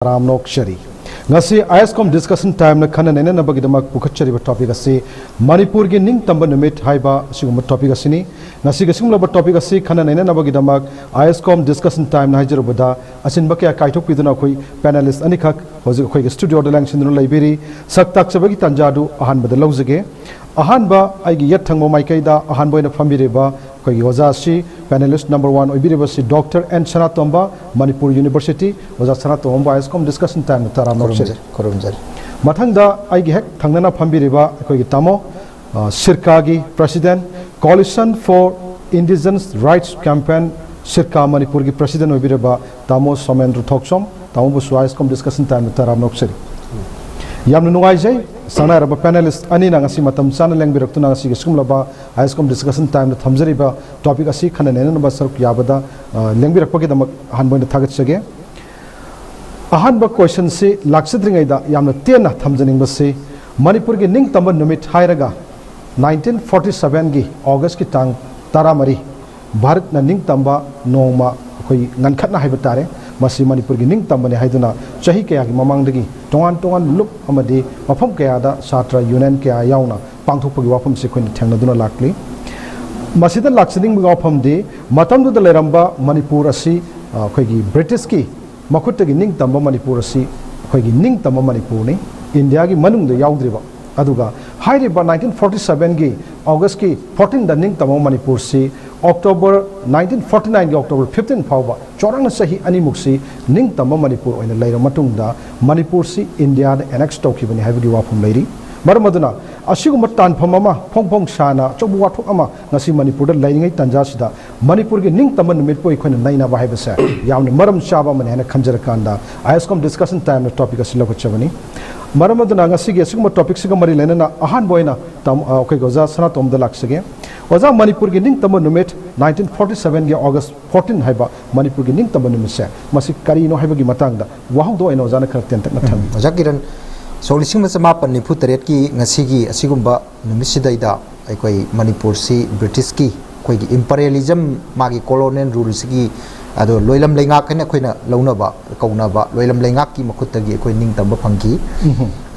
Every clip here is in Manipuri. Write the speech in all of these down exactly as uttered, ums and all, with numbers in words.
ꯇꯔꯥꯝꯅ ꯑꯣꯛꯆꯔꯤ꯫ ꯉꯁꯤ ꯑꯥꯏ ꯑꯦꯁ ꯀꯣꯝ ꯗꯤꯁꯀꯁꯟ ꯇꯥꯏꯝꯅ ꯈꯟꯅ ꯅꯩꯅꯅꯕꯒꯤꯗꯃꯛ ꯄꯨꯈꯠꯆꯔꯤꯕ ꯇꯣꯄꯤꯛ ꯑꯁꯤ ꯃꯅꯤꯄꯨꯔꯒꯤ ꯅꯤꯡꯇꯝꯕ ꯅꯨꯃꯤꯠ ꯍꯥꯏꯕ ꯑꯁꯤꯒꯨꯝꯕ ꯇꯣꯄꯤꯛ ꯑꯁꯤꯅꯤ꯫ ꯉꯁꯤꯒꯤ ꯑꯁꯤꯒꯨꯝꯂꯕ ꯇꯣꯄꯤꯛ ꯑꯁꯤ ꯈꯟꯅ ꯅꯩꯅꯅꯕꯒꯤꯗꯃꯛ ꯑꯥꯏ ꯑꯦꯁ ꯀꯣꯝ ꯗꯤꯁꯀꯁꯟ ꯇꯥꯏꯝꯅ ꯍꯥꯏꯖꯔꯨꯕꯗ ꯑꯁꯤꯟꯕ ꯀꯌꯥ ꯀꯥꯏꯊꯣꯛꯄꯤꯗꯨꯅ ꯑꯩꯈꯣꯏ ꯄꯦꯅꯦꯂꯤꯁ ꯑꯅꯤꯈꯛ ꯍꯧꯖꯤꯛ ꯑꯩꯈꯣꯏꯒꯤ ꯁ꯭ꯇꯨꯗꯤꯑꯣꯗ ꯂꯦꯡꯁꯤꯟꯗꯨꯅ ꯂꯩꯕꯤꯔꯤ꯫ ꯁꯛ ꯇꯥꯛꯆꯕꯒꯤ ꯇꯥꯟꯖꯥꯗꯨ ꯑꯍꯥꯟꯕꯗ ꯂꯧꯖꯒꯦ꯫ ꯑꯍꯥꯟꯕ ꯑꯩꯒꯤ ꯌꯦꯠ ꯊꯪꯕ ꯃꯥꯏꯀꯩꯗ ꯑꯍꯥꯟꯕ ꯑꯣꯏꯅ ꯐꯝꯕꯤꯔꯤꯕ ꯑꯩꯈꯣꯏꯒꯤ ꯑꯣꯖꯥꯁꯤ, ꯄꯦꯅꯦꯂꯤꯁ ꯅꯝꯕꯔ ꯋꯥꯟ ꯑꯣꯏꯕꯤꯔꯤꯕꯁꯤ doctor N Sanatomba, Manipur university. ꯑꯣꯖꯥ ꯁꯅꯥꯇꯣꯝꯕꯕꯨ ꯑꯥꯏ ꯑꯦꯁ ꯀꯣꯝ ꯗꯤꯁꯀꯁꯟ ꯇꯥꯏꯝꯗ ꯇꯔꯥꯝꯅ ꯑꯣꯛꯆꯔꯤ꯫ ꯈꯨꯔꯨꯝꯖꯔꯤ, ꯈꯨꯔꯨꯝꯖꯔꯤ꯫ ꯃꯊꯪꯗ ꯑꯩꯒꯤ ꯍꯦꯛ ꯊꯪꯅꯅ ꯐꯝꯕꯤꯔꯤꯕ ꯑꯩꯈꯣꯏꯒꯤ ꯇꯥꯃꯣ, ꯑ, ꯁꯤꯔꯀꯥꯒꯤ president, Coalition for Indigenous Rights Campaign, CIRCA ꯃꯅꯤꯄꯨꯔꯒꯤ ꯄ꯭ꯔꯁꯤꯗꯦꯟ ꯑꯣꯏꯕꯤꯔꯕ ꯇꯥꯃꯣ ꯁꯣꯃꯦꯟꯗ꯭ꯔ ꯊꯣꯛꯆꯣꯝ, ꯇꯥꯃꯣꯕꯨꯁꯨ ꯑꯥꯏ ꯑꯦꯁ ꯀꯣꯝ ꯗꯤꯁꯀꯁꯟ ꯇꯥꯏꯝꯗ ꯇꯔꯥꯝꯅ ꯑꯣꯛꯆꯔꯤ꯫ ꯌꯥꯝꯅ ꯅꯨꯡꯉꯥꯏꯖꯩ, ꯁꯪꯅꯥꯏꯔꯕ ꯄꯦꯅꯦꯂꯤꯁ ꯑꯅꯤꯅ ꯉꯁꯤ ꯃꯇꯝ ꯆꯥꯅ ꯂꯦꯡꯕꯤꯔꯛꯇꯨꯅ ꯉꯁꯤꯒꯤ ꯁꯤꯒꯨꯝꯂꯕ ꯑꯥꯏ ꯑꯦꯁ ꯀꯣꯝ ꯗꯤꯁꯀꯁꯟ ꯇꯥꯏꯝꯗ ꯊꯝꯖꯔꯤꯕ ꯇꯣꯄꯤꯛ ꯑꯁꯤ ꯈꯟꯅ ꯅꯩꯅꯅꯕ ꯁꯔꯨꯛ ꯌꯥꯕꯗ, ꯑ, ꯂꯦꯡꯕꯤꯔꯛꯄꯒꯤꯗꯃꯛ ꯑꯍꯥꯟꯕ ꯑꯣꯏꯅ ꯊꯥꯒꯠꯆꯒꯦ꯫ ꯑꯍꯥꯟꯕ ꯀꯣꯏꯁꯟꯁꯤ ꯂꯥꯛꯆꯗ꯭ꯔꯤꯉꯩꯗ ꯌꯥꯝꯅ ꯇꯦꯟꯅ ꯊꯝꯖꯅꯤꯡꯕꯁꯤ, ꯃꯅꯤꯄꯨꯔꯒꯤ ꯅꯤꯡꯇꯝꯕ ꯅꯨꯃꯤꯠ ꯍꯥꯏꯔꯒ ꯅꯥꯏꯟꯇꯤꯟ ꯐꯣꯔꯇꯤ ꯁꯚꯦꯟꯒꯤ ꯑꯣꯒꯁꯀꯤ ꯇꯥꯡ ꯇꯔꯥꯃꯔꯤ ꯚꯥꯔꯠꯅ ꯅꯤꯡꯇꯝꯕ ꯅꯣꯡꯃ ꯑꯩꯈꯣꯏ ꯉꯟꯈꯠꯅ ꯍꯥꯏꯕ ꯇꯥꯔꯦ, ꯃꯁꯤ ꯃꯅꯤꯄꯨꯔꯒꯤ ꯅꯤꯡꯇꯝꯕꯅꯤ ꯍꯥꯏꯗꯨꯅ ꯆꯍꯤ ꯀꯌꯥꯒꯤ ꯃꯃꯥꯡꯗꯒꯤ ꯇꯣꯉꯥꯟ ꯇꯣꯉꯥꯟꯕ ꯂꯨꯞ ꯑꯃꯗꯤ ꯃꯐꯝ ꯀꯌꯥꯗ ꯁꯥꯇ꯭ꯔ ꯌꯨꯅꯤꯌꯟ ꯀꯌꯥ ꯌꯥꯎꯅ ꯄꯥꯡꯊꯣꯛꯄꯒꯤ ꯋꯥꯐꯝꯁꯤ ꯑꯩꯈꯣꯏꯅ ꯊꯦꯡꯅꯗꯨꯅ ꯂꯥꯛꯂꯤ꯫ ꯃꯁꯤꯗ ꯂꯥꯛꯆꯅꯤꯡꯕꯒꯤ ꯋꯥꯐꯝꯗꯤ, ꯃꯇꯝꯗꯨꯗ ꯂꯩꯔꯝꯕ ꯃꯅꯤꯄꯨꯔ ꯑꯁꯤ, ꯑ, ꯑꯩꯈꯣꯏꯒꯤ ꯕ꯭ꯔꯤꯇꯤꯁꯀꯤ ꯃꯈꯨꯠꯇꯒꯤ ꯅꯤꯡꯇꯝꯕ ꯃꯅꯤꯄꯨꯔ ꯑꯁꯤ ꯑꯩꯈꯣꯏꯒꯤ ꯅꯤꯡꯇꯝꯕ ꯃꯅꯤꯄꯨꯔꯅꯤ, ꯏꯟꯗꯤꯌꯥꯒꯤ ꯃꯅꯨꯡꯗ ꯌꯥꯎꯗ꯭ꯔꯤꯕ꯫ ꯑꯗꯨꯒ ꯍꯥꯏꯔꯤꯕ ꯅꯥꯏꯟꯇꯤꯟ ꯐꯣꯔꯇꯤ ꯁꯚꯦꯟꯒꯤ ꯑꯣꯒꯁꯀꯤ ꯐꯣꯔꯇꯤꯟꯗ ꯅꯤꯡꯇꯝꯕ ꯃꯅꯤꯄꯨꯔꯁꯤ ꯑꯣꯛꯇꯣꯕꯔ, ꯅꯥꯏꯟꯇꯤꯟ ꯐꯣꯔꯇꯤ ꯅꯥꯏꯟꯒꯤ ꯑꯣꯛꯇꯣꯕꯔ ꯐꯤꯐꯇꯤꯟ ꯐꯥꯎꯕ ꯆꯥꯎꯔꯥꯛꯅ ꯆꯍꯤ ꯑꯅꯤꯃꯨꯛꯁꯤ ꯅꯤꯡꯇꯝꯕ ꯃꯅꯤꯄꯨꯔ ꯑꯣꯏꯅ ꯂꯩꯔꯕ ꯃꯇꯨꯡꯗ ꯃꯅꯤꯄꯨꯔꯁꯤ ꯏꯟꯗꯤꯌꯥꯗ ꯑꯦꯅꯦꯛꯁ ꯇꯧꯈꯤꯕꯅꯤ ꯍꯥꯏꯕꯒꯤ ꯋꯥꯐꯝ ꯂꯩꯔꯤ꯫ ꯃꯔꯝ ꯑꯗꯨꯅ ꯑꯁꯤꯒꯨꯝꯕ ꯇꯥꯟꯐꯝ ꯑꯃ ꯐꯣꯡ ꯐꯣꯡ ꯁꯥꯅ ꯑꯆꯧꯕ ꯋꯥꯊꯣꯛ ꯑꯃ ꯉꯁꯤ ꯃꯅꯤꯄꯨꯔꯗ ꯂꯩꯔꯤꯉꯩ ꯇꯥꯟꯖꯥꯁꯤꯗ ꯃꯅꯤꯄꯨꯔꯒꯤ ꯅꯤꯡꯇꯝꯕ ꯅꯨꯃꯤꯠꯄꯨ ꯑꯩꯈꯣꯏꯅ ꯅꯩꯅꯕ ꯍꯥꯏꯕꯁꯦ ꯌꯥꯝꯅ ꯃꯔꯝ ꯆꯥꯕ ꯑꯃꯅꯤ ꯍꯥꯏꯅ ꯈꯟꯖꯔꯀꯥꯟꯗ ꯑꯥꯏ ꯑꯦꯁ ꯀꯣꯝ ꯗꯤꯁꯀꯁꯟ ꯇꯥꯏꯝꯅ ꯇꯣꯄꯤꯛ ꯑꯁꯤ ꯂꯧꯈꯠꯆꯕꯅꯤ꯫ ꯃꯔꯝ ꯑꯗꯨꯅ ꯉꯁꯤꯒꯤ ꯑꯁꯤꯒꯨꯝꯕ ꯇꯣꯄꯤꯛꯁꯤꯒ ꯃꯔꯤ ꯂꯩꯅꯅ ꯑꯍꯥꯟꯕ ꯑꯣꯏꯅ ꯇꯥꯃꯣ-, ꯑ, ꯑꯩꯈꯣꯏꯒꯤ ꯑꯣꯖꯥ ꯁꯅꯥꯇꯣꯝꯕꯗ ꯂꯥꯛꯆꯒꯦ꯫ ꯑꯣꯖꯥ, ꯃꯅꯤꯄꯨꯔꯒꯤ ꯅꯤꯡꯇꯝꯕ ꯅꯨꯃꯤꯠ ꯅꯥꯏꯟꯇꯤꯟ ꯐꯣꯔꯇꯤ ꯁꯚꯦꯟꯒꯤ ꯑꯣꯒꯁ ꯐꯣꯔꯇꯤꯟ ꯍꯥꯏꯕ ꯃꯅꯤꯄꯨꯔꯒꯤ ꯅꯤꯡꯇꯝꯕ ꯅꯨꯃꯤꯠꯁꯦ ꯃꯁꯤ ꯀꯔꯤꯅꯣ ꯍꯥꯏꯕꯒꯤ ꯃꯇꯥꯡꯗ ꯋꯥꯍꯧꯗꯣꯛ ꯑꯣꯏꯅ ꯑꯣꯖꯥꯅ ꯈꯔ ꯇꯦꯟꯇꯛꯅ ꯊꯝꯕꯤꯌꯨ꯫ ꯑꯣꯖꯥ ꯀꯤꯔꯟ, ꯁꯣꯛ ꯂꯤꯁꯤꯡ ꯑꯃ ꯆꯃꯥꯄꯟ ꯅꯤꯐꯨ ꯇꯔꯦꯠꯀꯤ ꯉꯁꯤꯒꯤ ꯑꯁꯤꯒꯨꯝꯕ ꯅꯨꯃꯤꯠꯁꯤꯗꯩꯗ ꯑꯩꯈꯣꯏ ꯃꯅꯤꯄꯨꯔꯁꯤ ꯕ꯭ꯔꯤꯇꯤꯁꯀꯤ ꯑꯩꯈꯣꯏꯒꯤ ꯏꯝꯄꯔꯤꯌꯦꯂꯤꯖꯝ, ꯃꯥꯒꯤ ꯀꯣꯂꯣꯅꯤꯌꯦꯜ ꯔꯨꯜꯁꯤꯒꯤ, ꯑꯗꯣ ꯂꯣꯏꯂꯝ ꯂꯩꯉꯥꯛ ꯍꯥꯏꯅ ꯑꯩꯈꯣꯏꯅ ꯂꯧꯅꯕ, ꯀꯧꯅꯕ ꯂꯣꯏꯂꯝ ꯂꯩꯉꯥꯛꯀꯤ ꯃꯈꯨꯠꯇꯒꯤ ꯑꯩꯈꯣꯏ ꯅꯤꯡꯇꯝꯕ ꯐꯪꯈꯤ꯫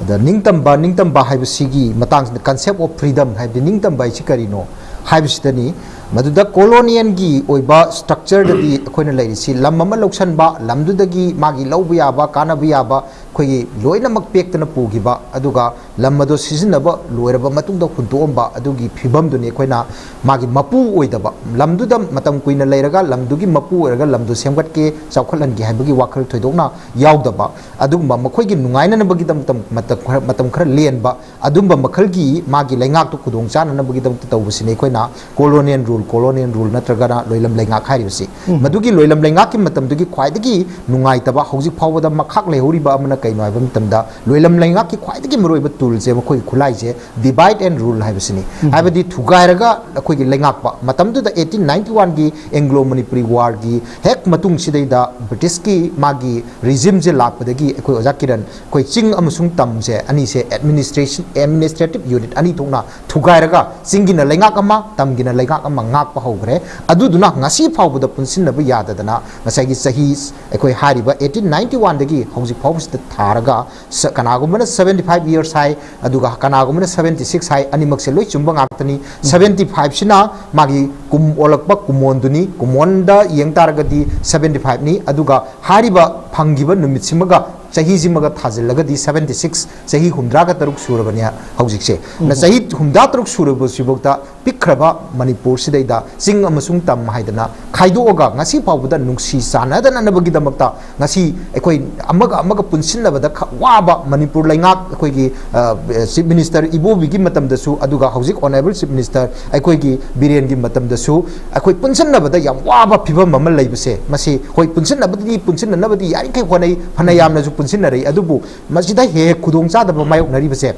ꯑꯗ ꯅꯤꯡꯇꯝꯕ, ꯅꯤꯡꯇꯝꯕ ꯍꯥꯏꯕꯁꯤꯒꯤ ꯃꯇꯥꯡꯁꯤꯗ, concept of freedom ꯍꯥꯏꯕꯗꯤ ꯅꯤꯡꯇꯝꯕ ꯍꯥꯏꯁꯤ ꯀꯔꯤꯅꯣ ꯍꯥꯏꯕꯁꯤꯗꯅꯤ꯫ ꯃꯗꯨꯗ colonialꯒꯤ ꯑꯣꯏꯕ structureꯗꯗꯤ ꯑꯩꯈꯣꯏꯅ ꯂꯩꯔꯤꯁꯤ, ꯂꯝ ꯑꯃ ꯂꯧꯁꯟꯕ, ꯂꯝꯗꯨꯗꯒꯤ ꯃꯥꯒꯤ ꯂꯧꯕ ꯌꯥꯕ, ꯀꯥꯟꯅꯕ ꯌꯥꯕ, ꯑꯩꯈꯣꯏꯒꯤ ꯂꯣꯏꯅꯃꯛ ꯄꯦꯛꯇꯅ ꯄꯨꯈꯤꯕ, ꯑꯗꯨꯒ ꯂꯝ ꯑꯗꯣ ꯁꯤꯖꯤꯟꯅꯕ ꯂꯣꯏꯔꯕ ꯃꯇꯨꯡꯗ ꯍꯨꯟꯗꯣꯛꯑꯝꯕ, ꯑꯗꯨꯒꯤ ꯐꯤꯕꯝꯗꯨꯅꯤ ꯑꯩꯈꯣꯏꯅ ꯃꯥꯒꯤ ꯃꯄꯨ ꯑꯣꯏꯗꯕ, ꯂꯝꯗꯨꯗ ꯃꯇꯝ ꯀꯨꯏꯅ ꯂꯩꯔꯒ ꯂꯝꯗꯨꯒꯤ ꯃꯄꯨ ꯑꯣꯏꯔꯒ ꯂꯝꯗꯨ ꯁꯦꯝꯒꯠꯀꯦ, ꯆꯥꯎꯈꯠꯍꯟꯒꯦ ꯍꯥꯏꯕꯒꯤ ꯋꯥꯈꯜ ꯊꯣꯏꯗꯣꯛꯅ ꯌꯥꯎꯗꯕ, ꯑꯗꯨꯒꯨꯝꯕ ꯃꯈꯣꯏꯒꯤ ꯅꯨꯡꯉꯥꯏꯅꯅꯕꯒꯤꯗꯃꯛꯇ ꯃꯇꯝ ꯈꯔ, ꯃꯇꯝ ꯈꯔ ꯂꯦꯟꯕ, ꯑꯗꯨꯝꯕ ꯃꯈꯜꯒꯤ ꯃꯥꯒꯤ ꯂꯩꯉꯥꯛꯇꯨ ꯈꯨꯗꯣꯡ ꯆꯥꯅꯅꯕꯒꯤꯗꯃꯛꯇ ꯇꯧꯕꯁꯤꯅꯤ ꯑꯩꯈꯣꯏꯅ colonial rule, colonial rule ꯅꯠꯇ꯭ꯔꯒꯅ ꯂꯣꯏꯂꯝ ꯂꯩꯉꯥꯛ ꯍꯥꯏꯔꯤꯕꯁꯤ꯫ ꯃꯗꯨꯒꯤ ꯂꯣꯏꯂꯝ ꯂꯩꯉꯥꯛꯀꯤ ꯃꯇꯝꯗꯨꯒꯤ ꯈ꯭ꯋꯥꯏꯗꯒꯤ ꯅꯨꯡꯉꯥꯏꯇꯕ, ꯍꯧꯖꯤꯛ ꯐꯥꯎꯕꯗ ꯃꯈꯥꯛ ꯂꯩꯍꯧꯔꯤꯕ ꯑꯃꯅ ꯀꯩꯅꯣ ꯍꯥꯏꯕ ꯃꯇꯝꯗ, ꯂꯣꯏꯂꯝ ꯂꯩꯉꯥꯛꯀꯤ ꯈ꯭ꯋꯥꯏꯗꯒꯤ ꯃꯔꯨꯑꯣꯏꯕ toolꯁꯦ, ꯃꯈꯣꯏꯒꯤ ꯈꯨꯠꯂꯥꯏꯁꯦ divide and rule ꯍꯥꯏꯕꯁꯤꯅꯤ꯫ ꯍꯥꯏꯕꯗꯤ ꯊꯨꯒꯥꯏꯔꯒ ꯑꯩꯈꯣꯏꯒꯤ ꯂꯩꯉꯥꯛꯄ꯫ ꯃꯇꯝꯗꯨꯗ eighteen ninety oneꯒꯤ Anglo Manipuri warꯒꯤ ꯍꯦꯛ ꯃꯇꯨꯡꯁꯤꯗꯩꯗ Britishꯀꯤ ꯃꯥꯒꯤ regimeꯁꯦ ꯂꯥꯛꯄꯗꯒꯤ ꯑꯩꯈꯣꯏ ꯑꯣꯖꯥ ꯀꯤꯔꯟ, ꯑꯩꯈꯣꯏ ꯆꯤꯡ ꯑꯃꯁꯨꯡ ꯇꯝꯁꯦ ꯑꯅꯤꯁꯦ administration, administrative unit ꯑꯅꯤ ꯊꯣꯛꯅ ꯊꯨꯒꯥꯏꯔꯒ ꯆꯤꯡꯒꯤꯅ ꯂꯩꯉꯥꯛ ꯑꯃ, ꯇꯝꯒꯤꯅ ꯂꯩꯉꯥꯛ ꯑꯃ ꯉꯥꯛꯄ ꯍꯧꯈ꯭ꯔꯦ꯫ ꯑꯗꯨꯗꯨꯅ ꯉꯁꯤ ꯐꯥꯎꯕꯗ ꯄꯨꯟꯁꯤꯟꯅꯕ ꯌꯥꯗꯗꯅ ꯉꯁꯥꯏꯒꯤ ꯆꯍꯤ, ꯑꯩꯈꯣꯏ ꯍꯥꯏꯔꯤꯕ eighteen ninety oneꯗꯒꯤ ꯍꯧꯖꯤꯛ ꯐꯥꯎꯕꯁꯤꯗ ꯊꯥꯔꯒ ꯁ-, ꯀꯅꯥꯒꯨꯝꯕꯅ seventy five years ꯍꯥꯏ, ꯑꯗꯨꯒ ꯀꯅꯥꯒꯨꯝꯕꯅ seventy six ꯍꯥꯏ, ꯑꯅꯤꯃꯛꯁꯦ ꯂꯣꯏ ꯆꯨꯝꯕ ꯉꯥꯛꯇꯅꯤ꯫ Seventy fiveꯁꯤꯅ ꯃꯥꯒꯤ ꯀꯨꯝ ꯑꯣꯜꯂꯛꯄ ꯀꯨꯝꯑꯣꯟꯗꯨꯅꯤ꯫ ꯀꯨꯝꯑꯣꯟꯗ ꯌꯦꯡ ꯇꯥꯔꯒꯗꯤ seventy fiveꯅꯤ, ꯑꯗꯨꯒ ꯍꯥꯏꯔꯤꯕ ꯐꯪꯈꯤꯕ ꯅꯨꯃꯤꯠꯁꯤꯃꯒ ꯆꯍꯤꯁꯤꯃꯒ ꯊꯥꯖꯤꯜꯂꯒꯗꯤ seventy six, ꯆꯍꯤ ꯍꯨꯝꯗ꯭ꯔꯥꯒ ꯇꯔꯨꯛ ꯁꯨꯔꯕꯅꯤ ꯍꯧꯖꯤꯛꯁꯦ꯫ ꯅ ꯆꯍꯤ ꯍꯨꯝꯗ꯭ꯔꯥ ꯇꯔꯨꯛ ꯁꯨꯔꯕꯁꯤꯐꯥꯎꯗ ꯄꯤꯛꯈ꯭ꯔꯕ ꯃꯅꯤꯄꯨꯔꯁꯤꯗꯩꯗ ꯆꯤꯡ ꯑꯃꯁꯨꯡ ꯇꯝ ꯍꯥꯏꯗꯅ ꯈꯥꯏꯗꯣꯛꯑꯒ ꯉꯁꯤ ꯐꯥꯎꯕꯗ ꯅꯨꯡꯁꯤ ꯆꯥꯟꯅꯗꯅꯕꯒꯤꯗꯃꯛꯇ ꯉꯁꯤ ꯑꯩꯈꯣꯏ ꯑꯃꯒ ꯑꯃꯒ ꯄꯨꯟꯁꯤꯟꯅꯕꯗ ꯈ-, ꯋꯥꯕ ꯃꯅꯤꯄꯨꯔ ꯂꯩꯉꯥꯛ, ꯑꯩꯈꯣꯏꯒꯤ, ꯑ, Chief Minister ꯏꯕꯣꯕꯤꯒꯤ ꯃꯇꯝꯗꯁꯨ, ꯑꯗꯨꯒ ꯍꯧꯖꯤꯛ Honourable Chief Minister ꯑꯩꯈꯣꯏꯒꯤ ꯕꯤꯔꯦꯟꯒꯤ ꯃꯇꯝꯗꯁꯨ ꯑꯩꯈꯣꯏ ꯄꯨꯟꯁꯤꯟꯅꯕꯗ ꯌꯥꯝ ꯋꯥꯕ ꯐꯤꯕꯝ ꯑꯃ ꯂꯩꯕꯁꯦ, ꯃꯁꯤ ꯍꯣꯏ, ꯄꯨꯟꯁꯤꯟꯅꯕꯗꯤ, ꯄꯨꯟꯁꯤꯟꯅꯅꯕꯗꯤ ꯌꯥꯔꯤꯈꯩ ꯍꯣꯠꯅꯩ, ꯐꯅ ꯌꯥꯝꯅꯁꯨ ꯄꯨꯟꯁꯤꯟꯅꯔꯛꯏ, ꯑꯗꯨꯕꯨ ꯃꯁꯤꯗ ꯍꯦꯛ ꯍꯦꯛ ꯈꯨꯗꯣꯡ ꯆꯥꯗꯕ ꯃꯥꯌꯣꯛꯅꯔꯤꯕꯁꯦ,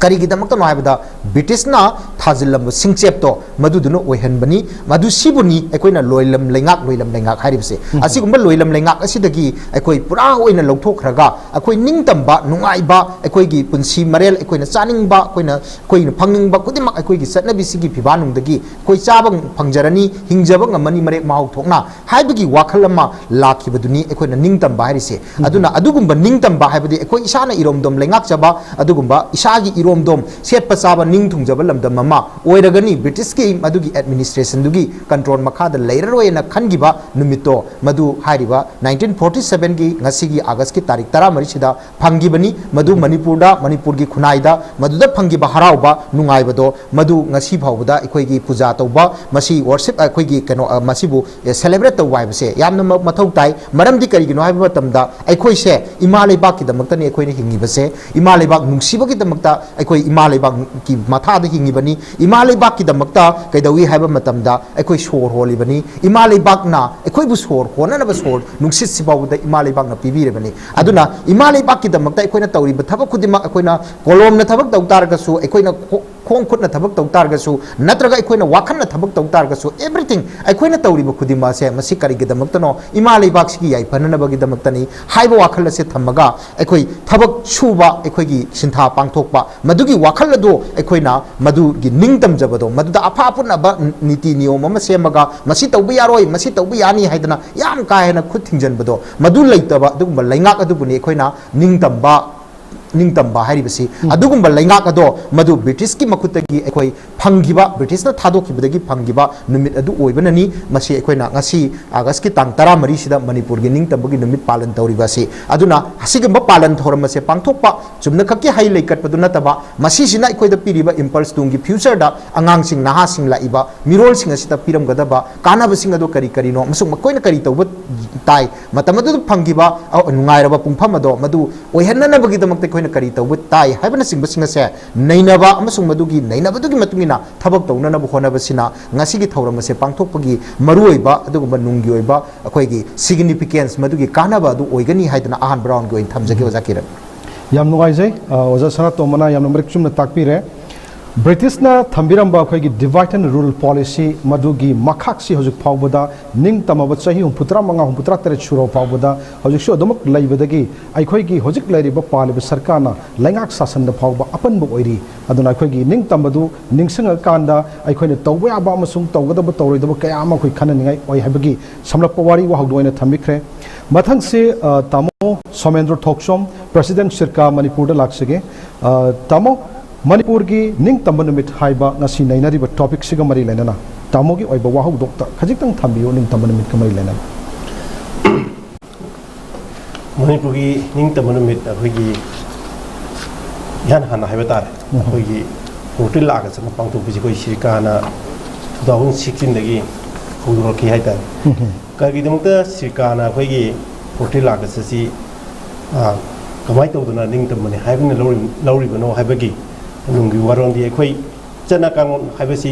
ꯀꯔꯤꯒꯤꯗꯃꯛꯇꯅꯣ ꯍꯥꯏꯕꯗ, ꯕ꯭ꯔꯤꯇꯤꯁꯅ ꯊꯥꯖꯤꯜꯂꯝꯕ ꯁꯤꯡꯆꯦꯞꯇꯣ ꯃꯗꯨꯗꯨꯅ ꯑꯣꯏꯍꯟꯕꯅꯤ꯫ ꯃꯗꯨ ꯁꯤꯕꯨꯅꯤ ꯑꯩꯈꯣꯏꯅ ꯂꯣꯏꯂꯝ ꯂꯩꯉꯥꯛ, ꯂꯣꯏꯂꯝ ꯂꯩꯉꯥꯛ ꯍꯥꯏꯔꯤꯕꯁꯦ꯫ ꯑꯁꯤꯒꯨꯝꯕ ꯂꯣꯏꯂꯝ ꯂꯩꯉꯥꯛ ꯑꯁꯤꯗꯒꯤ ꯑꯩꯈꯣꯏ ꯄꯨꯔꯥ ꯑꯣꯏꯅ ꯂꯧꯊꯣꯛꯈ꯭ꯔꯒ, ꯑꯩꯈꯣꯏ ꯅꯤꯡꯇꯝꯕ, ꯅꯨꯡꯉꯥꯏꯕ, ꯑꯩꯈꯣꯏꯒꯤ ꯄꯨꯟꯁꯤ ꯃꯔꯦꯜ, ꯑꯩꯈꯣꯏꯅ ꯆꯥꯅꯤꯡꯕ, ꯑꯩꯈꯣꯏꯅ, ꯑꯩꯈꯣꯏꯅ ꯐꯪꯅꯤꯡꯕ ꯈꯨꯗꯤꯡꯃꯛ ꯑꯩꯈꯣꯏꯒꯤ ꯆꯠꯅꯕꯤꯁꯤꯒꯤ ꯐꯤꯕꯥꯅꯨꯡꯗꯒꯤ ꯑꯩꯈꯣꯏ ꯆꯥꯕ ꯐꯪꯖꯔꯅꯤ, ꯍꯤꯡꯖꯕ ꯉꯝꯃꯅꯤ ꯃꯔꯦꯛ ꯃꯍꯥꯎ ꯊꯣꯛꯅ ꯍꯥꯏꯕꯒꯤ ꯋꯥꯈꯜ ꯑꯃ ꯂꯥꯛꯈꯤꯕꯗꯨꯅꯤ ꯑꯩꯈꯣꯏꯅ ꯅꯤꯡꯇꯝꯕ ꯍꯥꯏꯔꯤꯁꯦ꯫ ꯑꯗꯨꯅ ꯑꯗꯨꯒꯨꯝꯕ ꯅꯤꯡꯇꯝꯕ ꯍꯥꯏꯕꯗꯤ ꯑꯩꯈꯣꯏ ꯏꯁꯥꯅ ꯏꯔꯣꯝꯗꯣꯝ ꯂꯩꯉꯥꯛꯆꯕ, ꯑꯗꯨꯒꯨꯝꯕ ꯏꯁꯥꯒꯤ ꯏꯔꯣꯝꯗꯣꯝ ꯁꯦꯠꯄ ꯆꯥꯕ ꯅꯤꯡ ꯊꯨꯡꯖꯕ ꯂꯝꯗꯝ ꯑꯃ ꯑꯣꯏꯔꯒꯅꯤ, ꯕ꯭ꯔꯤꯇꯤꯁꯀꯤ ꯃꯗꯨꯒꯤ ꯑꯦꯗꯃꯤꯅꯤꯁꯇ꯭ꯔꯦꯁꯟꯗꯨꯒꯤ ꯀꯟꯇ꯭ꯔꯣꯜ ꯃꯈꯥꯗ ꯂꯩꯔꯔꯣꯏꯅ ꯈꯟꯈꯤꯕ ꯅꯨꯃꯤꯠꯇꯣ, ꯃꯗꯨ ꯍꯥꯏꯔꯤꯕ ꯅꯥꯏꯟꯇꯤꯟ ꯐꯣꯔꯇꯤ ꯁꯚꯦꯟꯒꯤ ꯉꯁꯤꯒꯤ ꯑꯥꯒꯁꯀꯤ ꯇꯥꯔꯤꯛ ꯇꯔꯥꯃꯔꯤꯁꯤꯗ ꯐꯪꯈꯤꯕꯅꯤ꯫ ꯃꯗꯨ ꯃꯅꯤꯄꯨꯔꯗ, ꯃꯅꯤꯄꯨꯔꯒꯤ ꯈꯨꯟꯅꯥꯏꯗ ꯃꯗꯨꯗ ꯐꯪꯈꯤꯕ ꯍꯔꯥꯎꯕ, ꯅꯨꯡꯉꯥꯏꯕꯗꯣ ꯃꯗꯨ ꯉꯁꯤ ꯐꯥꯎꯕꯗ ꯑꯩꯈꯣꯏꯒꯤ ꯄꯨꯖꯥ ꯇꯧꯕ, ꯃꯁꯤ ꯋꯔꯁꯤꯞ, ꯑꯩꯈꯣꯏꯒꯤ ꯀꯩꯅꯣ, ꯑ, ꯃꯁꯤꯕꯨ, ꯑꯦ, ꯁꯦꯂꯦꯕ꯭ꯔꯦꯠ ꯇꯧꯕ ꯍꯥꯏꯕꯁꯦ ꯌꯥꯝꯅ ꯃ-, ꯃꯊꯧ ꯇꯥꯏ꯫ ꯃꯔꯝꯗꯤ ꯀꯔꯤꯒꯤꯅꯣ ꯍꯥꯏꯕ ꯃꯇꯝꯗ, ꯑꯩꯈꯣꯏꯁꯦ ꯏꯃꯥ ꯂꯩꯕꯥꯛꯀꯤꯗꯃꯛꯇꯅꯤ ꯑꯩꯈꯣꯏꯅ ꯍꯤꯡꯉꯤꯕꯁꯦ꯫ ꯏꯃꯥ ꯂꯩꯕꯥꯛ ꯅꯨꯡꯁꯤꯕꯒꯤꯗꯃꯛꯇ ꯑꯩꯈꯣꯏ ꯏꯃꯥ ꯂꯩꯕꯥꯛꯀꯤ ꯃꯊꯥꯗ ꯍꯤꯡꯉꯤꯕꯅꯤ꯫ ꯏꯃꯥ ꯂꯩꯕꯥꯛꯀꯤꯗꯃꯛꯇ ꯀꯩꯗꯧꯏ ꯍꯥꯏꯕ ꯃꯇꯝꯗ, ꯑꯩꯈꯣꯏ ꯁꯣꯔ ꯍꯣꯜꯂꯤꯕꯅꯤ꯫ ꯏꯃꯥ ꯂꯩꯕꯥꯛꯅ ꯑꯩꯈꯣꯏꯕꯨ ꯁꯣꯔ ꯍꯣꯟꯅꯅꯕ ꯁꯣꯔ ꯅꯨꯡꯁꯤꯠꯁꯤ ꯐꯥꯎꯕꯗ ꯏꯃꯥ ꯂꯩꯕꯥꯛꯅ ꯄꯤꯕꯤꯔꯕꯅꯤ꯫ ꯑꯗꯨꯅ ꯏꯃꯥ ꯂꯩꯕꯥꯛꯀꯤꯗꯃꯛꯇ ꯑꯩꯈꯣꯏꯅ ꯇꯧꯔꯤꯕ ꯊꯕꯛ ꯈꯨꯗꯤꯡꯃꯛ, ꯑꯩꯈꯣꯏꯅ ꯀꯣꯂꯣꯝꯅ ꯊꯕꯛ ꯇꯧ ꯇꯥꯔꯒꯁꯨ, ꯑꯩꯈꯣꯏꯅ ꯈꯣ-, ꯈꯣꯡ ꯈꯨꯠꯅ ꯊꯕꯛ ꯇꯧ ꯇꯥꯔꯒꯁꯨ, ꯅꯠꯇ꯭ꯔꯒ ꯑꯩꯈꯣꯏꯅ ꯋꯥꯈꯜꯅ ꯊꯕꯛ ꯇꯧ ꯇꯥꯔꯒꯁꯨ, everything ꯑꯩꯈꯣꯏꯅ ꯇꯧꯔꯤꯕ ꯈꯨꯗꯤꯡꯃꯛ ꯑꯁꯦ ꯃꯁꯤ ꯀꯔꯤꯒꯤꯗꯃꯛꯇꯅꯣ? ꯏꯃꯥ ꯂꯩꯕꯥꯛꯁꯤꯒꯤ ꯌꯥꯏꯐꯅꯅꯕꯒꯤꯗꯃꯛꯇꯅꯤ ꯍꯥꯏꯕ ꯋꯥꯈꯜ ꯑꯁꯦ ꯊꯝꯃꯒ, ꯑꯩꯈꯣꯏ ꯊꯕꯛ ꯁꯨꯕ, ꯑꯩꯈꯣꯏꯒꯤ ꯁꯤꯟꯊꯥ ꯄꯥꯡꯊꯣꯛꯄ, ꯃꯗꯨꯒꯤ ꯋꯥꯈꯜ ꯑꯗꯨ ꯑꯩꯈꯣꯏꯅ ꯃꯗꯨꯒꯤ ꯅꯤꯡꯇꯝꯖꯕꯗꯣ, ꯃꯗꯨꯗ ꯑꯐ ꯑꯄꯨꯟꯅꯕ ꯅꯤꯇꯤ ꯅꯤꯌꯣꯝ ꯑꯃ ꯁꯦꯝꯃꯒ, ꯃꯁꯤ ꯇꯧꯕ ꯌꯥꯔꯣꯏ, ꯃꯁꯤ ꯇꯧꯕ ꯌꯥꯅꯤ ꯍꯥꯏꯗꯅ ꯌꯥꯝ ꯀꯥ ꯍꯦꯟꯅ ꯈꯨꯠ ꯊꯤꯡꯖꯤꯟꯕꯗꯣ, ꯃꯗꯨ ꯂꯩꯇꯕ ꯑꯗꯨꯒꯨꯝꯕ ꯂꯩꯉꯥꯛ ꯑꯗꯨꯕꯨꯅꯤ ꯑꯩꯈꯣꯏꯅ ꯅꯤꯡꯇꯝꯕ, ꯅꯤꯡꯇꯝꯕ ꯍꯥꯏꯔꯤꯕꯁꯤ꯫ ꯑꯗꯨꯒꯨꯝꯕ ꯂꯩꯉꯥꯛ ꯑꯗꯣ ꯃꯗꯨ ꯕ꯭ꯔꯤꯇꯤꯁꯀꯤ ꯃꯈꯨꯠꯇꯒꯤ ꯑꯩꯈꯣꯏ ꯐꯪꯈꯤꯕ, ꯕ꯭ꯔꯤꯇꯤꯁꯅ ꯊꯥꯗꯣꯛꯈꯤꯕꯗꯒꯤ ꯐꯪꯈꯤꯕ ꯅꯨꯃꯤꯠ ꯑꯗꯨ ꯑꯣꯏꯕꯅꯅꯤ꯫ ꯃꯁꯤ ꯑꯩꯈꯣꯏꯅ ꯉꯁꯤ ꯑꯥꯒꯁꯀꯤ ꯇꯥꯡ ꯇꯔꯥꯃꯔꯤꯁꯤꯗ ꯃꯅꯤꯄꯨꯔꯒꯤ ꯅꯤꯡꯇꯝꯕꯒꯤ ꯅꯨꯃꯤꯠ ꯄꯥꯂꯟ ꯇꯧꯔꯤꯕ ꯑꯁꯤ꯫ ꯑꯗꯨꯅ ꯑꯁꯤꯒꯨꯝꯕ ꯄꯥꯂꯟ ꯊꯧꯔꯝ ꯑꯁꯦ ꯄꯥꯡꯊꯣꯛꯄ ꯆꯨꯝꯅ ꯈꯛꯀꯤ ꯍꯩ ꯂꯩ ꯀꯠꯄꯗꯨ ꯅꯠꯇꯕ, ꯃꯁꯤꯁꯤꯅ ꯑꯩꯈꯣꯏꯗ ꯄꯤꯔꯤꯕ ꯏꯝꯄꯜꯁ ꯇꯨꯡꯒꯤ ꯐ꯭ꯌꯨꯆꯔꯗ ꯑꯉꯥꯡꯁꯤꯡ, ꯅꯍꯥꯁꯤꯡ, ꯂꯥꯛꯏꯕ ꯃꯤꯔꯣꯜꯁꯤꯡ ꯑꯁꯤꯗ ꯄꯤꯔꯝꯒꯗꯕ ꯀꯥꯟꯅꯕꯁꯤꯡ ꯑꯗꯨ ꯀꯔꯤ ꯀꯔꯤꯅꯣ ꯑꯃꯁꯨꯡ ꯃꯈꯣꯏꯅ ꯀꯔꯤ ꯇꯧꯕ ꯇꯥꯏ, ꯃꯇꯝ ꯑꯗꯨꯗ ꯐꯪꯈꯤꯕ, ꯑ, ꯅꯨꯡꯉꯥꯏꯔꯕ ꯄꯨꯡꯐꯝ ꯑꯗꯣ ꯃꯗꯨ ꯑꯣꯏꯍꯟꯅꯅꯕꯒꯤꯗꯃꯛꯇ ꯑꯩꯈꯣꯏꯅ ꯀꯔꯤ ꯇꯧꯕ ꯇꯥꯏ ꯍꯥꯏꯕꯅꯆꯤꯡꯕꯁꯤꯡ ꯑꯁꯦ ꯅꯩꯅꯕ ꯑꯃꯁꯨꯡ ꯃꯗꯨꯒꯤ ꯅꯩꯅꯕꯗꯨꯒꯤ ꯃꯇꯨꯡ ꯏꯟꯅ ꯊꯕꯛ ꯇꯧꯅꯅꯕ ꯍꯣꯠꯅꯕꯁꯤꯅ ꯉꯁꯤꯒꯤ ꯊꯧꯔꯝ ꯑꯁꯦ ꯄꯥꯡꯊꯣꯛꯄꯒꯤ ꯃꯔꯨꯑꯣꯏꯕ ꯑꯗꯨꯒꯨꯝꯕ ꯅꯨꯡꯒꯤ ꯑꯣꯏꯕ ꯑꯩꯈꯣꯏꯒꯤ ꯁꯤꯒꯅꯤꯐꯤꯀꯦꯟꯁ, ꯃꯗꯨꯒꯤ ꯀꯥꯟꯅꯕ ꯑꯗꯨ ꯑꯣꯏꯒꯅꯤ ꯍꯥꯏꯗꯅ ꯑꯍꯥꯟꯕ ꯔꯥꯎꯟꯒꯤ ꯑꯣꯏꯅ ꯊꯝꯖꯒꯦ, ꯑꯣꯖꯥ ꯀꯤꯔꯟ꯫ ꯌꯥꯝ ꯅꯨꯡꯉꯥꯏꯖꯩ꯫ ꯑ, ꯑꯣꯖꯥ ꯁꯅꯥꯇꯣꯝꯕꯅ ꯌꯥꯝꯅ ꯃꯔꯤꯛ ꯆꯨꯝꯅ ꯇꯥꯛꯄꯤꯔꯦ꯫ ꯕ꯭ꯔꯤꯇꯤꯁꯅ ꯊꯝꯕꯤꯔꯝꯕ ꯑꯩꯈꯣꯏꯒꯤ divide and rule policy ꯃꯗꯨꯒꯤ ꯃꯈꯥꯛꯁꯤ ꯍꯧꯖꯤꯛ ꯐꯥꯎꯕꯗ, ꯅꯤꯡꯇꯝꯃꯕ ꯆꯍꯤ ꯍꯨꯝꯐꯨꯇꯔꯥ ꯃꯉꯥ, ꯍꯨꯝꯐꯨꯇꯔꯥ ꯇꯔꯦꯠ ꯁꯨꯔꯕ ꯐꯥꯎꯕꯗ ꯍꯧꯖꯤꯛꯁꯨ ꯑꯗꯨꯃꯛ ꯂꯩꯕꯗꯒꯤ, ꯑꯩꯈꯣꯏꯒꯤ ꯍꯧꯖꯤꯛ ꯂꯩꯔꯤꯕ ꯄꯥꯜꯂꯤꯕ ꯁꯔꯀꯥꯔꯅ ꯂꯩꯉꯥꯛ ꯁꯥꯁꯟꯗ ꯐꯥꯎꯕ ꯑꯄꯟꯕ ꯑꯣꯏꯔꯤ꯫ ꯑꯗꯨꯅ ꯑꯩꯈꯣꯏꯒꯤ ꯅꯤꯡꯇꯝꯕꯗꯨ ꯅꯤꯡꯁꯤꯡꯉꯀꯥꯟꯗ ꯑꯩꯈꯣꯏꯅ ꯇꯧꯕ ꯌꯥꯕ ꯑꯃꯁꯨꯡ ꯇꯧꯒꯗꯕ, ꯇꯧꯔꯣꯏꯗꯕ ꯀꯌꯥ ꯑꯃ ꯑꯩꯈꯣꯏ ꯈꯟꯅꯅꯤꯡꯉꯥꯏ ꯑꯣꯏ ꯍꯥꯏꯕꯒꯤ ꯁꯝꯂꯞꯄ ꯋꯥꯔꯤ ꯋꯥꯍꯧꯗꯣ ꯑꯣꯏꯅ ꯊꯝꯕꯤꯈ꯭ꯔꯦ꯫ ꯃꯊꯪꯁꯤ, ꯑ, ꯇꯥꯃꯣ ꯁꯣꯃꯦꯟꯗ꯭ꯔ ꯊꯣꯛꯆꯣꯝ, President ꯁꯤꯔꯀꯥ ꯃꯅꯤꯄꯨꯔꯗ ꯂꯥꯛꯆꯒꯦ꯫ ꯑ, ꯇꯥꯃꯣ, ꯃꯅꯤꯄꯨꯔꯒꯤ ꯅꯤꯡꯇꯝꯕ ꯅꯨꯃꯤꯠ ꯍꯥꯏꯕ ꯉꯁꯤ ꯅꯩꯅꯔꯤꯕ topic ꯁꯤꯒ ꯃꯔꯤ ꯂꯩꯅꯅ ꯇꯥꯃꯣꯒꯤ ꯑꯣꯏꯕ ꯋꯥꯍꯧꯗꯣꯛꯇ ꯈꯖꯤꯛꯇꯪ ꯊꯝꯕꯤꯌꯨ, ꯅꯤꯡꯇꯝꯕ ꯅꯨꯃꯤꯠꯀ ꯃꯔꯤ ꯂꯩꯅꯅ꯫ ꯃꯅꯤꯄꯨꯔꯒꯤ ꯅꯤꯡꯇꯝꯕ ꯅꯨꯃꯤꯠ ꯑꯩꯈꯣꯏꯒꯤ ꯏꯍꯥꯟ ꯍꯥꯟꯅ ꯍꯥꯏꯕ ꯇꯥꯔꯦ, ꯎꯝ꯫ ꯑꯩꯈꯣꯏꯒꯤ ꯐꯣꯔꯇꯤꯟ ꯑꯥꯒꯁ꯭ꯠ ꯑꯃ ꯄꯥꯡꯊꯣꯛꯄꯁꯤ ꯑꯩꯈꯣꯏ ꯁꯤꯔꯀꯥꯅ two thousand sixteen ꯗꯒꯤ ꯍꯧꯗꯣꯔꯛꯈꯤ ꯍꯥꯏꯇꯥꯔꯦ꯫ ꯎꯝ꯫ ꯀꯔꯤꯒꯤꯗꯃꯛꯇ ꯁꯤꯔꯀꯥꯅ ꯑꯩꯈꯣꯏꯒꯤ ꯐꯣꯔꯇꯤꯟ ꯑꯥꯒꯁ꯭ꯠ ꯑꯁꯤ, ꯑ, ꯀꯃꯥꯏꯅ ꯇꯧꯗꯅ ꯅꯤꯡꯇꯝꯕꯅꯤ ꯍꯥꯏꯕꯅ ꯂꯧꯔꯤ-, ꯂꯧꯔꯤꯕꯅꯣ ꯍꯥꯏꯕꯒꯤ ꯅꯨꯡꯒꯤ ꯋꯥꯔꯣꯜꯗꯤ ꯑꯩꯈꯣꯏ ꯆꯠꯅ ꯀꯥꯡꯂꯣꯟ ꯍꯥꯏꯕꯁꯤ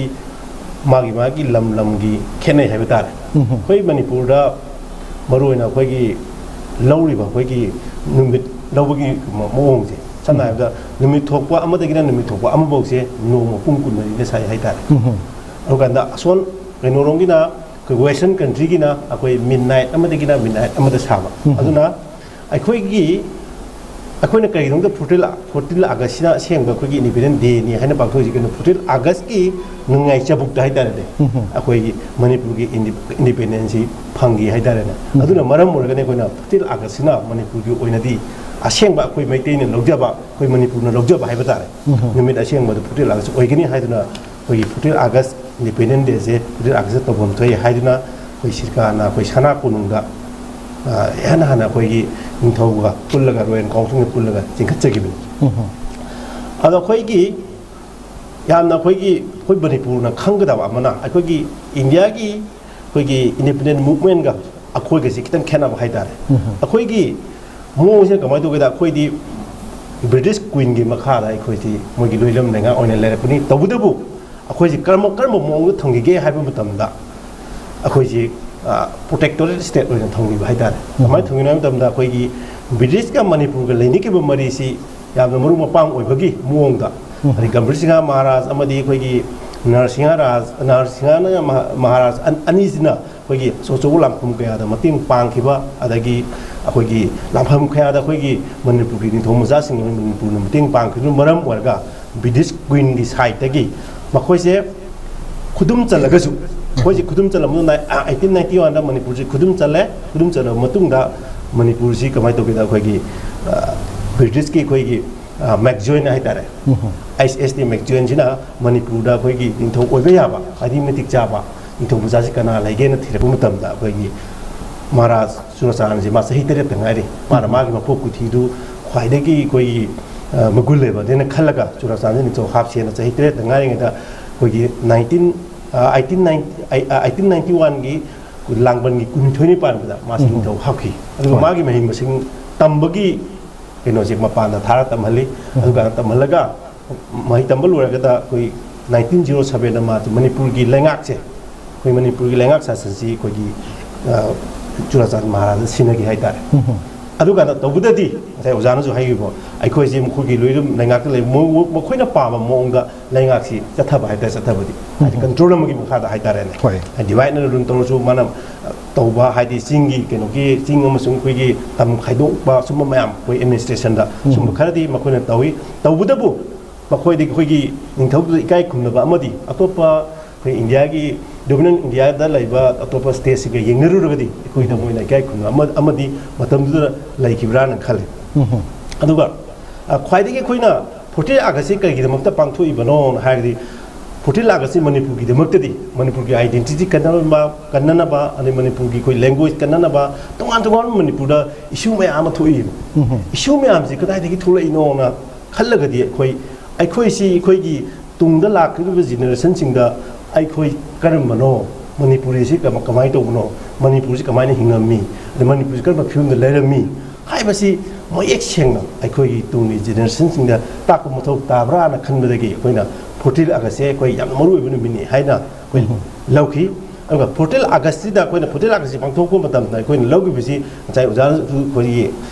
ꯃꯥꯒꯤ ꯃꯥꯒꯤ ꯂꯝ ꯂꯝꯒꯤ ꯈꯦꯠꯅꯩ ꯍꯥꯏꯕ ꯇꯥꯔꯦ꯫ ꯎꯝ꯫ ꯑꯩꯈꯣꯏ ꯃꯅꯤꯄꯨꯔꯗ ꯃꯔꯨꯑꯣꯏꯅ ꯑꯩꯈꯣꯏꯒꯤ ꯂꯧꯔꯤꯕ ꯑꯩꯈꯣꯏꯒꯤ ꯅꯨꯃꯤꯠ ꯂꯧꯕꯒꯤ ꯃ-, ꯃꯑꯣꯡꯁꯦ, ꯁꯝꯅ ꯍꯥꯏꯔꯕꯗ ꯅꯨꯃꯤꯠ ꯊꯣꯛꯄ ꯑꯃꯗꯒꯤꯅ ꯅꯨꯃꯤꯠ ꯊꯣꯛꯄ ꯑꯃꯐꯥꯎꯁꯦ ꯅꯣꯡꯃ ꯄꯨꯡ ꯀꯨꯟꯃꯔꯤꯗ ꯁꯥꯏ ꯍꯥꯏꯇꯥꯔꯦ꯫ ꯎꯝ꯫ ꯑꯗꯨꯀꯥꯟꯗ ꯑꯁꯣꯝ ꯀꯩꯅꯣꯔꯣꯝꯒꯤꯅ, ꯑꯩꯈꯣꯏ western country ꯒꯤꯅ ꯑꯩꯈꯣꯏ midnight ꯑꯃꯗꯒꯤꯅ midnight ꯑꯃꯗ ꯁꯥꯕ꯫ ꯎꯝ꯫ ꯑꯗꯨꯅ ꯑꯩꯈꯣꯏꯒꯤ, ꯑꯩꯈꯣꯏꯅ ꯀꯔꯤꯒꯤꯗꯃꯛꯇ ꯐꯣꯔꯇꯤꯟ, ꯐꯣꯔꯇꯤꯟ ꯑꯥꯒꯁ꯭ꯠꯁꯤꯅ ꯑꯁꯦꯡꯕ ꯑꯩꯈꯣꯏꯒꯤ Independence Day ꯅꯤ ꯍꯥꯏꯅ ꯄꯥꯡꯊꯣꯛꯏꯁꯤ ꯀꯩꯅꯣ? ꯐꯣꯔꯇꯤꯟ ꯑꯥꯒꯁ꯭ꯠꯀꯤ ꯅꯨꯡꯉꯥꯏ ꯆꯕꯨꯛꯇ ꯍꯥꯏꯇꯥꯔꯦꯅꯦ, ꯎꯝ꯫ ꯑꯩꯈꯣꯏꯒꯤ ꯃꯅꯤꯄꯨꯔꯒꯤ ꯏꯟꯗꯤ-, independence ꯁꯤ ꯐꯪꯈꯤ ꯍꯥꯏꯇꯥꯔꯦꯅꯦ꯫ ꯎꯝ꯫ ꯑꯗꯨꯅ ꯃꯔꯝ ꯑꯣꯏꯔꯒꯅꯤ ꯑꯩꯈꯣꯏꯅ ꯐꯣꯔꯇꯤꯟ ꯑꯥꯒꯁ꯭ꯠꯁꯤꯅ ꯃꯅꯤꯄꯨꯔꯒꯤ ꯑꯣꯏꯅꯗꯤ ꯑꯁꯦꯡꯕ ꯑꯩꯈꯣꯏ ꯃꯩꯇꯩꯅ ꯂꯧꯖꯕ, ꯑꯩꯈꯣꯏ ꯃꯅꯤꯄꯨꯔꯅ ꯂꯧꯖꯕ ꯍꯥꯏꯕ ꯇꯥꯔꯦ, ꯎꯝ꯫ ꯅꯨꯃꯤꯠ ꯑꯁꯦꯡꯕꯗ ꯐꯣꯔꯇꯤꯟ ꯑꯥꯒꯁ꯭ꯠ ꯑꯣꯏꯒꯅꯤ ꯍꯥꯏꯗꯨꯅ ꯑꯩꯈꯣꯏꯒꯤ ꯐꯣꯔꯇꯤꯟ ꯑꯥꯒꯁ꯭ꯠ Independence Day ꯁꯦ ꯐꯣꯔꯇꯤꯟ ꯑꯥꯒꯁ꯭ꯠꯇ ꯇꯧꯐꯝ ꯊꯣꯛꯏ ꯍꯥꯏꯗꯨꯅ ꯑꯩꯈꯣꯏ ꯁꯤꯔꯀꯥꯅ ꯑꯩꯈꯣꯏ ꯁꯅꯥ ꯀꯣꯅꯨꯡꯗ, ꯑ, ꯏꯍꯥꯟ ꯍꯥꯟꯅ ꯑꯩꯈꯣꯏꯒꯤ ꯅꯤꯡꯊꯧꯒ ꯄꯨꯜꯂꯒ, royal council ꯅ ꯄꯨꯜꯂꯒ ꯆꯤꯡꯈꯠꯆꯈꯤꯕꯅꯤ꯫ ꯎꯝ꯫ ꯑꯗꯣ ꯑꯩꯈꯣꯏꯒꯤ ꯌꯥꯝꯅ ꯑꯩꯈꯣꯏꯒꯤ, ꯑꯩꯈꯣꯏ ꯃꯅꯤꯄꯨꯔꯅ ꯈꯪꯒꯗꯕ ꯑꯃꯅ, ꯑꯩꯈꯣꯏꯒꯤ ꯏꯟꯗꯤꯌꯥꯒꯤ ꯑꯩꯈꯣꯏꯒꯤ independent movement ꯀ ꯑꯩꯈꯣꯏꯒꯁꯤ ꯈꯤꯇꯪ ꯈꯦꯠꯅꯕ ꯍꯥꯏꯇꯥꯔꯦ꯫ ꯎꯝ꯫ ꯑꯩꯈꯣꯏꯒꯤ ꯃꯑꯣꯡꯁꯤꯅ ꯀꯃꯥꯏꯅ ꯇꯧꯒꯦꯗ, ꯑꯩꯈꯣꯏꯗꯤ British Queen ꯒꯤ ꯃꯈꯥꯗ ꯑꯩꯈꯣꯏꯗꯤ ꯃꯣꯏꯒꯤ ꯂꯣꯏꯂꯝ ꯂꯩꯉꯥꯛ ꯑꯣꯏꯅ ꯂꯩꯔꯛꯄꯅꯤ꯫ ꯇꯧꯕꯇꯕꯨ ꯑꯩꯈꯣꯏꯁꯤ ꯀꯔꯝꯕ, ꯀꯔꯝꯕ ꯃꯑꯣꯡꯗ ꯊꯝꯈꯤꯒꯦ ꯍꯥꯏꯕ ꯃꯇꯝꯗ, ꯑꯩꯈꯣꯏꯁꯤ, ꯑ, protectorate state ꯑꯣꯏꯅ ꯊꯝꯈꯤꯕ ꯍꯥꯏꯇꯥꯔꯦ꯫ ꯀꯃꯥꯏꯅ ꯊꯝꯈꯤꯅꯣ ꯍꯥꯏꯕ ꯃꯇꯝꯗ, ꯑꯩꯈꯣꯏꯒꯤ ꯕ꯭ꯔꯤꯇꯤꯁꯀ ꯃꯅꯤꯄꯨꯔꯒ ꯂꯩꯅꯈꯤꯕ ꯃꯔꯤꯁꯤ ꯌꯥꯝꯅ ꯃꯔꯨ ꯃꯄꯥꯡ ꯑꯣꯏꯕꯒꯤ ꯃꯑꯣꯡꯗ, ꯑꯗꯩ ꯒꯝꯚꯤꯔ ꯁꯤꯡꯍ ꯃꯍꯥꯔꯥꯖ ꯑꯃꯗꯤ ꯑꯩꯈꯣꯏꯒꯤ ꯅꯔꯁꯤꯡꯍ ꯔꯥꯖ, ꯅꯔꯁꯤꯡꯍ ꯃꯍꯥ-, ꯃꯍꯥꯔꯥꯖ ꯑꯟ-, ꯑꯅꯤꯁꯤꯅ ꯑꯩꯈꯣꯏꯒꯤ ꯑꯆꯧ ꯑꯆꯧꯕ ꯂꯥꯟꯐꯝ ꯀꯌꯥꯗ ꯃꯇꯦꯡ ꯄꯥꯡꯈꯤꯕ, ꯑꯗꯒꯤ ꯑꯩꯈꯣꯏꯒꯤ ꯂꯥꯟꯐꯝ ꯀꯌꯥꯗ ꯑꯩꯈꯣꯏꯒꯤ ꯃꯅꯤꯄꯨꯔꯒꯤ ꯅꯤꯡꯊꯧ ꯃꯆꯥꯁꯤꯡꯅ ꯃꯅꯤꯄꯨꯔꯅ ꯃꯇꯦꯡ ꯄꯥꯡꯈꯤꯕꯅ ꯃꯔꯝ ꯑꯣꯏꯔꯒ ꯕ꯭ꯔꯤꯇꯤꯁ ꯀ꯭ꯋꯤꯟꯒꯤ ꯁꯥꯏꯠꯇꯒꯤ ꯃꯈꯣꯏꯁꯦ ꯈꯨꯗꯨꯝ ꯆꯜꯂꯒꯁꯨ, ꯑꯩꯈꯣꯏꯁꯦ ꯈꯨꯗꯨꯝ ꯆꯜꯂꯕ ꯃꯇꯨꯡꯗ, ꯑꯩꯠꯇꯤꯟ ꯅꯥꯏꯟꯇꯤ ꯋꯥꯟꯗ ꯃꯅꯤꯄꯨꯔꯁꯤ ꯈꯨꯗꯨꯝ ꯆꯜꯂꯦ꯫ ꯈꯨꯗꯨꯝ ꯆꯜꯂꯕ ꯃꯇꯨꯡꯗ ꯃꯅꯤꯄꯨꯔꯁꯤ ꯀꯃꯥꯏꯅ ꯇꯧꯒꯦꯗ, ꯑꯩꯈꯣꯏꯒꯤ, ꯑ, ꯕ꯭ꯔꯤꯇꯤꯁꯀꯤ ꯑꯩꯈꯣꯏꯒꯤ, ꯑ, ꯃꯦꯛꯖꯣꯏꯟ ꯍꯥꯏꯇꯥꯔꯦ, ꯑꯩꯆ ꯑꯦꯁ ꯇꯤ ꯃꯦꯛꯖꯣꯏꯟꯁꯤꯅ ꯃꯅꯤꯄꯨꯔꯗ ꯑꯩꯈꯣꯏꯒꯤ ꯅꯤꯡꯊꯧ ꯑꯣꯏꯕ ꯌꯥꯕ, ꯈ꯭ꯋꯥꯏꯗꯒꯤ ꯃꯇꯤꯛ ꯆꯥꯕ ꯅꯤꯡꯊꯧ ꯃꯆꯥꯁꯤ ꯀꯅꯥ ꯂꯩꯒꯦꯅ ꯊꯤꯔꯛꯄ ꯃꯇꯝꯗ, ꯑꯩꯈꯣꯏꯒꯤ ꯃꯍꯥꯔꯥꯖ ꯆꯨꯔꯥꯆꯥꯟꯁꯤ ꯃꯥ ꯆꯍꯤ ꯇꯔꯦꯠꯇ ꯉꯥꯏꯔꯤ꯫ ꯃꯥꯅ ꯃꯥꯒꯤ ꯃꯄꯣꯛ ꯀꯨꯊꯤꯗꯨ ꯈ꯭ꯋꯥꯏꯗꯒꯤ ꯑꯩꯈꯣꯏꯒꯤ, ꯑ, ꯃꯒꯨꯟ ꯂꯩꯕꯅꯦꯅ ꯈꯜꯂꯒ ꯆꯨꯔꯥꯆꯥꯟꯁꯤ ꯅꯤꯡꯊꯧ ꯍꯥꯞꯁꯦꯅ ꯆꯍꯤ ꯇꯔꯦꯠꯇ ꯉꯥꯏꯔꯤꯉꯩꯗ ꯑꯩꯈꯣꯏꯒꯤ ꯅꯥꯏꯟꯇꯤꯟ, ꯑ, ꯑꯩꯠꯇꯤꯟ ꯅꯥꯏꯟꯇꯤ, ꯑ, ꯑꯩꯠꯇꯤꯟ ꯅꯥꯏꯟꯇꯤ ꯋꯥꯟꯒꯤ ꯂꯥꯡꯕꯟꯒꯤ ꯀꯨꯟꯅꯤꯊꯣꯏꯅꯤ ꯄꯥꯟꯕꯗ ꯃꯥꯁꯤ ꯅꯤꯡꯊꯧ ꯍꯥꯞꯈꯤ꯫ ꯑꯗꯨꯒ ꯃꯥꯒꯤ ꯃꯍꯩ ꯃꯁꯤꯡ ꯇꯝꯕꯒꯤ ꯀꯩꯅꯣꯁꯦ ꯃꯄꯥꯟꯗ ꯊꯥꯔ ꯇꯝꯍꯜꯂꯤ꯫ ꯑꯗꯨꯒ ꯇꯝꯍꯜꯂꯒ ꯃꯍꯩ ꯇꯝꯕ ꯂꯣꯏꯔꯒꯗ ꯑꯩꯈꯣꯏ ꯅꯥꯏꯟꯇꯤꯟ ꯖꯤꯔꯣ ꯁꯕꯦꯟꯗ ꯃꯥꯁꯦ ꯃꯅꯤꯄꯨꯔꯒꯤ ꯂꯩꯉꯥꯛꯁꯦ, ꯑꯩꯈꯣꯏ ꯃꯅꯤꯄꯨꯔꯒꯤ ꯂꯩꯉꯥꯛ ꯁꯥꯁꯟꯁꯤ ꯑꯩꯈꯣꯏꯒꯤ, ꯑ, ꯆꯨꯔꯥꯆꯥꯟ ꯃꯍꯥꯔꯥꯖꯅ ꯁꯤꯟꯅꯈꯤ ꯍꯥꯏꯇꯥꯔꯦ꯫ ꯑꯗꯨꯀꯥꯟꯗ ꯇꯧꯕꯗꯗꯤ ꯉꯁꯥꯏ ꯑꯣꯖꯥꯅꯁꯨ ꯍꯥꯏꯈꯤꯕ, ꯑꯩꯈꯣꯏꯁꯦ ꯃꯈꯣꯏꯒꯤ ꯂꯣꯏꯅ ꯂꯩꯉꯥꯛꯇ ꯂꯩ, ꯃꯣꯏ-, ꯃꯈꯣꯏꯅ ꯄꯥꯝꯕ ꯃꯑꯣꯡꯗ ꯂꯩꯉꯥꯛꯁꯤ ꯆꯠꯊꯕ ꯍꯥꯏꯇꯥꯔꯦ, ꯆꯠꯊꯕꯗꯤ ꯍꯥꯏꯗꯤ ꯀꯟꯇ꯭ꯔꯣꯜ ꯑꯃꯒꯤ ꯃꯈꯥꯗ ꯍꯥꯏꯇꯥꯔꯦꯅꯦ꯫ ꯍꯣꯏ꯫ ꯍꯥꯏꯗꯤ divide and rule ꯇꯧꯔꯁꯨ ꯃꯥꯅ ꯇꯧꯕ, ꯍꯥꯏꯗꯤ ꯆꯤꯡꯒꯤ ꯀꯩꯅꯣꯒꯤ, ꯆꯤꯡ ꯑꯃꯁꯨꯡ ꯑꯩꯈꯣꯏꯒꯤ ꯇꯝ ꯈꯥꯏꯗꯣꯛꯄ ꯁꯨꯝꯕ ꯃꯌꯥꯝ ꯑꯩꯈꯣꯏ ꯑꯦꯗꯃꯤꯅꯤꯁꯇ꯭ꯔꯦꯁꯟꯗ ꯁꯨꯝꯕ ꯈꯔꯗꯤ ꯃꯈꯣꯏꯅ ꯇꯧꯏ꯫ ꯇꯧꯕꯇꯕꯨ ꯃꯈꯣꯏꯗꯒꯤ ꯑꯩꯈꯣꯏꯒꯤ ꯅꯤꯡꯊꯧꯗꯨꯗ ꯏꯀꯥꯏ ꯈꯨꯝꯅꯕ ꯑꯃꯗꯤ ꯑꯇꯣꯞꯄ ꯑꯩꯈꯣꯏ ꯏꯟꯗꯤꯌꯥꯒꯤ, ꯗꯣꯃꯤꯅꯦꯟ ꯏꯟꯗꯤꯌꯥꯗ ꯂꯩꯕ ꯑꯇꯣꯞꯄ ꯁ꯭ꯇꯦꯠꯁꯤꯡꯒ ꯌꯦꯡꯅꯔꯨꯔꯒꯗꯤ ꯑꯩꯈꯣꯏꯗ ꯃꯣꯏꯅ ꯏꯀꯥꯏ ꯈꯨꯝꯅꯕ ꯑꯃ-, ꯑꯃꯗꯤ ꯃꯇꯝꯗꯨꯗ ꯂꯩꯈꯤꯕ꯭ꯔꯥꯅ ꯈꯜꯂꯤ꯫ ꯑꯗꯨꯒ, ꯑ, ꯈ꯭ꯋꯥꯏꯗꯒꯤ ꯑꯩꯈꯣꯏꯅ ꯐꯣꯔꯇꯤꯟ ꯑꯥꯒꯁꯁꯤ ꯀꯔꯤꯒꯤꯗꯃꯛꯇ ꯄꯥꯡꯊꯣꯛꯏꯕꯅꯣꯅ ꯍꯥꯏꯔꯒꯗꯤ, ꯐꯣꯔꯇꯤꯟ ꯑꯥꯒꯁꯁꯤ ꯃꯅꯤꯄꯨꯔꯒꯤꯗꯃꯛꯇꯗꯤ, ꯃꯅꯤꯄꯨꯔꯒꯤ identity ꯀꯟꯅꯅꯕ, ꯀꯟꯅꯅꯕ, ꯑꯗꯩ ꯃꯅꯤꯄꯨꯔꯒꯤ ꯑꯩꯈꯣꯏ language ꯀꯟꯅꯅꯕ, ꯇꯣꯉꯥꯟ ꯇꯣꯉꯥꯟꯕ ꯃꯅꯤꯄꯨꯔꯗ issue ꯃꯌꯥꯝ ꯑꯃ ꯊꯣꯛꯏ꯫ Issue ꯃꯌꯥꯝꯁꯤ ꯀꯗꯥꯏꯗꯒꯤ ꯊꯣꯛꯂꯛꯏꯅꯣꯅ ꯈꯜꯂꯒꯗꯤ ꯑꯩꯈꯣꯏ, ꯑꯩꯈꯣꯏꯁꯤ ꯑꯩꯈꯣꯏꯒꯤ ꯇꯨꯡꯗ ꯂꯥꯛꯀꯗꯧꯔꯤꯕ generationꯁꯤꯡꯗ ꯑꯩꯈꯣꯏ ꯀꯔꯝꯕꯅꯣ, ꯃꯅꯤꯄꯨꯔꯤꯁꯤ ꯀꯃ-, ꯀꯃꯥꯏꯅ ꯇꯧꯕꯅꯣ, ꯃꯅꯤꯄꯨꯔꯁꯤ ꯀꯃꯥꯏꯅ ꯍꯤꯡꯉꯝꯃꯤ, ꯑꯗꯩ ꯃꯅꯤꯄꯨꯔꯁꯤ ꯀꯔꯝꯕ ꯐꯤꯕꯝꯗ ꯂꯩꯔꯝꯃꯤ ꯍꯥꯏꯕꯁꯤ ꯃꯌꯦꯛ ꯁꯦꯡꯅ ꯑꯩꯈꯣꯏꯒꯤ ꯇꯨꯡꯒꯤ generationꯁꯤꯡꯗ ꯇꯥꯛꯄ ꯃꯊꯧ ꯇꯥꯕ꯭ꯔꯥꯅ ꯈꯟꯕꯗꯒꯤ ꯑꯩꯈꯣꯏꯅ ꯐꯣꯔꯇꯤꯟ ꯑꯥꯒꯁꯁꯦ ꯑꯩꯈꯣꯏ ꯌꯥꯝꯅ ꯃꯔꯨ ꯑꯣꯏꯕ ꯅꯨꯃꯤꯠꯅꯤ ꯍꯥꯏꯅ ꯑꯩꯈꯣꯏ ꯂꯧꯈꯤ꯫ ꯑꯗꯨꯒ ꯐꯣꯔꯇꯤꯟ ꯑꯥꯒꯁꯁꯤꯗ ꯑꯩꯈꯣꯏꯅ ꯐꯣꯔꯇꯤꯟ ꯑꯥꯒꯁꯁꯤ ꯄꯥꯡꯊꯣꯛꯄ ꯃꯇꯝꯗ ꯑꯩꯈꯣꯏꯅ ꯂꯧꯈꯤꯕꯁꯤ ꯉꯁꯥꯏ ꯑꯣꯖꯥꯅꯁꯨ ꯑꯩꯈꯣꯏꯒꯤ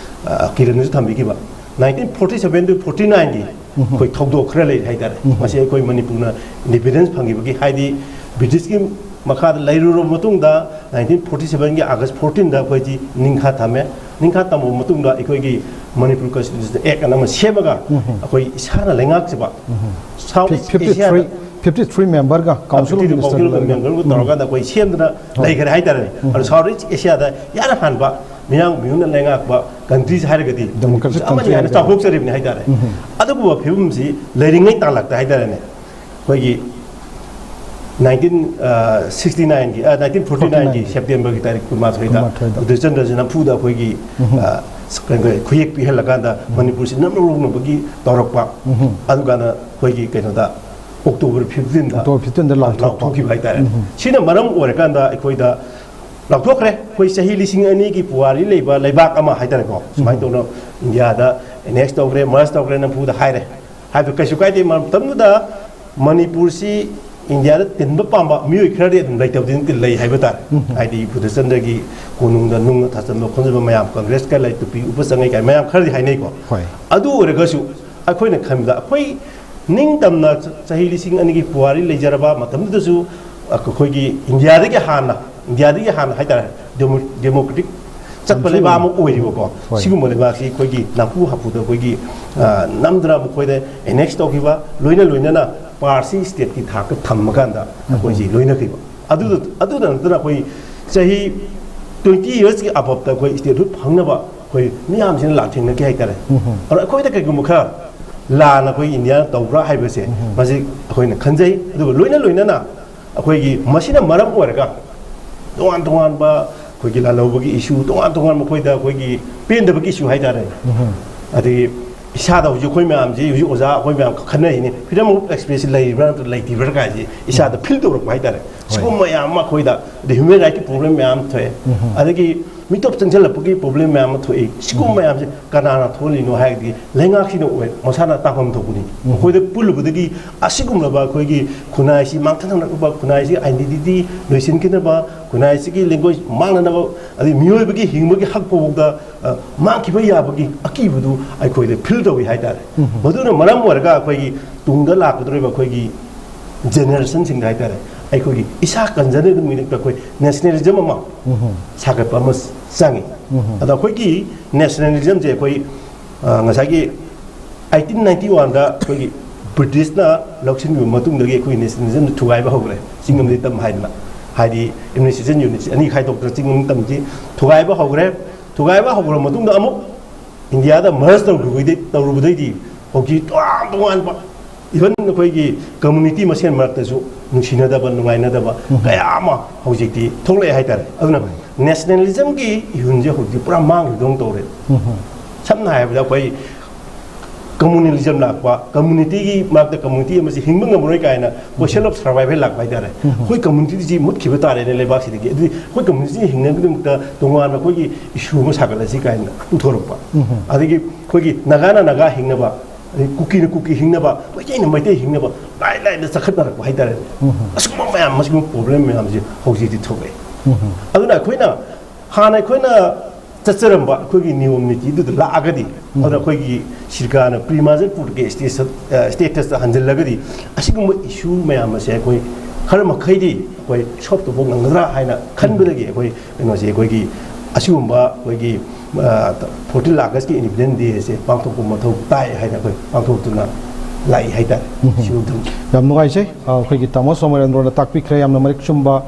ꯑ, ꯀꯤꯔꯟꯅꯁꯨ ꯊꯝꯕꯤꯈꯤꯕ, nineteen forty seven to forty nine ꯒꯤ ꯑꯩꯈꯣꯏ ꯊꯧꯗꯣꯛ ꯈꯔ ꯂꯩꯔꯤ ꯍꯥꯏꯇꯥꯔꯦ꯫ ꯃꯁꯤ ꯑꯩꯈꯣꯏ ꯃꯅꯤꯄꯨꯔꯅ ꯏꯟꯗꯤꯄꯦꯟꯗꯦꯟꯁ ꯐꯪꯈꯤꯕꯒꯤ, ꯍꯥꯏꯗꯤ ꯕ꯭ꯔꯤꯇꯤꯁꯀꯤ ꯃꯈꯥꯗ ꯂꯩꯔꯨꯔꯕ ꯃꯇꯨꯡꯗ, nineteen forty seven ꯒꯤ August fourteen ꯗ ꯑꯩꯈꯣꯏꯁꯤ ꯅꯤꯡꯈꯥ ꯊꯝꯃꯦ꯫ ꯅꯤꯡꯈꯥ ꯊꯝꯃꯕ ꯃꯇꯨꯡꯗ ꯑꯩꯈꯣꯏꯒꯤ ꯃꯅꯤꯄꯨꯔ ꯀꯟꯁꯇꯤꯇ꯭ꯌꯨꯁꯟ ꯑꯦꯛ ꯑꯅ ꯑꯃ ꯁꯦꯝꯃꯒ, ꯑꯩꯈꯣꯏ ꯏꯁꯥꯅ ꯂꯩꯉꯥꯛꯆꯕ, ꯁꯥꯎꯠ ꯏꯁ ꯑꯦꯁꯤꯌꯥꯗ ꯐꯤꯐꯇꯤ ꯊ꯭ꯔꯤ ꯃꯦꯝꯕꯔꯒ ꯀꯥꯎꯟꯁꯤꯜ ꯑꯣꯐ ꯀꯥꯎꯟꯁꯤꯜ ꯃꯤꯅꯤꯁꯇꯔ ꯃꯦꯝꯕꯔꯕꯨ ꯇꯧꯔꯀꯥꯟꯗ ꯑꯩꯈꯣꯏ ꯁꯦꯝꯗꯅ ꯂꯩꯈꯔꯦ ꯍꯥꯏꯇꯥꯔꯦ꯫ ꯑꯗꯣ ꯁꯥꯎꯠ ꯏꯁ ꯑꯦꯁꯤꯌꯥꯗ ꯏꯍꯥꯟ ꯍꯥꯟꯕ ꯃꯤꯌꯥꯝ ꯃꯤꯍꯨꯠꯅ ꯂꯩꯉꯥꯛꯄ ꯀꯟꯇ꯭ꯔꯤꯁ ꯍꯥꯏꯔꯒꯗꯤ Democratic ꯑꯃꯅꯤ country ꯍꯥꯏꯅ ꯍꯥꯏꯇꯥꯔꯦ꯫ ꯆꯥꯎꯊꯣꯛꯆꯔꯤꯕꯅꯤ ꯍꯥꯏꯇꯥꯔꯦ꯫ ꯑꯗꯨꯒꯨꯝꯕ ꯐꯤꯕꯝꯁꯤ ꯂꯩꯔꯤꯉꯩ ꯇꯥꯂꯛꯇ ꯍꯥꯏꯇꯥꯔꯦꯅꯦ, ꯑꯩꯈꯣꯏꯒꯤ nineteen sixty nine ꯒꯤ, nineteen forty nine ꯒꯤ September ꯒꯤ ꯇꯥꯔꯤꯛ ꯀꯨꯟꯃꯥꯊꯣꯏꯗ ꯀꯨꯟꯃꯥꯊꯣꯏꯗ꯫ ꯕꯤꯗ꯭ꯌꯥꯆꯟꯗ꯭ꯔꯁꯤ ꯅꯝꯐꯨꯗ ꯑꯩꯈꯣꯏꯒꯤ, ꯑ, ꯀꯩꯅꯣ, ꯈꯨꯌꯦꯛ ꯄꯤꯍꯜꯂꯀꯥꯟꯗ ꯃꯅꯤꯄꯨꯔꯁꯤ ꯅꯝꯂꯧꯅꯕꯒꯤ ꯇꯧꯔꯛꯄ꯫ ꯑꯗꯨꯀꯥꯟꯗ ꯑꯩꯈꯣꯏꯒꯤ ꯀꯩꯅꯣꯗ, October fifteen ꯗ October fifteen ꯗ ꯂꯥꯎꯊꯣꯛꯄ꯫ ꯂꯥꯎꯊꯣꯛꯈꯤꯕ ꯍꯥꯏꯇꯥꯔꯦ꯫ ꯁꯤꯅ ꯃꯔꯝ ꯑꯣꯏꯔꯀꯥꯟꯗ ꯑꯩꯈꯣꯏꯗ ꯂꯥꯎꯊꯣꯛꯈ꯭ꯔꯦ꯫ ꯑꯩꯈꯣꯏ ꯆꯍꯤ ꯂꯤꯁꯤꯡ ꯑꯅꯤꯒꯤ ꯄꯨꯋꯥꯔꯤ ꯂꯩꯕ ꯂꯩꯕꯥꯛ ꯑꯃ ꯍꯥꯏꯇꯥꯔꯦꯀꯣ, ꯁꯨꯃꯥꯏꯅ ꯇꯧꯅ ꯏꯟꯗꯤꯌꯥꯗ ꯑꯦꯅꯦꯛꯁ ꯇꯧꯈ꯭ꯔꯦ, ꯃꯔꯖ ꯇꯧꯈ꯭ꯔꯦ ꯅꯝꯐꯨꯗ ꯍꯥꯏꯔꯦ꯫ ꯍꯥꯏꯕꯗꯣ ꯀꯩꯁꯨ ꯀꯥꯏꯗꯦ꯫ ꯃꯇꯝꯗꯨꯗ ꯃꯅꯤꯄꯨꯔꯁꯤ ꯏꯟꯗꯤꯌꯥꯗ ꯇꯤꯟꯕ ꯄꯥꯝꯕ ꯃꯤꯑꯣꯏ ꯈꯔꯗꯤ ꯑꯗꯨꯝ ꯂꯩꯇꯕꯗꯤ ꯅꯠꯇꯦ, ꯂꯩ ꯍꯥꯏꯕ ꯇꯥꯔꯦ꯫ ꯍꯥꯏꯗꯤ ꯕꯤꯗ꯭ꯌꯥꯆꯟꯗ꯭ꯔꯒꯤ ꯀꯣꯅꯨꯡꯗ ꯅꯨꯡꯅ ꯊꯥꯖꯟꯕ ꯈꯣꯠꯆꯟꯕ ꯃꯌꯥꯝ, ꯀꯪꯒ꯭ꯔꯦꯁꯀ ꯂꯩ, ꯇꯨꯄꯤ ꯎꯞꯄ ꯆꯪꯉꯩ ꯀꯥꯏ ꯃꯌꯥꯝ ꯈꯔꯗꯤ ꯍꯥꯏꯅꯩꯀꯣ꯫ ꯍꯣꯏ꯫ ꯑꯗꯨ ꯑꯣꯏꯔꯒꯁꯨ ꯑꯩꯈꯣꯏꯅ ꯈꯟꯕꯗ, ꯑꯩꯈꯣꯏ ꯅꯤꯡꯇꯝꯅ ꯆ-, ꯆꯍꯤ ꯂꯤꯁꯤꯡ ꯑꯅꯤꯒꯤ ꯄꯨꯋꯥꯔꯤ ꯂꯩꯖꯔꯕ ꯃꯇꯝꯗꯨꯗꯁꯨ ꯑꯩꯈꯣꯏꯒꯤ ꯏꯟꯗꯤꯌꯥꯗꯒꯤ ꯍꯥꯟꯅ, ꯏꯟꯗꯤꯌꯥꯗꯒꯤ ꯍꯥꯟꯅ ꯍꯥꯏꯇꯥꯔꯦ, ꯗꯦꯃꯣ-, ꯗꯦꯃꯣꯀ꯭ꯔꯦꯇꯤꯛ ꯆꯠꯄ ꯂꯩꯕꯥꯛ ꯑꯃ ꯑꯣꯏꯔꯤꯕꯀꯣ꯫ ꯍꯣꯏ꯫ ꯁꯤꯒꯨꯝꯕ ꯂꯩꯕꯥꯛꯁꯤ ꯑꯩꯈꯣꯏꯒꯤ ꯅꯥꯝꯄꯨ ꯍꯥꯄꯨꯗ ꯑꯩꯈꯣꯏꯒꯤ, ꯑ, ꯅꯝꯗꯅ ꯃꯈꯣꯏꯗ ꯑꯦꯅꯦꯛꯁ ꯇꯧꯈꯤꯕ, ꯂꯣꯏꯅ ꯂꯣꯏꯅꯅ ꯄꯥꯔꯁꯤ ꯁ꯭ꯇꯦꯠꯀꯤ ꯊꯥꯛꯇ ꯊꯝꯃꯀꯥꯟꯗ ꯑꯩꯈꯣꯏꯁꯤ ꯂꯣꯏꯅꯈꯤꯕ꯫ ꯑꯗꯨꯗ, ꯑꯗꯨꯗ ꯅꯠꯇꯅ ꯑꯩꯈꯣꯏ ꯆꯍꯤ twenty years ꯀꯤ ꯑꯕꯞꯇ ꯑꯩꯈꯣꯏ ꯁ꯭ꯇꯦꯠꯍꯨꯗ ꯐꯪꯅꯕ ꯑꯩꯈꯣꯏ ꯃꯤꯌꯥꯝꯁꯤꯅ ꯂꯥꯟꯊꯦꯡꯅꯈꯤ ꯍꯥꯏꯇꯥꯔꯦ꯫ ꯑꯗꯣ ꯑꯩꯈꯣꯏꯗ ꯀꯩꯒꯨꯝꯕ ꯈꯔ ꯂꯥꯟꯅ ꯑꯩꯈꯣꯏ ꯏꯟꯗꯤꯌꯥꯅ ꯇꯧꯕ꯭ꯔꯥ ꯍꯥꯏꯕꯁꯦ, ꯃꯁꯤ ꯑꯩꯈꯣꯏꯅ ꯈꯟꯖꯩ꯫ ꯑꯗꯨꯒ ꯂꯣꯏꯅ ꯂꯣꯏꯅꯅ ꯑꯩꯈꯣꯏꯒꯤ ꯃꯁꯤꯅ ꯃꯔꯝ ꯑꯣꯏꯔꯒ ꯇꯣꯉꯥꯟ ꯇꯣꯉꯥꯟꯕ ꯑꯩꯈꯣꯏꯒꯤ ꯂꯥꯜꯍꯧꯕꯒꯤ ꯏꯁꯨ, ꯇꯣꯉꯥꯟ ꯇꯣꯉꯥꯟꯕ ꯑꯩꯈꯣꯏꯗ ꯑꯩꯈꯣꯏꯒꯤ ꯄꯦꯟꯗꯕꯒꯤ ꯏꯁꯨ ꯍꯥꯏꯇꯥꯔꯦ꯫ ꯑꯗꯒꯤ ꯏꯁꯥꯗ ꯍꯧꯖꯤꯛ ꯑꯩꯈꯣꯏ ꯃꯌꯥꯝꯁꯤ, ꯍꯧꯖꯤꯛ ꯑꯣꯖꯥ ꯑꯩꯈꯣꯏ ꯃꯌꯥꯝ ꯈꯟꯅꯔꯤꯅꯤ, freedom of expression ꯂꯩꯔꯤꯕ꯭ꯔꯥ ꯅꯠꯇ꯭ꯔꯒ ꯂꯩꯇ꯭ꯔꯤꯕ꯭ꯔꯥ ꯀꯥꯏꯁꯤ ꯏꯁꯥꯗ ꯐꯤꯜ ꯇꯧꯔꯛꯄ ꯍꯥꯏꯇꯥꯔꯦ꯫ ꯁꯤꯒꯨꯝꯕ ꯃꯌꯥꯝ ꯑꯃ ꯑꯩꯈꯣꯏꯗ, ꯑꯗꯩ human right ꯀꯤ problem ꯃꯌꯥꯝ ꯊꯣꯛꯑꯦ꯫ ꯑꯗꯒꯤ ꯃꯤꯇꯣꯞ ꯆꯪꯁꯤꯜꯂꯛꯄꯒꯤ ꯄ꯭ꯔꯣꯕ꯭ꯂꯦꯝ ꯃꯌꯥꯝ ꯑꯃ ꯊꯣꯛꯏ꯫ ꯁꯤꯒꯨꯝꯕ ꯃꯌꯥꯝꯁꯦ ꯀꯅꯥꯅ ꯊꯣꯛꯍꯜꯂꯤꯅꯣ ꯍꯥꯏꯔꯒꯗꯤ ꯂꯩꯉꯥꯛꯁꯤꯅ ꯑꯣꯏ-, ꯃꯁꯥꯅ ꯇꯥꯐꯝ ꯊꯣꯛꯄꯅꯤ꯫ ꯃꯈꯣꯏꯗ ꯄꯨꯜꯂꯨꯕꯗꯒꯤ ꯑꯁꯤꯒꯨꯝꯂꯕ ꯑꯩꯈꯣꯏꯒꯤ ꯈꯨꯟꯅꯥꯏꯁꯤ ꯃꯥꯡꯊꯅꯕ, ꯈꯨꯟꯅꯥꯏꯁꯤꯒꯤ ꯑꯥꯏꯗꯦꯟꯇꯤꯇꯤ ꯂꯣꯏꯁꯤꯟꯈꯤꯅꯕ, ꯈꯨꯟꯅꯥꯏꯁꯤꯒꯤ ꯂꯦꯡꯒ꯭ꯋꯦꯖ ꯃꯥꯡꯅꯅꯕ, ꯑꯗꯩ ꯃꯤꯑꯣꯏꯕꯒꯤ ꯍꯤꯡꯕꯒꯤ ꯍꯛ ꯐꯥꯎꯕꯗ, ꯑ, ꯃꯥꯡꯈꯤꯕ ꯌꯥꯕꯒꯤ ꯑꯀꯤꯕꯗꯨ ꯑꯩꯈꯣꯏꯗ ꯐꯤꯜ ꯇꯧꯏ ꯍꯥꯏꯇꯥꯔꯦ꯫ ꯃꯗꯨꯅ ꯃꯔꯝ ꯑꯣꯏꯔꯒ ꯑꯩꯈꯣꯏꯒꯤ ꯇꯨꯡꯗ ꯂꯥꯛꯀꯗꯧꯔꯤꯕ ꯑꯩꯈꯣꯏꯒꯤ ꯖꯦꯅꯦꯔꯦꯁꯟꯁꯤꯡꯗ ꯍꯥꯏꯇꯥꯔꯦ, ꯑꯩꯈꯣꯏꯒꯤ ꯏꯁꯥ ꯀꯟꯖꯅꯕꯒꯤꯗꯃꯛꯇ ꯑꯩꯈꯣꯏ ꯅꯦꯁꯅꯦꯂꯤꯖꯝ ꯑꯃ ꯁꯥꯒꯠꯄ ꯑꯃ ꯆꯪꯉꯤ꯫ ꯑꯗꯣ ꯑꯩꯈꯣꯏꯒꯤ ꯅꯦꯁꯅꯦꯂꯤꯖꯝꯁꯦ ꯑꯩꯈꯣꯏ, ꯑ, ꯉꯁꯥꯏꯒꯤ ꯑꯩꯠꯇꯤꯟ ꯅꯥꯏꯟꯇꯤ ꯋꯥꯟꯗ ꯑꯩꯈꯣꯏꯒꯤ ꯕ꯭ꯔꯤꯇꯤꯁꯅ ꯂꯧꯁꯤꯟꯈꯤꯕ ꯃꯇꯨꯡꯗꯒꯤ ꯑꯩꯈꯣꯏꯒꯤ ꯅꯦꯁꯅꯦꯂꯤꯖꯝ ꯊꯨꯒꯥꯏꯕ ꯍꯧꯈ꯭ꯔꯦ꯫ ꯆꯤꯡ ꯑꯃꯗꯤ ꯇꯝ ꯍꯥꯏꯗꯅ, ꯍꯥꯏꯗꯤ ꯑꯦꯗꯃꯤꯅꯤꯁꯇ꯭ꯔꯦꯁꯟ ꯌꯨꯅꯤꯠꯁꯦ ꯑꯅꯤ ꯈꯥꯏꯗꯣꯛꯇꯅ ꯆꯤꯡ ꯑꯃꯗꯤ ꯇꯝꯁꯤ ꯊꯨꯒꯥꯏꯕ ꯍꯧꯈ꯭ꯔꯦ꯫ ꯊꯨꯒꯥꯏꯕ ꯍꯧꯈ꯭ꯔ ꯃꯇꯨꯡꯗ ꯑꯃꯨꯛ ꯏꯟꯗꯤꯌꯥꯗ ꯃꯔꯁ ꯇꯧꯔꯨꯕꯗꯩ-, ꯇꯧꯔꯨꯕꯗꯩꯗꯤ ꯍꯧꯖꯤꯛ ꯇꯣꯉꯥꯟ ꯇꯣꯉꯥꯟꯕ, ꯏꯚꯟ ꯑꯩꯈꯣꯏꯒꯤ ꯀꯝꯃꯨꯅꯤꯇꯤ ꯃꯁꯦꯟ ꯃꯔꯛꯇꯁꯨ ꯅꯨꯡꯁꯤꯅꯗꯕ, ꯅꯨꯡꯉꯥꯏꯅꯗꯕ ꯀꯌꯥ ꯑꯃ ꯍꯧꯖꯤꯛꯇꯤ ꯊꯣꯛꯂꯛꯑꯦ ꯍꯥꯏꯇꯥꯔꯦ꯫ ꯑꯗꯨꯅ ꯅꯦꯁꯅꯦꯂꯤꯖꯝꯒꯤ ꯏꯍꯨꯜꯁꯦ ꯍꯧꯖꯤꯛꯇꯤ ꯄꯨꯔꯥ ꯃꯥꯡꯈꯤꯕꯗꯧꯅ ꯇꯧꯔꯦ꯫ ꯁꯝꯅ ꯍꯥꯏꯔꯕꯗ ꯑꯩꯈꯣꯏ ꯀꯝꯃꯨꯅꯦꯂꯤꯖꯝ ꯂꯥꯛꯄ, ꯀꯝꯃꯨꯅꯤꯇꯤꯒꯤ ꯃꯔꯛꯇ ꯀꯝꯃꯨꯅꯤꯇꯤ ꯑꯃꯁꯤ ꯍꯤꯡꯕ ꯉꯝꯃꯔꯣꯏ ꯀꯥꯏꯅ ꯀꯣꯏꯁꯟ ꯑꯣꯐ ꯁꯔꯚꯥꯏꯚꯦꯜ ꯂꯥꯛꯄ ꯍꯥꯏꯇꯥꯔꯦ꯫ ꯑꯩꯈꯣꯏ ꯀꯝꯃꯨꯅꯤꯇꯤꯁꯤ ꯃꯨꯠꯈꯤꯕ ꯇꯥꯔꯦꯅꯦ ꯂꯩꯕꯥꯛꯁꯤꯗꯒꯤ꯫ ꯑꯗꯨꯗꯤ ꯑꯩꯈꯣꯏ ꯀꯝꯃꯨꯅꯤꯇꯤ ꯍꯤꯡꯅꯕꯒꯤꯗꯃꯛꯇ ꯇꯣꯉꯥꯟꯅ ꯑꯩꯈꯣꯏꯒꯤ ꯏꯁꯨ ꯑꯃ ꯁꯥꯒꯠꯂꯁꯤ ꯀꯥꯏꯅ ꯄꯨꯊꯣꯔꯛꯄ꯫ ꯑꯗꯒꯤ ꯑꯩꯈꯣꯏꯒꯤ ꯅꯥꯒꯥꯅ ꯅꯥꯒꯥ ꯍꯤꯡꯅꯕ, ꯑꯗꯩ ꯀꯨꯀꯤꯅ ꯀꯨꯀꯤ ꯍꯤꯡꯅꯕ, ꯃꯩꯇꯩꯅ ꯃꯩꯇꯩ ꯍꯤꯡꯅꯕ, ꯂꯥꯏ ꯂꯥꯏꯗ ꯆꯈꯠꯅꯔꯛꯄ ꯍꯥꯏꯇꯥꯔꯦ꯫ ꯑꯁꯤꯒꯨꯝꯕ ꯃꯌꯥꯝ, ꯑꯁꯤꯒꯨꯝꯕ ꯄ꯭ꯔꯣꯕ꯭ꯂꯦꯝ ꯃꯌꯥꯝꯁꯦ ꯍꯧꯖꯤꯛꯇꯤ ꯊꯣꯛꯂꯛꯑꯦ꯫ ꯑꯗꯨꯅ ꯑꯩꯈꯣꯏꯅ, ꯍꯥꯟꯅ ꯑꯩꯈꯣꯏꯅ ꯆꯠꯆꯔꯝꯕ ꯑꯩꯈꯣꯏꯒꯤ ꯅꯤꯌꯣꯝ ꯅꯤꯇꯤꯗꯨꯗ ꯂꯥꯛꯑꯒꯗꯤ, ꯑꯗꯨꯅ ꯑꯩꯈꯣꯏꯒꯤ ꯁꯤꯔꯀꯥꯔꯅ ꯄ꯭ꯔꯤ ꯃꯥꯔꯖꯔ ꯄꯨꯔꯒꯤ ꯁ꯭ꯇꯦꯇꯁ, ꯑ, ꯁ꯭ꯇꯦꯇꯁꯇ ꯍꯟꯖꯤꯜꯂꯒꯗꯤ ꯑꯁꯤꯒꯨꯝꯕ ꯏꯁꯨ ꯃꯌꯥꯝ ꯑꯁꯦ ꯑꯩꯈꯣꯏ ꯈꯔ ꯃꯈꯩꯗꯤ ꯑꯩꯈꯣꯏ ꯁꯣꯞ ꯇꯧꯕ ꯉꯝꯒꯗ꯭ꯔꯥ ꯍꯥꯏꯅ ꯈꯟꯕꯗꯒꯤ ꯑꯩꯈꯣꯏ ꯀꯩꯅꯣꯁꯦ, ꯑꯩꯈꯣꯏꯒꯤ ꯑꯁꯤꯒꯨꯝꯕ ꯑꯩꯈꯣꯏꯒꯤ, ꯑ, ꯐꯣꯔꯇꯤꯟ ꯑꯥꯒꯁꯀꯤ ꯏꯟꯗꯤꯄꯦꯟꯗꯦꯟꯁ ꯗꯦꯁꯦ ꯄꯥꯡꯊꯣꯛꯄ ꯃꯊꯧ ꯇꯥꯏ ꯍꯥꯏꯅ ꯑꯩꯈꯣꯏ ꯄꯥꯡꯊꯣꯛꯇꯨꯅ ꯂꯥꯛꯏ ꯍꯥꯏꯇꯥꯔꯦ꯫ ꯁꯤꯕꯨ ꯊꯝꯖꯒꯦ꯫ ꯌꯥꯝ ꯅꯨꯡꯉꯥꯏꯖꯩ꯫ ꯑ, ꯑꯩꯈꯣꯏꯒꯤ ꯇꯥꯃꯣ ꯁꯣꯃꯦꯟꯗ꯭ꯔꯣꯅ ꯇꯥꯛꯄꯤꯈ꯭ꯔꯦ꯫ ꯌꯥꯝꯅ ꯃꯔꯤꯛ ꯆꯨꯝꯕ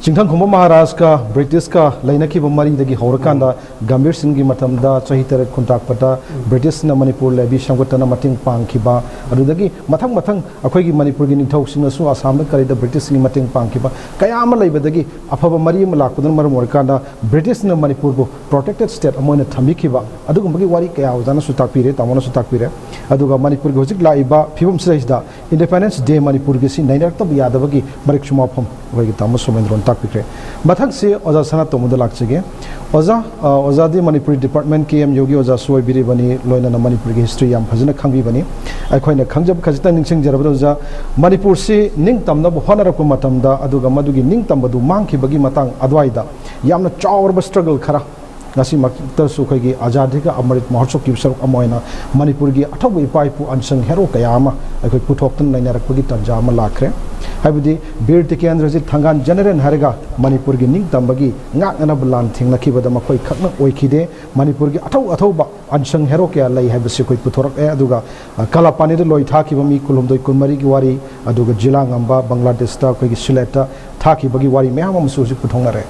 ꯆꯤꯡꯊꯪ ꯈꯨꯝꯕ ꯃꯍꯥꯔꯥꯖꯀ ꯕ꯭ꯔꯤꯇꯤꯁꯀ ꯂꯩꯅꯈꯤꯕ ꯃꯔꯤꯗꯒꯤ ꯍꯧꯔꯀꯥꯟꯗ ꯒꯝꯚꯤꯔ ꯁꯤꯡꯒꯤ ꯃꯇꯝꯗ ꯆꯍꯤ ꯇꯔꯦꯠ ꯈꯨꯟꯇꯥꯛꯄꯗ ꯕ꯭ꯔꯤꯇꯤꯁꯅ ꯃꯅꯤꯄꯨꯔ ꯂꯦꯚꯤ ꯁꯦꯝꯒꯠꯇꯅ ꯃꯇꯦꯡ ꯄꯥꯡꯈꯤꯕ, ꯑꯗꯨꯗꯒꯤ ꯃꯊꯪ ꯃꯊꯪ ꯑꯩꯈꯣꯏꯒꯤ ꯃꯅꯤꯄꯨꯔꯒꯤ ꯅꯤꯡꯊꯧꯁꯤꯡꯅꯁꯨ ꯑꯁꯥꯝꯗ ꯀꯔꯤꯗ ꯕ꯭ꯔꯤꯇꯤꯁꯁꯤꯡꯒꯤ ꯃꯇꯦꯡ ꯄꯥꯡꯈꯤꯕ ꯀꯌꯥ ꯑꯃ ꯂꯩꯕꯗꯒꯤ ꯑꯐꯕ ꯃꯔꯤ ꯑꯃ ꯂꯥꯛꯄꯗꯨꯅ ꯃꯔꯝ ꯑꯣꯏꯔꯀꯥꯟꯗ ꯕ꯭ꯔꯤꯇꯤꯁꯅ ꯃꯅꯤꯄꯨꯔꯕꯨ ꯄ꯭ꯔꯣꯇꯦꯛꯇꯦꯠ ꯁ꯭ꯇꯦꯠ ꯑꯃ ꯑꯣꯏꯅ ꯊꯝꯕꯤꯈꯤꯕ, ꯑꯗꯨꯒꯨꯝꯕꯒꯤ ꯋꯥꯔꯤ ꯀꯌꯥ ꯑꯣꯖꯥꯅꯁꯨ ꯇꯥꯛꯄꯤꯔꯦ, ꯇꯥꯃꯣꯅꯁꯨ ꯇꯥꯛꯄꯤꯔꯦ꯫ ꯑꯗꯨꯒ ꯃꯅꯤꯄꯨꯔꯒꯤ ꯍꯧꯖꯤꯛ ꯂꯥꯛꯏꯕ ꯐꯤꯕꯝꯁꯤꯗꯩꯁꯤꯗ ꯏꯟꯗꯤꯄꯦꯟꯗꯦꯟꯁ ꯗꯦ ꯃꯅꯤꯄꯨꯔꯒꯤꯁꯤ ꯅꯩꯅꯔꯛꯇꯕ ꯌꯥꯗꯕꯒꯤ ꯃꯔꯤꯛ ꯆꯨꯝꯕ ꯋꯥꯐꯝ ꯑꯩꯈꯣꯏꯒꯤ ꯇꯥꯃꯣ ꯁꯣꯃꯦꯟꯗ꯭ꯔꯣꯅ ꯇꯥꯛꯄꯤꯈ꯭ꯔꯦ꯫ ꯃꯊꯪꯁꯤ ꯑꯣꯖꯥ ꯁꯅꯥꯇꯣꯝꯕꯗ ꯂꯥꯛꯆꯒꯦ꯫ ꯑꯣꯖꯥ, ꯑ, ꯑꯣꯖꯥꯗꯤ ꯃꯅꯤꯄꯨꯔꯤ ꯗꯤꯄꯥꯔꯠꯃꯦꯟ ꯀꯦ ꯑꯦꯝ ꯌꯨꯒꯤ ꯑꯣꯖꯥꯁꯨ ꯑꯣꯏꯕꯤꯔꯤꯕꯅꯤ, ꯂꯣꯏꯅꯅ ꯃꯅꯤꯄꯨꯔꯒꯤ ꯍꯤꯁꯇ꯭ꯔꯤ ꯌꯥꯝ ꯐꯖꯅ ꯈꯪꯕꯤꯕꯅꯤ꯫ ꯑꯩꯈꯣꯏꯅ ꯈꯪꯖꯕ ꯈꯖꯤꯛꯇꯪ ꯅꯤꯡꯁꯤꯡꯖꯔꯕꯗ, ꯑꯣꯖꯥ, ꯃꯅꯤꯄꯨꯔꯁꯤ ꯅꯤꯡꯇꯝꯅꯕ ꯍꯣꯠꯅꯔꯛꯄ ꯃꯇꯝꯗ, ꯑꯗꯨꯒ ꯃꯗꯨꯒꯤ ꯅꯤꯡꯇꯝꯕꯗꯨ ꯃꯥꯡꯈꯤꯕꯒꯤ ꯃꯇꯥꯡ ꯑꯗꯨꯋꯥꯏꯗ ꯌꯥꯝꯅ ꯆꯥꯎꯔꯕ ꯁ꯭ꯇ꯭ꯔꯒꯜ ꯈꯔ, ꯉꯁꯤꯃꯛꯇꯁꯨ ꯑꯩꯈꯣꯏꯒꯤ ꯑꯖꯥꯗꯤ ꯀꯥ ꯑꯃ꯭ꯔꯤꯠ ꯃꯍꯣꯠꯁꯕꯀꯤ ꯁꯔꯨꯛ ꯑꯃ ꯑꯣꯏꯅ ꯃꯅꯤꯄꯨꯔꯒꯤ ꯑꯊꯧꯕ ꯏꯄꯥ ꯏꯄꯨ ꯑꯟꯁꯪ ꯍꯦꯔꯣ ꯀꯌꯥ ꯑꯃ ꯑꯩꯈꯣꯏ ꯄꯨꯊꯣꯛꯇꯨꯅ ꯅꯩꯅꯔꯛꯄꯒꯤ ꯇꯥꯟꯖꯥ ꯑꯃ ꯂꯥꯛꯈ꯭ꯔꯦ꯫ ꯍꯥꯏꯕꯗꯤ ꯕꯤꯔ ꯇꯤꯀꯦꯟꯗ꯭ꯔꯖꯤꯠ ꯊꯪꯒꯥꯜ ꯖꯦꯅꯔꯦꯜ ꯍꯥꯏꯔꯒ ꯃꯅꯤꯄꯨꯔꯒꯤ ꯅꯤꯡꯇꯝꯕꯒꯤ ꯉꯥꯛꯅꯅꯕ ꯂꯥꯟ ꯊꯦꯡꯅꯈꯤꯕꯗ ꯃꯈꯣꯏ ꯈꯛꯅ ꯑꯣꯏꯈꯤꯗꯦ꯫ ꯃꯅꯤꯄꯨꯔꯒꯤ ꯑꯊꯧ ꯑꯊꯧꯕ ꯑꯟꯁꯪ ꯍꯦꯔꯣ ꯀꯌꯥ ꯂꯩ ꯍꯥꯏꯕꯁꯤ ꯑꯩꯈꯣꯏ ꯄꯨꯊꯣꯔꯛꯑꯦ꯫ ꯑꯗꯨꯒ, ꯑ, ꯀꯂꯥꯄꯥꯅꯤꯗ ꯂꯣꯏ ꯊꯥꯈꯤꯕ ꯃꯤ ꯀꯨꯟꯍꯨꯝꯗꯣꯏ ꯀꯨꯟꯃꯔꯤꯒꯤ ꯋꯥꯔꯤ, ꯑꯗꯨꯒ ꯖꯤꯂꯥ ꯉꯝꯕ ꯕꯪꯒ꯭ꯂꯥꯗꯦꯁꯇ ꯑꯩꯈꯣꯏꯒꯤ ꯁꯤꯂꯦꯠꯇ ꯊꯥꯈꯤꯕꯒꯤ ꯋꯥꯔꯤ ꯃꯌꯥꯝ ꯑꯃꯁꯨ ꯍꯧꯖꯤꯛ ꯄꯨꯊꯣꯛꯅꯔꯦ꯫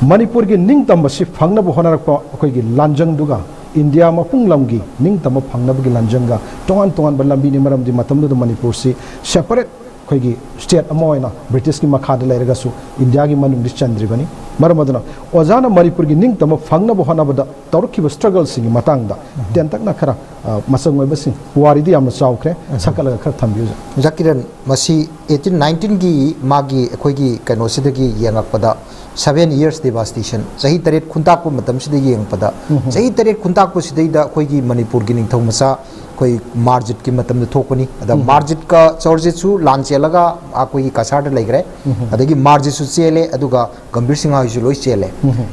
ꯃꯅꯤꯄꯨꯔꯒꯤ ꯅꯤꯡꯇꯝꯕꯁꯤ ꯐꯪꯅꯕ ꯍꯣꯠꯅꯔꯛꯄ ꯑꯩꯈꯣꯏꯒꯤ ꯂꯥꯟꯖꯪꯗꯨꯒ, ꯏꯟꯗꯤꯌꯥ ꯃꯄꯨꯡ ꯂꯝꯒꯤ ꯅꯤꯡꯇꯝꯕ ꯐꯪꯅꯕꯒꯤ ꯂꯥꯟꯖꯪꯒ ꯇꯣꯉꯥꯟ ꯇꯣꯉꯥꯟꯕ ꯂꯝꯕꯤꯅꯤ꯫ ꯃꯔꯝꯗꯤ ꯃꯇꯝꯗꯨꯗ ꯃꯅꯤꯄꯨꯔꯁꯤ ꯁꯦꯄꯔꯦꯠ ꯑꯩꯈꯣꯏꯒꯤ ꯁ꯭ꯇꯦꯠ ꯑꯃ ꯑꯣꯏꯅ ꯕ꯭ꯔꯤꯇꯤꯁꯀꯤ ꯃꯈꯥꯗ ꯂꯩꯔꯒꯁꯨ ꯏꯟꯗꯤꯌꯥꯒꯤ ꯃꯅꯨꯡꯗꯤ ꯆꯟꯗ꯭ꯔꯤꯕꯅꯤ꯫ ꯃꯔꯝ ꯑꯗꯨꯅ ꯑꯣꯖꯥꯅ ꯃꯅꯤꯄꯨꯔꯒꯤ ꯅꯤꯡꯇꯝꯕ ꯐꯪꯅꯕ ꯍꯣꯠꯅꯕꯗ ꯇꯧꯔꯛꯈꯤꯕ ꯁ꯭ꯇ꯭ꯔꯒꯜꯁꯤꯡꯒꯤ ꯃꯇꯥꯡꯗ ꯇꯦꯟꯇꯛꯅ ꯈꯔ, ꯑ, ꯃꯆꯪ ꯑꯣꯏꯕꯁꯤꯡ, ꯄꯨꯋꯥꯔꯤꯗꯤ ꯌꯥꯝꯅ ꯆꯥꯎꯈ꯭ꯔꯦ, ꯁꯛꯀꯠꯂꯒ ꯈꯔ ꯊꯝꯕꯤꯌꯨ, ꯑꯣꯖꯥ꯫ ꯑꯣꯖꯥ ꯀꯤꯔꯟ, ꯃꯁꯤ ꯑꯩꯠꯇꯤꯟ ꯅꯥꯏꯟꯇꯤꯟꯒꯤ ꯃꯥꯒꯤ ꯑꯩꯈꯣꯏꯒꯤ ꯀꯩꯅꯣꯁꯤꯗꯒꯤ ꯌꯦꯡꯉꯛꯄꯗ, seven years devastation, ꯆꯍꯤ ꯇꯔꯦꯠ ꯈꯨꯟꯇꯥꯛꯄ ꯃꯇꯝꯁꯤꯗ ꯌꯦꯡꯉꯛꯄꯗ, ꯆꯍꯤ ꯇꯔꯦꯠ ꯈꯨꯟꯇꯥꯛꯄꯁꯤꯗꯩꯗ ꯑꯩꯈꯣꯏꯒꯤ ꯃꯅꯤꯄꯨꯔꯒꯤ ꯅꯤꯡꯊꯧ ꯃꯆꯥ ꯑꯩꯈꯣꯏ ꯃꯥꯔꯖꯤꯠꯀꯤ ꯃꯇꯝꯗ ꯊꯣꯛꯄꯅꯤ꯫ ꯑꯗ ꯃꯥꯔꯖꯤꯠꯀ ꯆꯧꯔꯖꯤꯠꯁꯨ ꯂꯥꯟ ꯆꯦꯜꯂꯒ ꯑꯩꯈꯣꯏꯒꯤ ꯀꯁꯥꯔꯗ ꯂꯩꯈ꯭ꯔꯦ꯫ ꯑꯗꯒꯤ ꯃꯥꯔꯖꯤꯠꯁꯨ ꯆꯦꯜꯂꯦ, ꯑꯗꯨꯒ ꯒꯝꯚꯤꯔ ꯁꯤꯡꯍ ꯍꯣꯏꯁꯨ ꯂꯣꯏ ꯆꯦꯜꯂꯦ꯫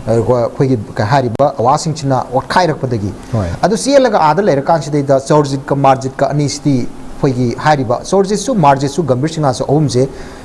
ꯑꯗꯨꯒ ꯑꯩꯈꯣꯏꯒꯤ ꯀ-, ꯍꯥꯏꯔꯤꯕ ꯑꯋꯥꯁꯤꯡꯁꯤꯅ ꯑꯣꯠꯈꯥꯏꯔꯛꯄꯗꯒꯤ꯫ ꯍꯣꯏ꯫ ꯑꯗꯨ ꯆꯦꯜꯂꯒ ꯑꯥꯗ ꯂꯩꯔꯀꯥꯟꯁꯤꯗꯩꯗ ꯆꯧꯔꯖꯤꯠꯀ ꯃꯥꯔꯖꯤꯠꯀ ꯑꯅꯤꯁꯤꯗꯤ ꯑꯩꯈꯣꯏꯒꯤ ꯍꯥꯏꯔꯤꯕ ꯆꯧꯔꯖꯤꯠꯁꯨ ꯃꯥꯔꯖꯤꯠꯁꯨ ꯒꯝꯚꯤꯔ ꯁꯤꯡꯍꯁꯨ ꯑꯍꯨꯝꯁꯦ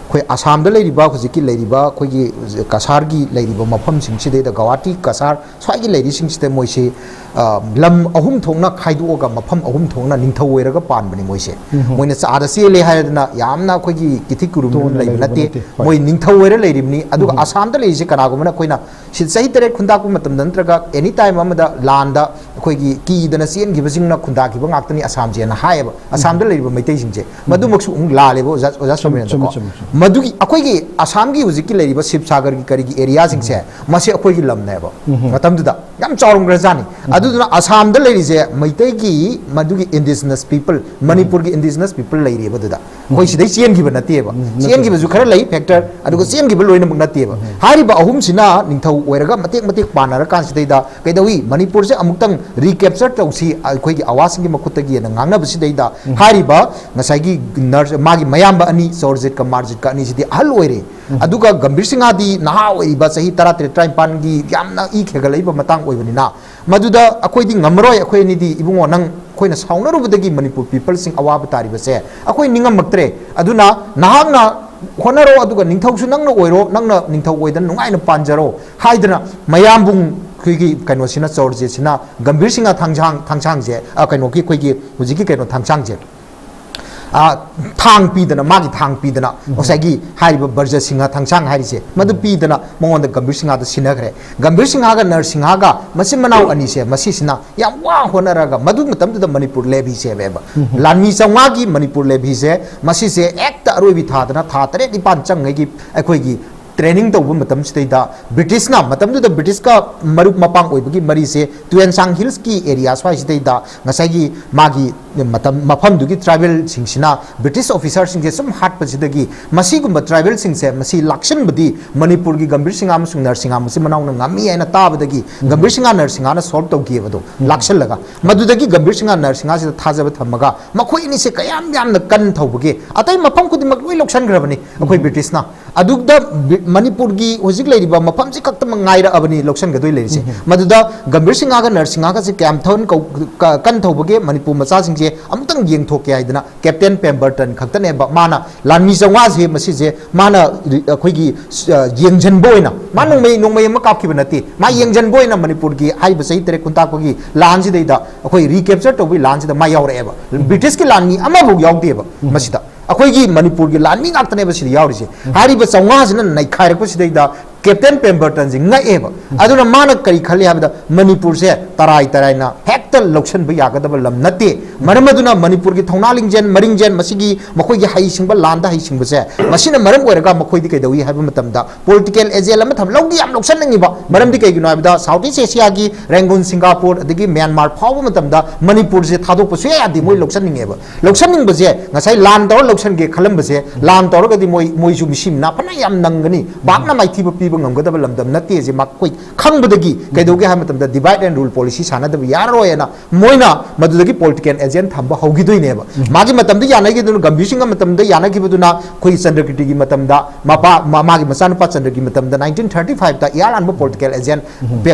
ꯑꯩꯈꯣꯏ ꯑꯁꯥꯝꯗ ꯂꯩꯔꯤꯕ, ꯍꯧꯖꯤꯛꯀꯤ ꯂꯩꯔꯤꯕ ꯑꯩꯈꯣꯏꯒꯤ ꯀꯁꯥꯔꯒꯤ ꯂꯩꯔꯤꯕ ꯃꯐꯝꯁꯤꯡꯁꯤꯗꯩꯗ, ꯒꯧꯍꯥꯇꯤ, ꯀꯁꯥꯔ ꯁ꯭ꯋꯥꯏꯒꯤ ꯂꯩꯔꯤꯁꯤꯡꯁꯤꯗ ꯃꯣꯏꯁꯤ, ꯑ, ꯂꯝ ꯑꯍꯨꯝ ꯊꯣꯛꯅ ꯈꯥꯏꯗꯣꯛꯑꯒ ꯃꯐꯝ ꯑꯍꯨꯝ ꯊꯣꯛꯅ ꯅꯤꯡꯊꯧ ꯑꯣꯏꯔꯒ ꯄꯥꯟꯕꯅꯤ ꯃꯣꯏꯁꯦ꯫ ꯃꯣꯏꯅ ꯆꯥꯗ ꯆꯦꯜꯂꯦ ꯍꯥꯏꯗꯅ ꯌꯥꯝꯅ ꯑꯩꯈꯣꯏꯒꯤ ꯀꯤꯊꯤ ꯀꯨꯔꯨꯝꯗꯨꯅ ꯇꯣꯟꯅ ꯂꯩꯕ ꯂꯩꯕ ꯅꯠꯇꯦ꯫ ꯅꯠꯇꯦ꯫ ꯍꯣꯏ꯫ ꯃꯣꯏ ꯅꯤꯡꯊꯧ ꯑꯣꯏꯔ ꯂꯩꯔꯤꯕꯅꯤ꯫ ꯑꯗꯨꯒ ꯑꯁꯥꯝꯗ ꯂꯩꯔꯤꯁꯦ ꯀꯅꯥꯒꯨꯝꯕꯅ ꯑꯩꯈꯣꯏꯅ ꯁꯤ ꯆꯍꯤ ꯇꯔꯦꯠ ꯈꯨꯟꯇꯥꯛꯄ ꯃꯇꯝꯗ ꯅꯠꯇ꯭ꯔꯒ ꯑꯦꯅꯤ ꯇꯥꯏꯝ ꯑꯃꯗ ꯂꯥꯟꯗ ꯑꯩꯈꯣꯏꯒꯤ ꯀꯤꯗꯅ ꯆꯦꯟꯈꯤꯕꯁꯤꯡꯅ ꯈꯨꯟꯗꯥꯈꯤꯕ ꯉꯥꯛꯇꯅꯤ ꯑꯁꯥꯝꯁꯦꯅ ꯍꯥꯏꯌꯦꯕ, ꯑꯁꯥꯝꯗ ꯂꯩꯔꯤꯕ ꯃꯩꯇꯩꯁꯤꯡꯁꯦ꯫ ꯃꯗꯨꯃꯛꯁꯨ ꯑꯃꯨꯛ ꯂꯥꯜꯂꯦꯕ, ꯑꯣꯖꯥ, ꯑꯣꯖꯥ ꯁꯣꯃꯦꯟꯗꯀꯣ꯫ ꯆꯨꯝꯃꯦ, ꯆꯨꯝꯃꯦ, ꯆꯨꯝꯃꯦ꯫ ꯃꯗꯨꯒꯤ ꯑꯩꯈꯣꯏꯒꯤ ꯑꯁꯥꯝꯒꯤ ꯍꯧꯖꯤꯛꯀꯤ ꯂꯩꯔꯤꯕ ꯁꯤꯕꯁꯥꯒꯔꯒꯤ ꯀꯔꯤꯒꯤ ꯑꯦꯔꯤꯌꯥꯁꯤꯡꯁꯦ, ꯃꯁꯤ ꯑꯩꯈꯣꯏꯒꯤ ꯂꯝꯅꯦꯕ꯫ ꯃꯇꯝꯗꯨꯗ ꯌꯥꯝ ꯆꯥꯎꯔꯝꯈ꯭ꯔꯖꯥꯠꯅꯤ꯫ ꯑꯗꯨꯗꯨꯅ ꯑꯁꯥꯝꯗ ꯂꯩꯔꯤꯁꯦ ꯃꯩꯇꯩꯒꯤ, ꯃꯗꯨꯒꯤ indigenous people, ꯃꯅꯤꯄꯨꯔꯒꯤ indigenous people ꯂꯩꯔꯤꯕ ꯑꯗꯨꯗ꯫ ꯑꯩꯈꯣꯏ ꯁꯤꯗꯩ ꯆꯦꯟꯈꯤꯕ ꯅꯠꯇꯦꯕ꯫ ꯆꯦꯟꯈꯤꯕꯁꯨ ꯈꯔ ꯂꯩ factor, ꯑꯗꯨꯒ ꯆꯦꯟꯈꯤꯕ ꯂꯣꯏꯅꯃꯛ ꯅꯠꯇꯦꯕ꯫ ꯍꯥꯏꯔꯤꯕ ꯑꯍꯨꯝꯁꯤꯅ ꯅꯤꯡꯊꯧ ꯑꯣꯏꯔꯒ ꯃꯇꯦꯛ ꯃꯇꯦꯛ ꯄꯥꯟꯅꯔꯀꯥꯟꯁꯤꯗꯩꯗ ꯀꯩꯗꯧꯏ? ꯃꯅꯤꯄꯨꯔꯁꯦ ꯑꯃꯨꯛꯇꯪ recapture ꯇꯧꯁꯤ ꯑꯩꯈꯣꯏꯒꯤ ꯑꯋꯥꯁꯤꯡꯒꯤ ꯃꯈꯨꯠꯇꯒꯤ ꯑꯅ ꯉꯥꯡꯅꯕꯁꯤꯗꯩꯗ, ꯍꯥꯏꯔꯤꯕ ꯉꯁꯥꯏꯒꯤ ꯅꯔꯁ, ꯃꯥꯒꯤ ꯃꯌꯥꯝꯕ ꯑꯅꯤ, ꯆꯧꯔꯖꯤꯠꯀ ꯃꯥꯔꯖꯤꯠꯀ ꯑꯅꯤꯁꯤꯗꯤ ꯑꯍꯜ ꯑꯣꯏꯔꯦ꯫ ꯑꯗꯨꯒ ꯒꯝꯚꯤꯔ ꯁꯤꯡꯍꯗꯤ ꯅꯍꯥ ꯑꯣꯏꯔꯤꯕ, ꯆꯍꯤ ꯇꯔꯥꯇꯔꯦꯠ, ꯇꯔꯥꯅꯤꯄꯥꯟꯒꯤ ꯌꯥꯝꯅ ꯏ ꯈꯦꯒꯠꯂꯛꯏꯕ ꯃꯇꯥꯡ ꯑꯣꯏꯕꯅꯤꯅ, ꯃꯗꯨꯗ ꯑꯩꯈꯣꯏꯗꯤ ꯉꯝꯃꯔꯣꯏ, ꯑꯩꯈꯣꯏ ꯑꯅꯤꯗꯤ ꯏꯕꯨꯡꯉꯣ, ꯅꯪ, ꯑꯩꯈꯣꯏꯅ ꯁꯥꯎꯅꯔꯨꯕꯗꯒꯤ ꯃꯅꯤꯄꯨꯔ peopleꯁꯤꯡ ꯑꯋꯥꯕ ꯇꯥꯔꯤꯕꯁꯦ ꯑꯩꯈꯣꯏ ꯅꯤꯡꯉꯝꯃꯛꯇ꯭ꯔꯦ꯫ ꯑꯗꯨꯅ ꯅꯍꯥꯛꯅ ꯍꯣꯠꯅꯔꯣ, ꯑꯗꯨꯒ ꯅꯤꯡꯊꯧꯁꯨ ꯅꯪꯅ ꯑꯣꯏꯔꯣ, ꯅꯪꯅ ꯅꯤꯡꯊꯧ ꯑꯣꯏꯗꯅ ꯅꯨꯡꯉꯥꯏꯅ ꯄꯥꯟꯖꯔꯣ ꯍꯥꯏꯗꯅ ꯃꯌꯥꯝꯕꯨꯡ ꯑꯩꯈꯣꯏꯒꯤ ꯀꯩꯅꯣꯁꯤꯅ, ꯆꯧꯔꯖꯤꯠꯁꯤꯅ ꯒꯝꯚꯤꯔ ꯁꯤꯡꯍ ꯊꯥꯡꯁꯥꯡ, ꯊꯥꯡꯁꯥꯡꯁꯦ, ꯑ, ꯀꯩꯅꯣꯒꯤ ꯑꯩꯈꯣꯏꯒꯤ ꯍꯧꯖꯤꯛꯀꯤ ꯀꯩꯅꯣ ꯊꯥꯡꯁꯥꯡꯁꯦ, ꯑ, ꯊꯥꯡ ꯄꯤꯗꯅ, ꯃꯥꯒꯤ ꯊꯥꯡ ꯄꯤꯗꯅ, ꯉꯁꯥꯏꯒꯤ ꯍꯥꯏꯔꯤꯕ ꯕ꯭ꯔꯖ ꯁꯤꯡꯍ ꯊꯥꯡꯁꯥꯡ ꯍꯥꯏꯔꯤꯁꯦ, ꯃꯗꯨ ꯄꯤꯗꯅ ꯃꯉꯣꯟꯗ ꯒꯝꯚꯤꯔ ꯁꯤꯡꯍꯗ ꯁꯤꯟꯅꯈ꯭ꯔꯦ꯫ ꯒꯝꯚꯤꯔ ꯁꯤꯡꯍꯒ ꯅꯔꯁꯤꯡꯍꯒ ꯃꯆꯤꯟ ꯃꯅꯥꯎ ꯑꯅꯤꯁꯦ, ꯃꯁꯤꯁꯤꯅ ꯌꯥꯝ ꯋꯥ ꯍꯣꯠꯅꯔꯒ, ꯃꯗꯨ ꯃꯇꯝꯗꯨꯗ ꯃꯅꯤꯄꯨꯔ ꯂꯦꯚꯤ ꯁꯦꯝꯃꯦꯕ꯫ ꯂꯥꯟꯃꯤ ꯆꯥꯝꯃꯉꯥꯒꯤ ꯃꯅꯤꯄꯨꯔ ꯂꯦꯚꯤꯁꯦ, ꯃꯁꯤꯁꯦ ꯍꯦꯛꯇ ꯑꯔꯣꯏꯕꯤ ꯊꯥꯗꯅ ꯊꯥ ꯇꯔꯦꯠ ꯅꯤꯄꯥꯟ ꯆꯪꯉꯩꯒꯤ ꯑꯩꯈꯣꯏꯒꯤ training ꯇꯧꯕ ꯃꯇꯝꯁꯤꯗꯩꯗ, ꯕ꯭ꯔꯤꯇꯤꯁꯅ, ꯃꯇꯝꯗꯨꯗ ꯕ꯭ꯔꯤꯇꯤꯁꯀ ꯃꯔꯨꯞ ꯃꯄꯥꯡ ꯑꯣꯏꯕꯒꯤ ꯃꯔꯤꯁꯦ ꯇꯨꯌꯦꯟꯁꯥꯡ ꯍꯤꯜꯁꯀꯤ ꯑꯦꯔꯤꯌꯥ ꯁ꯭ꯋꯥꯏꯁꯤꯗꯩꯗ ꯉꯁꯥꯏꯒꯤ ꯃꯥꯒꯤ ꯃꯇꯝ, ꯃꯐꯝꯗꯨꯒꯤ ꯇ꯭ꯔꯥꯏꯕꯦꯜꯁꯤꯡꯁꯤꯅ ꯕ꯭ꯔꯤꯇꯤꯁ ꯑꯣꯐꯤꯁꯥꯔꯁꯤꯡꯁꯦ ꯁꯨꯝ ꯍꯥꯠꯄꯁꯤꯗꯒꯤ, ꯃꯁꯤꯒꯨꯝꯕ ꯇ꯭ꯔꯥꯏꯕꯦꯜꯁꯤꯡꯁꯦ, ꯃꯁꯤ ꯂꯥꯛꯁꯟꯕꯗꯤ ꯃꯅꯤꯄꯨꯔꯒꯤ ꯒꯝꯚꯤꯔ ꯁꯤꯡꯍ ꯑꯃꯁꯨꯡ ꯅꯔꯁꯤꯡꯍ ꯃꯆꯤꯟ ꯃꯅꯥꯎꯅ ꯉꯝꯃꯤ ꯍꯥꯏꯅ ꯇꯥꯕꯗꯒꯤ, ꯒꯝꯚꯤꯔ ꯁꯤꯡꯍ ꯅꯔꯁꯤꯡꯍꯅ solve ꯇꯧꯈꯤꯑꯕ ꯑꯗꯣ, ꯂꯥꯛꯁꯜꯂꯒ꯫ ꯃꯗꯨꯗꯒꯤ ꯒꯝꯚꯤꯔ ꯁꯤꯡꯍ ꯅꯔꯁꯤꯡꯍꯁꯤꯗ ꯊꯥꯖꯕ ꯊꯝꯃꯒ, ꯃꯈꯣꯏ ꯑꯅꯤꯁꯦ ꯀꯌꯥꯝ ꯌꯥꯝꯅ ꯀꯟ ꯊꯧꯕꯒꯦ, ꯑꯇꯩ ꯃꯐꯝ ꯈꯨꯗꯤꯡꯃꯛ ꯂꯣꯏ ꯂꯧꯁꯟꯈ꯭ꯔꯕꯅꯤ ꯑꯩꯈꯣꯏ ꯕ꯭ꯔꯤꯇꯤꯁꯅ꯫ ꯑꯗꯨꯗ ꯕꯤ-, ꯃꯅꯤꯄꯨꯔꯒꯤ ꯍꯧꯖꯤꯛ ꯂꯩꯔꯤꯕ ꯃꯐꯝꯁꯤ ꯈꯛꯇꯃꯛ ꯉꯥꯏꯔꯛꯑꯕꯅꯤ ꯂꯧꯁꯟꯒꯗꯣꯏ ꯂꯩꯔꯤꯁꯦ꯫ ꯃꯗꯨꯗ ꯒꯝꯚꯤꯔ ꯁꯤꯡꯍꯒ ꯅꯔꯁꯤꯡꯍꯒꯁꯦ ꯀꯌꯥꯝ ꯊꯧꯍꯟ ꯀꯧ-, ꯀ-, ꯀꯟ ꯊꯧꯕꯒꯦ ꯃꯅꯤꯄꯨꯔ ꯃꯆꯥꯁꯤꯡꯁꯦ ꯑꯃꯨꯛꯇꯪ ꯌꯦꯡꯊꯣꯛꯀꯦ ꯍꯥꯏꯗꯅ ꯀꯦꯞꯇꯦꯟ ꯄꯦꯝꯕꯔꯇꯟ ꯈꯛꯇꯅꯦꯕ, ꯃꯥꯅ ꯂꯥꯟꯃꯤ ꯆꯥꯝꯃꯉꯥꯁꯦ, ꯃꯁꯤꯁꯦ ꯃꯥꯅ ꯔꯤ-, ꯑꯩꯈꯣꯏꯒꯤ ꯁ-, ꯑ, ꯌꯦꯡꯁꯤꯟꯕ ꯑꯣꯏꯅ, ꯃꯥ ꯅꯣꯡꯃꯩ, ꯅꯣꯡꯃꯩ ꯑꯃ ꯀꯥꯞꯈꯤꯕ ꯅꯠꯇꯦ, ꯃꯥ ꯌꯦꯡꯁꯤꯟꯕ ꯑꯣꯏꯅ ꯃꯅꯤꯄꯨꯔꯒꯤ ꯍꯥꯏꯔꯤꯕ ꯆꯍꯤ ꯇꯔꯦꯠ ꯈꯨꯟꯇꯥꯛꯄꯒꯤ ꯂꯥꯟꯁꯤꯗꯩꯗ, ꯑꯩꯈꯣꯏ recapture ꯇꯧꯕꯒꯤ ꯂꯥꯟꯁꯤꯗ ꯃꯥ ꯌꯥꯎꯔꯛꯑꯦꯕ꯫ ꯕ꯭ꯔꯤꯇꯤꯁꯀꯤ ꯂꯥꯟꯃꯤ ꯑꯃꯐꯥꯎ ꯌꯥꯎꯗꯦꯕ ꯃꯁꯤꯗ꯫ ꯑꯩꯈꯣꯏꯒꯤ ꯃꯅꯤꯄꯨꯔꯒꯤ ꯂꯥꯟꯃꯤ ꯉꯥꯛꯇꯅꯦꯕ ꯁꯤꯗ ꯌꯥꯎꯔꯤꯁꯦ꯫ ꯍꯥꯏꯔꯤꯕ ꯆꯥꯝꯃꯉꯥꯁꯤꯅ ꯅꯩꯈꯥꯏꯔꯛꯄꯁꯤꯗꯩꯗ ꯀꯦꯞꯇꯦꯟ ꯄꯦꯝꯕꯔꯇꯟꯁꯦ ꯉꯛꯑꯦꯕ꯫ ꯑꯗꯨꯅ ꯃꯥꯅ ꯀꯔꯤ ꯈꯜꯂꯤ ꯍꯥꯏꯕꯗ, ꯃꯅꯤꯄꯨꯔꯁꯦ ꯇꯔꯥꯏ ꯇꯔꯥꯏꯅ ꯍꯦꯛꯇ ꯂꯧꯁꯤꯟꯕ ꯌꯥꯒꯗꯕ ꯂꯝ ꯅꯠꯇꯦ꯫ ꯃꯔꯝ ꯑꯗꯨꯅ ꯃꯅꯤꯄꯨꯔꯒꯤ ꯊꯧꯅꯥ ꯂꯤꯡꯖꯦꯜ, ꯃꯔꯤꯡꯖꯦꯜ, ꯃꯁꯤꯒꯤ ꯃꯈꯣꯏꯒꯤ ꯍꯩꯁꯤꯡꯕ, ꯂꯥꯟꯗ ꯍꯩꯁꯤꯡꯕꯁꯦ, ꯃꯁꯤꯅ ꯃꯔꯝ ꯑꯣꯏꯔꯒ ꯃꯈꯣꯏꯗꯤ ꯀꯩꯗꯧꯏ ꯍꯥꯏꯕ ꯃꯇꯝꯗ, political agent ꯑꯃ ꯊꯝ-, ꯂꯧꯗꯤ ꯌꯥꯝ ꯂꯧꯁꯟꯅꯤꯡꯉꯤꯕ꯫ ꯃꯔꯝꯗꯤ ꯀꯩꯒꯤꯅꯣ ꯍꯥꯏꯕꯗ, South East Asia ꯒꯤ ꯔꯦꯡꯒꯨꯟ, ꯁꯤꯡꯒꯥꯄꯨꯔ, ꯑꯗꯒꯤ ꯃ꯭ꯌꯥꯟꯃꯥꯔ ꯐꯥꯎꯕ ꯃꯇꯝꯗ ꯃꯅꯤꯄꯨꯔꯁꯦ ꯊꯥꯗꯣꯛꯄ ꯁꯨꯡꯌꯥ ꯌꯥꯗꯦ, ꯃꯣꯏ ꯂꯧꯁꯟꯅꯤꯡꯉꯦꯕ꯫ ꯂꯧꯁꯟꯅꯤꯡꯕꯁꯦ, ꯉꯁꯥꯏ ꯂꯥꯟ ꯇꯧꯔ ꯂꯧꯁꯟꯒꯦ ꯈꯜꯂꯝꯕꯁꯦ, ꯂꯥꯟ ꯇꯧꯔꯒꯗꯤ ꯃꯣꯏ, ꯃꯣꯏꯁꯨ ꯃꯤꯁꯤ ꯃꯤꯅꯥ ꯐꯅ ꯌꯥꯝ ꯅꯪꯒꯅꯤ, ꯄꯥꯛꯅ ꯃꯥꯏꯊꯤꯕ ꯄꯤꯕ ꯉꯝꯒꯗꯕ ꯂꯝꯗꯝ ꯅꯠꯇꯦꯁꯦ ꯃꯈꯣꯏ ꯈꯪꯕꯗꯒꯤ, ꯀꯩꯗꯧꯒꯦ ꯍꯥꯏꯕ ꯃꯇꯝꯗ, divide and rule policy ꯁꯥꯟꯅꯗꯕ ꯌꯥꯔꯔꯣꯏꯅ ꯃꯣꯏꯅ ꯃꯗꯨꯗꯒꯤ political agent ꯊꯝꯕ ꯍꯧꯈꯤꯗꯣꯏꯅꯦꯕ꯫ ꯃꯥꯒꯤ ꯃꯇꯝꯗ ꯌꯥꯅꯈꯤꯗꯨꯅ, ꯒꯝꯚꯤꯔ ꯁꯤꯡꯒ ꯃꯇꯝꯗ ꯌꯥꯅꯈꯤꯕꯗꯨꯅ ꯑꯩꯈꯣꯏꯒꯤ ꯆꯟꯗ꯭ꯔꯀꯤꯔꯇꯤꯒꯤ ꯃꯇꯝꯗ, ꯃꯄꯥ, ꯃꯥ-, ꯃꯥꯒꯤ ꯃꯆꯥꯅꯨꯄꯥ ꯆꯟꯗ꯭ꯔꯒꯤ ꯃꯇꯝꯗ, nineteen thirty five ꯇ ꯏꯌꯥꯔ ꯂꯥꯟꯕ political agent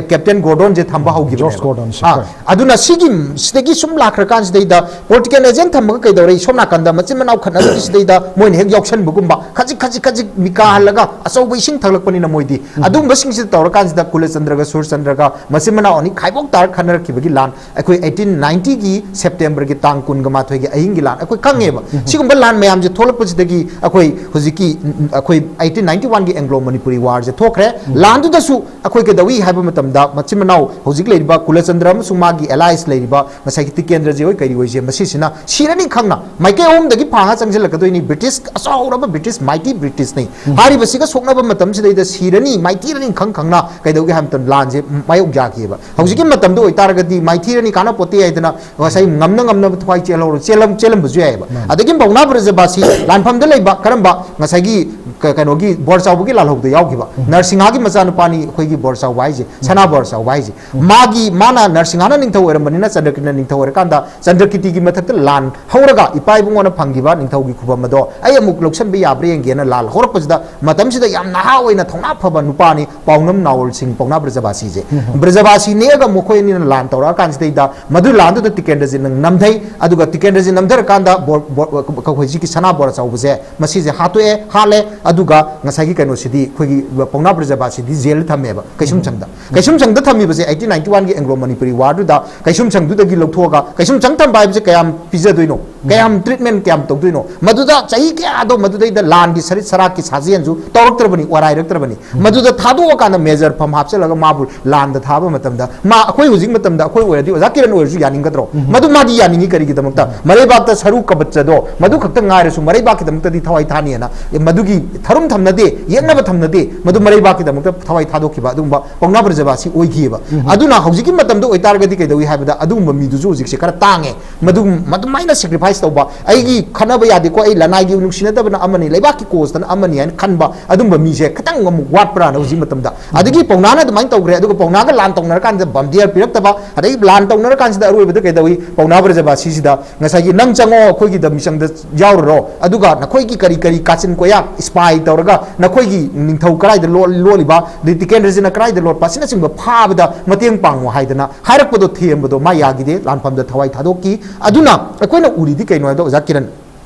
ꯀꯦꯞꯇꯦꯟ ꯒꯣꯔꯗꯣꯟꯁꯦ ꯊꯝꯕ ꯍꯧꯈꯤꯕꯅꯦꯕ꯫ ꯖꯣꯔꯖ ꯒꯣꯔꯗꯣꯟꯁꯦ, ꯑꯥ, ꯍꯣꯏ꯫ ꯑꯗꯨꯅ ꯁꯤꯒꯤ, ꯁꯤꯗꯒꯤ ꯁꯨꯝ ꯂꯥꯛꯈ꯭ꯔꯀꯥꯟꯁꯤꯗꯩꯗ, political agent ꯊꯝꯃꯒ ꯀꯩꯗꯧꯔꯦ? ꯁꯣꯝ ꯅꯥꯀꯟꯗ ꯃꯆꯤꯟ ꯃꯅꯥꯎ ꯈꯠꯅꯕꯒꯤꯁꯤꯗꯩꯗ ꯃꯣꯏꯅ ꯍꯦꯛ ꯌꯥꯎꯁꯟꯕꯒꯨꯝꯕ, ꯈꯖꯤꯛ, ꯈꯖꯤꯛ, ꯈꯖꯤꯛ ꯃꯤꯀꯥꯍꯜꯂꯒ, ꯑꯆꯧꯕ ꯏꯁꯤꯡ ꯊꯛꯂꯛꯄꯅꯤꯅ ꯃꯣꯏꯗꯤ꯫ ꯑꯗꯨꯒꯨꯝꯕꯁꯤꯡꯁꯤꯗ ꯇꯧꯔꯀꯥꯟꯁꯤꯗ ꯀꯨꯂꯆꯟꯗ꯭ꯔꯒ ꯁꯨꯔꯆꯟꯗ꯭ꯔꯒ ꯃꯆꯤꯟ ꯃꯅꯥꯎ ꯑꯅꯤ ꯈꯥꯏꯕꯣꯛ ꯇꯥꯔ ꯈꯠꯅꯔꯛꯈꯤꯕꯒꯤ ꯂꯥꯟ, ꯑꯩꯈꯣꯏ eighteen ninety ꯒꯤ ꯁꯦꯞꯇꯦꯝꯕꯔꯒꯤ ꯇꯥꯡ ꯀꯨꯟꯒ ꯃꯥꯊꯣꯏꯒꯤ ꯑꯍꯤꯡꯒꯤ ꯂꯥꯟ, ꯑꯩꯈꯣꯏ ꯈꯪꯉꯦꯕ꯫ ꯁꯤꯒꯨꯝꯕ ꯂꯥꯟ ꯃꯌꯥꯝꯁꯦ ꯊꯣꯛꯂꯛꯄꯁꯤꯗꯒꯤ ꯑꯩꯈꯣꯏ ꯍꯧꯖꯤꯛꯀꯤ, ꯑꯩꯈꯣꯏ eighteen ninety one ꯒꯤ Anglo Manipuri War ꯁꯦ ꯊꯣꯛꯈ꯭ꯔꯦ꯫ ꯂꯥꯟꯗꯨꯗꯁꯨ ꯑꯩꯈꯣꯏ ꯀꯩꯗꯧꯏ ꯍꯥꯏꯕ ꯃꯇꯝꯗ, ꯃꯆꯤꯟ ꯃꯅꯥꯎ ꯍꯧꯖꯤꯛ ꯂꯩꯔꯤꯕ ꯀꯨꯂꯆꯟꯗ꯭ꯔ ꯑꯃꯁꯨꯡ ꯃꯥꯒꯤ allies ꯂꯩꯔꯤꯕ ꯉꯁꯥꯏꯒꯤ ꯇꯤꯀꯦꯟꯗ꯭ꯔꯖꯤ ꯍꯣꯏ ꯀꯔꯤ ꯍꯣꯏꯁꯦ, ꯃꯁꯤꯁꯤꯅ ꯁꯤꯔꯅꯤ ꯈꯪꯅ ꯃꯥꯏꯀꯩ ꯑꯍꯨꯝꯗꯒꯤ ꯐꯥ ꯆꯪꯁꯤꯜꯂꯛꯀꯗꯣꯏꯅꯤ꯫ ꯕ꯭ꯔꯤꯇꯤꯁ, ꯑꯆꯧꯔꯕ ꯕ꯭ꯔꯤꯇꯤꯁ, mighty ꯕ꯭ꯔꯤꯇꯤꯁꯅꯤ꯫ ꯍꯥꯏꯔꯤꯕꯁꯤꯒ ꯁꯣꯛꯅꯕ ꯃꯇꯝꯁꯤꯗꯩꯗ ꯁꯤꯔꯅꯤ, ꯃꯥꯏꯊꯤꯔꯅꯤ ꯈꯪ ꯈꯪꯅ ꯀꯩꯗꯧꯒꯦ ꯍꯥꯏꯕ ꯃꯇꯝꯗ ꯂꯥꯟꯁꯦ ꯃꯥꯌꯣꯛ ꯌꯥꯈꯤꯑꯕ꯫ ꯍꯧꯖꯤꯛꯀꯤ ꯃꯇꯝꯗ ꯑꯣꯏꯇꯥꯔꯒꯗꯤ ꯃꯥꯏꯊꯤꯔꯅꯤ, ꯀꯥꯟꯅꯄꯣꯠꯇꯦ ꯍꯥꯏꯗꯅ ꯉꯁꯥꯏ ꯉꯝꯅ ꯉꯝꯅꯕ ꯊꯋꯥꯏ ꯆꯦꯜꯍꯧꯔ-, ꯆꯦꯜꯂꯝ-, ꯆꯦꯜꯂꯝꯕꯁꯨ ꯌꯥꯏꯑꯕ꯫ ꯑꯗꯒꯤ ꯄꯥꯎꯅꯥ ꯕ꯭ꯔꯖꯕꯥꯁꯤ ꯂꯥꯟꯐꯝꯗ ꯂꯩꯕ ꯀꯔꯝꯕ, ꯉꯁꯥꯏꯒꯤ ꯀ-, ꯀꯩꯅꯣꯒꯤ ꯕꯣꯔ ꯆꯥꯎꯕꯒꯤ ꯂꯥꯜꯍꯧꯗ ꯌꯥꯎꯈꯤꯕ ꯅꯔꯁꯤꯡꯍꯥꯒꯤ ꯃꯆꯥꯅꯨꯄꯥꯅꯤ, ꯑꯩꯈꯣꯏꯒꯤ ꯕꯣꯔ ꯆꯥꯎꯕ ꯍꯥꯏꯁꯦ, ꯁꯅꯥ ꯕꯣꯔ ꯆꯥꯎꯕ ꯍꯥꯏꯁꯦ꯫ ꯃꯥꯒꯤ, ꯃꯥꯅ ꯅꯔꯁꯤꯡꯍꯥꯅ ꯅꯤꯡꯊꯧ ꯑꯣꯏꯔꯝꯕꯅꯤꯅ ꯆꯟꯗ꯭ꯔꯀꯤꯔꯅ ꯅꯤꯡꯊꯧ ꯑꯣꯏꯔꯀꯥꯟꯗ ꯆꯟꯗ꯭ꯔꯀꯤꯔꯇꯤꯒꯤ ꯃꯊꯛꯇ ꯂꯥꯟ ꯍꯧꯔꯒ ꯏꯄꯥ ꯏꯕꯨꯡꯉꯣꯅ ꯐꯪꯈꯤꯕ ꯅꯤꯡꯊꯧꯒꯤ ꯈꯨꯕꯝ ꯑꯗꯣ ꯑꯩ ꯑꯃꯨꯛ ꯂꯧꯁꯤꯟꯕ ꯌꯥꯕ꯭ꯔꯥ ꯌꯦꯡꯒꯦꯅ ꯂꯥꯜ ꯍꯧꯔꯛꯄꯁꯤꯗ, ꯃꯇꯝꯁꯤꯗ ꯌꯥꯝ ꯅꯍꯥ ꯑꯣꯏꯅ ꯊꯧꯅꯥ ꯐꯕ ꯅꯨꯄꯥꯅꯤ ꯄꯥꯎꯅꯝ ꯅꯥꯋꯜ ꯁꯤꯡ ꯄꯥꯎꯅꯥ ꯕ꯭ꯔꯖꯕꯥꯁꯤꯁꯦ꯫ ꯕ꯭ꯔꯖꯕꯥꯁꯤ ꯅꯦꯛꯑꯒ ꯃꯈꯣꯏ ꯑꯅꯤꯅ ꯂꯥꯟ ꯇꯧꯔꯛꯑꯀꯥꯟꯁꯤꯗꯩꯗ ꯃꯗꯨ ꯂꯥꯟꯗꯨꯗ ꯇꯤꯀꯦꯟꯗ꯭ꯔꯖꯤꯠꯅ ꯅꯝꯊꯩ꯫ ꯑꯗꯨꯒ ꯇꯤꯀꯦꯟꯗ꯭ꯔꯖꯤꯠ ꯅꯝꯊꯔꯀꯥꯟꯗ ꯕꯣꯔ-, ꯕꯣꯔ-, ꯑꯩꯈꯣꯏ ꯍꯧꯖꯤꯛꯀꯤ ꯁꯅꯥ ꯕꯣꯔ ꯆꯥꯎꯕꯁꯦ ꯃꯁꯤꯁꯦ ꯍꯥꯠꯇꯣꯛꯑꯦ, ꯍꯥꯠꯂꯦ꯫ ꯑꯗꯨꯒ ꯉꯁꯥꯏꯒꯤ ꯀꯩꯅꯣꯁꯤꯗꯤ, ꯑꯩꯈꯣꯏꯒꯤ ꯄꯥꯎꯅꯥ ꯕ꯭ꯔꯖꯕꯥꯁꯤꯗꯤ ꯖꯦꯜꯗ ꯊꯝꯃꯦꯕ, ꯀꯩꯁꯨꯝꯁꯪꯗ꯫ ꯀꯩꯁꯨꯝꯁꯪꯗ ꯊꯝꯃꯤꯕꯁꯦ eighteen ninety one ꯒꯤ Anglo Manipuri War ꯗꯨꯗ ꯀꯩꯁꯨꯝꯁꯪꯗꯨꯗꯒꯤ ꯂꯧꯊꯣꯛꯑꯒ, ꯀꯩꯁꯨꯝꯁꯪ ꯊꯝꯕ ꯍꯥꯏꯕꯁꯦ ꯀꯌꯥꯝ ꯄꯤꯖꯗꯣꯏꯅꯣ? ꯀꯌꯥꯝ ꯇ꯭ꯔꯤꯠꯃꯦꯟ ꯀꯌꯥꯝ ꯇꯧꯗꯣꯏꯅꯣ? ꯃꯗꯨꯗ ꯆꯍꯤ ꯀꯌꯥꯗꯣ ꯃꯗꯨꯗꯩꯗ ꯂꯥꯟꯒꯤ ꯁꯔꯤꯠ ꯁꯔꯥꯛꯀꯤ ꯁꯥꯖꯦꯜꯁꯨ ꯇꯧꯔꯛꯇ꯭ꯔꯕꯅꯤ, ꯑꯣꯔꯥꯏꯔꯛꯇ꯭ꯔꯕꯅꯤ꯫ ꯃꯗꯨꯗ ꯊꯥꯗꯣꯛꯑꯀꯥꯟꯗ ꯃꯦꯖꯔ ꯐꯝ ꯍꯥꯞꯆꯤꯜꯂꯒ ꯃꯥꯕꯨ ꯂꯥꯟꯗ ꯊꯥꯕ ꯃꯇꯝꯗ, ꯃꯥ, ꯑꯩꯈꯣꯏ ꯍꯧꯖꯤꯛ ꯃꯇꯝꯗ ꯑꯩꯈꯣꯏ ꯑꯣꯏꯔꯗꯤ, ꯑꯣꯖꯥ ꯀꯤꯔꯟ ꯑꯣꯏꯔꯁꯨ ꯌꯥꯅꯤꯡꯒꯗ꯭ꯔꯣ? ꯃꯗꯨ ꯃꯥꯗꯤ ꯌꯥꯅꯤꯡꯉꯤ꯫ ꯀꯔꯤꯒꯤꯗꯃꯛꯇ? ꯃꯔꯩꯕꯥꯛꯇ ꯁꯔꯨ ꯀꯕꯠꯆꯗꯣ ꯃꯗꯨ ꯈꯛꯇ ꯉꯥꯏꯔꯁꯨ ꯃꯔꯩꯕꯥꯛꯀꯤꯗꯃꯛꯇꯗꯤ ꯊꯋꯥꯏ ꯊꯥꯅꯤꯅ, ꯑꯦ, ꯃꯗꯨꯒꯤ ꯊꯔꯨꯝ ꯊꯝꯅꯗꯦ, ꯌꯦꯛꯅꯕ ꯊꯝꯅꯗꯦ, ꯃꯗꯨ ꯃꯔꯩꯕꯥꯛꯀꯤꯗꯃꯛꯇ ꯊꯋꯥꯏ ꯊꯥꯗꯣꯛꯈꯤꯕ ꯑꯗꯨꯒꯨꯝꯕ ꯄꯥꯎꯅꯥ ꯕ꯭ꯔꯖꯕꯥꯁꯤ ꯑꯣꯏꯈꯤꯑꯕ꯫ ꯑꯗꯨꯅ ꯍꯧꯖꯤꯛꯀꯤ ꯃꯇꯝꯗ ꯑꯣꯏꯇꯥꯔꯒꯗꯤ ꯀꯩꯗꯧꯏ ꯍꯥꯏꯕꯗ ꯑꯗꯨꯒꯨꯝꯕ ꯃꯤꯗꯨꯁꯨ ꯍꯧꯖꯤꯛꯁꯦ ꯈꯔ ꯇꯥꯡꯉꯦ꯫ ꯃꯗꯨ, ꯃꯗꯨꯃꯥꯏꯅ ꯁꯦꯀ꯭ꯔꯤꯐꯥꯏꯁ ꯇꯧꯕ, "ꯑꯩꯒꯤ ꯈꯠꯅꯕ ꯌꯥꯗꯦꯀꯣ, ꯑꯩ ꯂꯅꯥꯏꯒꯤ ꯅꯨꯡꯁꯤꯅꯗꯕꯅ ꯑꯃꯅꯤ, ꯂꯩꯕꯥꯛꯀꯤ ꯀꯣꯁꯇꯅ ꯑꯃꯅꯤ" ꯍꯥꯏꯅ ꯈꯟꯕ ꯑꯗꯨꯝꯕ ꯃꯤꯁꯦ ꯈꯤꯇꯪ ꯑꯃꯨꯛ ꯋꯥꯠꯄ꯭ꯔꯥꯅ ꯍꯧꯖꯤꯛ ꯃꯇꯝꯗ꯫ ꯑꯗꯒꯤ ꯄꯥꯎꯅꯥꯅ ꯑꯗꯨꯃꯥꯏꯅ ꯇꯧꯈ꯭ꯔꯦ, ꯑꯗꯨꯒ ꯄꯥꯎꯅꯥꯒ ꯂꯥꯟ ꯇꯧꯅꯔꯀꯥꯟꯗ ꯕꯝꯗꯤꯌꯥꯔ ꯄꯤꯔꯛꯇꯕ, ꯑꯗꯩ ꯂꯥꯟ ꯇꯧꯅꯔꯀꯥꯟꯁꯤꯗ ꯑꯔꯣꯏꯕꯗ ꯀꯩꯗꯧꯏ? ꯄꯥꯎꯅꯥ ꯕ꯭ꯔꯖꯕꯥꯁꯤꯁꯤꯗ ꯉꯁꯥꯏꯒꯤ "ꯅꯪ ꯆꯪꯉꯣ, ꯑꯩꯈꯣꯏꯒꯤꯗ ꯃꯤꯆꯪꯗ ꯌꯥꯎꯔꯨꯔꯣ, ꯑꯗꯨꯒ ꯅꯈꯣꯏꯒꯤ ꯀꯔꯤ ꯀꯔꯤ ꯀꯥꯆꯤꯟ ꯀꯣꯌꯥ ꯏꯁꯄꯥꯏ ꯇꯧꯔꯒ ꯅꯈꯣꯏꯒꯤ ꯅꯤꯡꯊꯧ ꯀꯗꯥꯏꯗ ꯂꯣ-, ꯂꯣꯜꯂꯤꯕ, ꯑꯗꯩ ꯇꯤꯀꯦꯟꯗ꯭ꯔꯖꯤꯠꯅ ꯀꯗꯥꯏꯗ ꯂꯣꯠꯄ, ꯑꯁꯤꯅꯆꯤꯡꯕ ꯐꯥꯕꯗ ꯃꯇꯦꯡ ꯄꯥꯡꯉꯨ" ꯍꯥꯏꯗꯅ ꯍꯥꯏꯔꯛꯄꯗꯣ ꯊꯦꯝꯕꯗꯣ ꯃꯥ ꯌꯥꯈꯤꯗꯦ, ꯂꯥꯟꯐꯝꯗ ꯊꯋꯥꯏ ꯊꯥꯗꯣꯛꯈꯤ꯫ ꯑꯗꯨꯅ ꯑꯩꯈꯣꯏꯅ ꯎꯔꯤꯗꯤ ꯀꯩꯅꯣ ꯍꯥꯏꯕꯗ, ꯑꯣꯖꯥ ꯀꯤꯔꯟ,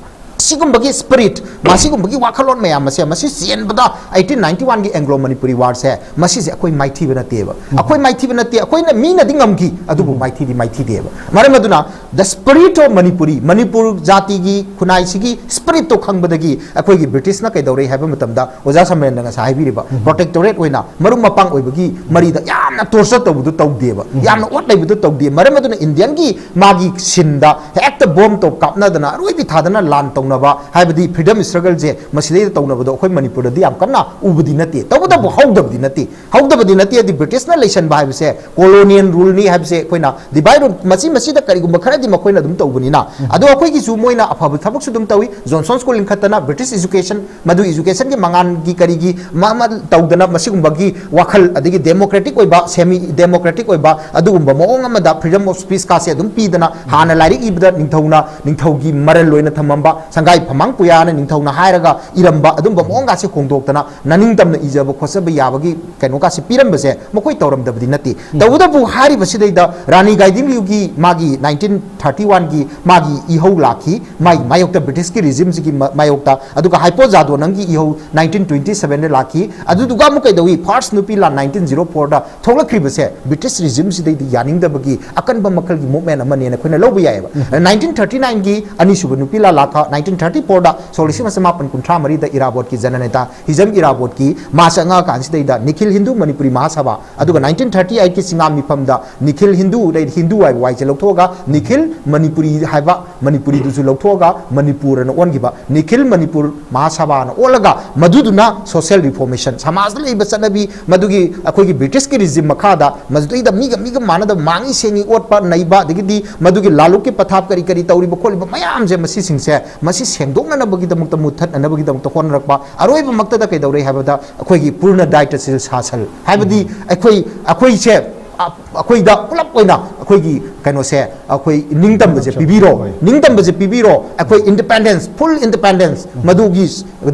ꯁꯤꯒꯨꯝꯕꯒꯤ ꯁ꯭ꯄꯤꯔꯤꯠ, ꯃꯁꯤꯒꯨꯝꯕꯒꯤ ꯋꯥꯈꯜꯂꯣꯟ ꯃꯌꯥꯝ ꯑꯁꯦ, ꯃꯁꯤ ꯆꯦꯟꯕꯗ eighteen ninety one ꯒꯤ Anglo Manipuri War ꯁꯦ, ꯃꯁꯤꯁꯦ ꯑꯩꯈꯣꯏ ꯃꯥꯏꯊꯤꯕ ꯅꯠꯇꯦꯕ꯫ ꯑꯩꯈꯣꯏ ꯃꯥꯏꯊꯤꯕ ꯅꯠꯇꯦ, ꯑꯩꯈꯣꯏꯅ, ꯃꯤꯅꯗꯤ ꯉꯝꯈꯤ, ꯑꯗꯨꯕꯨ ꯃꯥꯏꯊꯤꯗꯤ ꯃꯥꯏꯊꯤꯗꯦꯕ꯫ ꯃꯔꯝ ꯑꯗꯨꯅ the spirit of Manipuri, Manipur ꯖꯥꯇꯤꯒꯤ ꯈꯨꯟꯅꯥꯏꯁꯤꯒꯤ ꯁ꯭ꯄꯤꯔꯤꯠꯇꯣ ꯈꯪꯕꯗꯒꯤ ꯑꯩꯈꯣꯏꯒꯤ ꯕ꯭ꯔꯤꯇꯤꯁꯅ ꯀꯩꯗꯧꯔꯦ ꯍꯥꯏꯕ ꯃꯇꯝꯗ, ꯑꯣꯖꯥ ꯁꯃꯔꯦꯟꯅ ꯉꯁꯥꯏ ꯍꯥꯏꯕꯤꯔꯤꯕ, ꯄ꯭ꯔꯣꯇꯦꯛꯇꯣꯔꯦꯠ ꯑꯣꯏꯅ ꯃꯔꯨꯞ ꯃꯄꯥꯡ ꯑꯣꯏꯕꯒꯤ ꯃꯔꯤꯗ ꯌꯥꯝꯅ ꯇꯣꯔꯆꯔ ꯇꯧꯕꯗꯨ ꯇꯧꯗꯦꯕ, ꯌꯥꯝꯅ ꯑꯣꯠ ꯅꯩꯕꯗꯨ ꯇꯧꯗꯦ꯫ ꯃꯔꯝ ꯑꯗꯨꯅ ꯏꯟꯗꯤꯌꯟꯒꯤ ꯃꯥꯒꯤ ꯁꯤꯟꯗ ꯍꯦꯛꯇ ꯕꯣꯝ ꯇꯣꯞ ꯀꯥꯞꯅꯗꯅ ꯑꯔꯣꯏꯕꯤ ꯊꯥꯗꯅ ꯂꯥꯟ ꯇꯧꯅꯕ, ꯍꯥꯏꯕꯗꯤ ꯐ꯭ꯔꯤꯗꯝ ꯁ꯭ꯇ꯭ꯔꯒꯜꯁꯦ ꯃꯁꯤꯗꯩꯗ ꯇꯧꯅꯕꯗꯣ ꯑꯩꯈꯣꯏ ꯃꯅꯤꯄꯨꯔꯗꯗꯤ ꯌꯥꯝ ꯀꯟꯅ ꯎꯕꯗꯤ ꯅꯠꯇꯦ꯫ ꯇꯧꯕꯇꯕꯨ ꯍꯧꯗꯕꯗꯤ ꯅꯠꯇꯦ, ꯍꯧꯗꯕꯗꯤ ꯅꯠꯇꯦ꯫ ꯍꯥꯏꯗꯤ ꯕ꯭ꯔꯤꯇꯤꯁꯅ ꯂꯩꯁꯟꯕ ꯍꯥꯏꯕꯁꯦ, ꯀꯣꯂꯣꯅꯤꯌꯦꯜ ꯔꯨꯜꯅꯤ ꯍꯥꯏꯕꯁꯦ ꯑꯩꯈꯣꯏꯅ ꯗꯤꯚꯥꯏꯠ ꯔꯨꯜ ꯃꯆꯤ ꯃꯆꯤꯗ ꯀꯔꯤꯒꯨꯝꯕ ꯈꯔꯗꯤ ꯃꯈꯣꯏꯅ ꯑꯗꯨꯝ ꯇꯧꯕꯅꯤꯅ, ꯑꯗꯣ ꯑꯩꯈꯣꯏꯒꯤꯁꯨ ꯃꯣꯏꯅ ꯑꯐꯕ ꯊꯕꯛꯁꯨ ꯑꯗꯨꯝ ꯇꯧꯏ꯫ ꯖꯣꯟꯁꯟ ꯁ꯭ꯀꯨꯜ ꯂꯤꯡꯈꯠꯇꯅ ꯕ꯭ꯔꯤꯇꯤꯁ ꯏꯖꯨꯀꯦꯁꯟ, ꯃꯗꯨ ꯏꯖꯨꯀꯦꯁꯟꯒꯤ ꯃꯉꯥꯜꯒꯤ ꯀꯔꯤꯒꯤ ꯃ-, ꯑꯃ ꯇꯧꯗꯅ ꯃꯁꯤꯒꯨꯝꯕꯒꯤ ꯋꯥꯈꯜ, ꯑꯗꯒꯤ ꯗꯦꯃꯣꯀ꯭ꯔꯦꯇꯤꯛ ꯑꯣꯏꯕ, ꯁꯦꯃꯤ ꯗꯦꯃꯣꯀ꯭ꯔꯦꯇꯤꯛ ꯑꯣꯏꯕ ꯑꯗꯨꯒꯨꯝꯕ ꯃꯑꯣꯡ ꯑꯃꯗ ꯐ꯭ꯔꯤꯗꯝ ꯑꯣꯐ ꯁ꯭ꯄꯤꯁꯀꯥꯁꯦ ꯑꯗꯨꯝ ꯄꯤꯗꯅ, ꯍꯥꯟꯅ ꯂꯥꯏꯔꯤꯛ ꯏꯕꯗ ꯅꯤꯡꯊꯧꯅ, ꯅꯤꯡꯊꯧꯒꯤ ꯃꯔꯜ ꯑꯣꯏꯅ ꯊꯝꯃꯝꯕ ꯁꯪꯒꯥꯏ ꯐꯝꯃꯥꯡ ꯄꯨꯌꯥꯅ ꯅꯤꯡꯊꯧꯅ ꯍꯥꯏꯔꯒ ꯏꯔꯝꯕ ꯑꯗꯨꯝꯕ ꯃꯑꯣꯡꯒꯥꯁꯦ ꯍꯣꯡꯗꯣꯛꯇꯅ ꯅꯅꯤꯡꯇꯝꯅ ꯏꯖꯕ ꯈꯣꯠꯆꯕ ꯌꯥꯕꯒꯤ ꯀꯩꯅꯣꯒꯥꯁꯦ ꯄꯤꯔꯝꯕꯁꯦ ꯃꯈꯣꯏ ꯇꯧꯔꯝꯗꯕꯗꯤ ꯅꯠꯇꯦ꯫ ꯇꯧꯕꯇꯕꯨ ꯍꯥꯏꯔꯤꯕꯁꯤꯗꯩꯗ ꯔꯥꯅꯤ ꯒꯥꯏꯗꯤꯟꯂꯤꯌꯨꯒꯤ ꯃꯥꯒꯤ nineteen ꯊꯥꯔꯇꯤ ꯋꯥꯟꯒꯤ ꯃꯥꯒꯤ ꯏꯍꯧ ꯂꯥꯛꯈꯤ, ꯃꯥꯒꯤ ꯃꯥꯌꯣꯛꯇ, ꯕ꯭ꯔꯤꯇꯤꯁꯀꯤ ꯔꯤꯖꯤꯝꯁꯤꯒꯤ ꯃꯥꯌꯣꯛꯇ꯫ ꯑꯗꯨꯒ ꯍꯥꯏꯄꯣ ꯖꯥꯗꯣꯅꯪꯒꯤ ꯏꯍꯧ ꯅꯥꯏꯟꯇꯤꯟ ꯇ꯭ꯋꯦꯟꯇꯤ ꯁꯕꯦꯟꯗ ꯂꯥꯛꯈꯤ꯫ ꯑꯗꯨꯗꯨꯒ ꯑꯃꯨꯛ ꯀꯩꯗꯧꯏ? ꯐꯥꯔꯁ ꯅꯨꯄꯤ ꯂꯥꯟ ꯅꯥꯏꯟꯇꯤꯟ ꯖꯤꯔꯣ ꯐꯣꯔꯗ ꯊꯣꯛꯂꯛꯈ꯭ꯔꯤꯕꯁꯦ ꯕ꯭ꯔꯤꯇꯤꯁ ꯔꯤꯖꯤꯝꯁꯤꯗꯩꯗꯤ ꯌꯥꯅꯤꯡꯗꯕꯒꯤ ꯑꯀꯟꯕ ꯃꯈꯜꯒꯤ ꯃꯨꯞꯃꯦꯟ ꯑꯃꯅꯦꯅ ꯑꯩꯈꯣꯏꯅ ꯂꯧꯕ ꯌꯥꯏꯑꯕ꯫ ꯅꯥꯏꯟꯇꯤꯟ ꯊꯥꯔꯇꯤ ꯅꯥꯏꯟꯒꯤ ꯑꯅꯤꯁꯨꯕ ꯅꯨꯄꯤ ꯂꯥꯟ ꯂꯥꯛꯈ, ꯅꯥꯏꯟꯇꯤꯟ ꯊꯥꯔꯇꯤ ꯐꯣꯔꯗ, ꯁꯣꯛ ꯂꯤꯁꯤꯡ ꯑꯃ ꯆꯃꯥꯄꯟ ꯀꯨꯟꯊ꯭ꯔꯥ ꯃꯔꯤꯗ ꯏꯔꯥꯕꯣꯠꯀꯤ ꯖꯅꯅꯦꯇꯥ ꯍꯤꯖꯝ ꯏꯔꯥꯕꯣꯠꯀꯤ ꯃꯥ ꯆꯪꯉꯛꯑꯀꯥꯟꯁꯤꯗꯩꯗ ꯅꯤꯈꯤꯜ ꯍꯤꯟꯗꯨ ꯃꯅꯤꯄꯨꯔꯤ ꯃꯍꯥꯁꯚꯥ, ꯑꯗꯨꯒ ꯅꯥꯏꯟꯇꯤꯟ ꯊꯥꯔꯇꯤ ꯑꯩꯠꯀꯤ ꯆꯤꯡꯉꯥ ꯃꯤꯐꯝꯗ ꯅꯤꯈꯤꯜ ꯍꯤꯟꯗꯨ, ꯍꯤꯟꯗꯨ ꯍꯥꯏꯕ ꯋꯥꯏꯁꯦ ꯂꯧꯊꯣꯛꯑꯒ ꯅꯤꯈꯤꯜ ꯃꯅꯤꯄꯨꯔꯤ ꯍꯥꯏꯕ ꯃꯅꯤꯄꯨꯔꯤꯗꯨꯁꯨ ꯂꯧꯊꯣꯛꯑꯒ ꯃꯅꯤꯄꯨꯔ ꯑꯅ ꯑꯣꯟꯈꯤꯕ, ꯅꯤꯈꯤꯜ ꯃꯅꯤꯄꯨꯔ ꯃꯍꯥꯁꯚꯥꯅ ꯑꯣꯜꯂꯒ ꯃꯗꯨꯗꯨꯅ ꯁꯣꯁꯤꯌꯦꯜ ꯔꯤꯐꯣꯔꯃꯦꯁꯟ, ꯁꯃꯥꯖꯇ ꯂꯩꯕ ꯆꯠꯅꯕꯤ, ꯃꯗꯨꯒꯤ ꯑꯩꯈꯣꯏꯒꯤ ꯕ꯭ꯔꯤꯇꯤꯁꯀꯤ ꯔꯤꯖꯤꯝ ꯃꯈꯥꯗ ꯃꯗꯨꯗꯩꯗ ꯃꯤꯒ ꯃꯤꯒ ꯃꯥꯟꯅꯗꯕ, ꯃꯥꯡꯉꯤ ꯁꯦꯡꯉꯤ ꯑꯣꯠꯄ ꯅꯩꯕ, ꯑꯗꯒꯤꯗꯤ ꯃꯗꯨꯒꯤ ꯂꯥꯂꯨꯛꯀꯤ ꯄꯊꯥꯞ ꯀꯔꯤ ꯀꯔꯤ ꯇꯧꯔꯤꯕ ꯈꯣꯠꯂꯤꯕ ꯃꯌꯥꯝꯁꯦ, ꯃꯁꯤꯁꯤꯡꯁꯦ ꯃꯁꯤ ꯁꯦꯡꯗꯣꯛꯅꯅꯕꯒꯤꯗꯃꯛꯇ, ꯃꯨꯠꯊꯠꯅꯅꯕꯒꯤꯗꯃꯛꯇ ꯍꯣꯠꯅꯔꯛꯄ꯫ ꯑꯔꯣꯏꯕꯃꯛꯇꯗ ꯀꯩꯗꯧꯔꯦ ꯍꯥꯏꯕꯗ ꯑꯩꯈꯣꯏꯒꯤ ꯄꯨꯔꯅ ꯗꯥꯏꯇꯁꯤꯜ ꯁꯥꯁꯜ, ꯍꯥꯏꯕꯗꯤ ꯑꯩꯈꯣꯏ, ꯑꯩꯈꯣꯏꯁꯦ, ꯑ, ꯑꯩꯈꯣꯏꯗ ꯄꯨꯂꯞ ꯑꯣꯏꯅ ꯑꯩꯈꯣꯏꯒꯤ ꯀꯩꯅꯣꯁꯦ, ꯑꯩꯈꯣꯏ ꯅꯤꯡꯇꯝꯕꯁꯦ ꯄꯤꯕꯤꯔꯣ, ꯅꯤꯡꯇꯝꯕꯁꯦ ꯄꯤꯕꯤꯔꯣ, ꯑꯩꯈꯣꯏ ꯏꯟꯗꯤꯄꯦꯟꯗꯦꯟꯁ, ꯐꯨꯜ ꯏꯟꯗꯤꯄꯦꯟꯗꯦꯟꯁ, ꯃꯗꯨꯒꯤ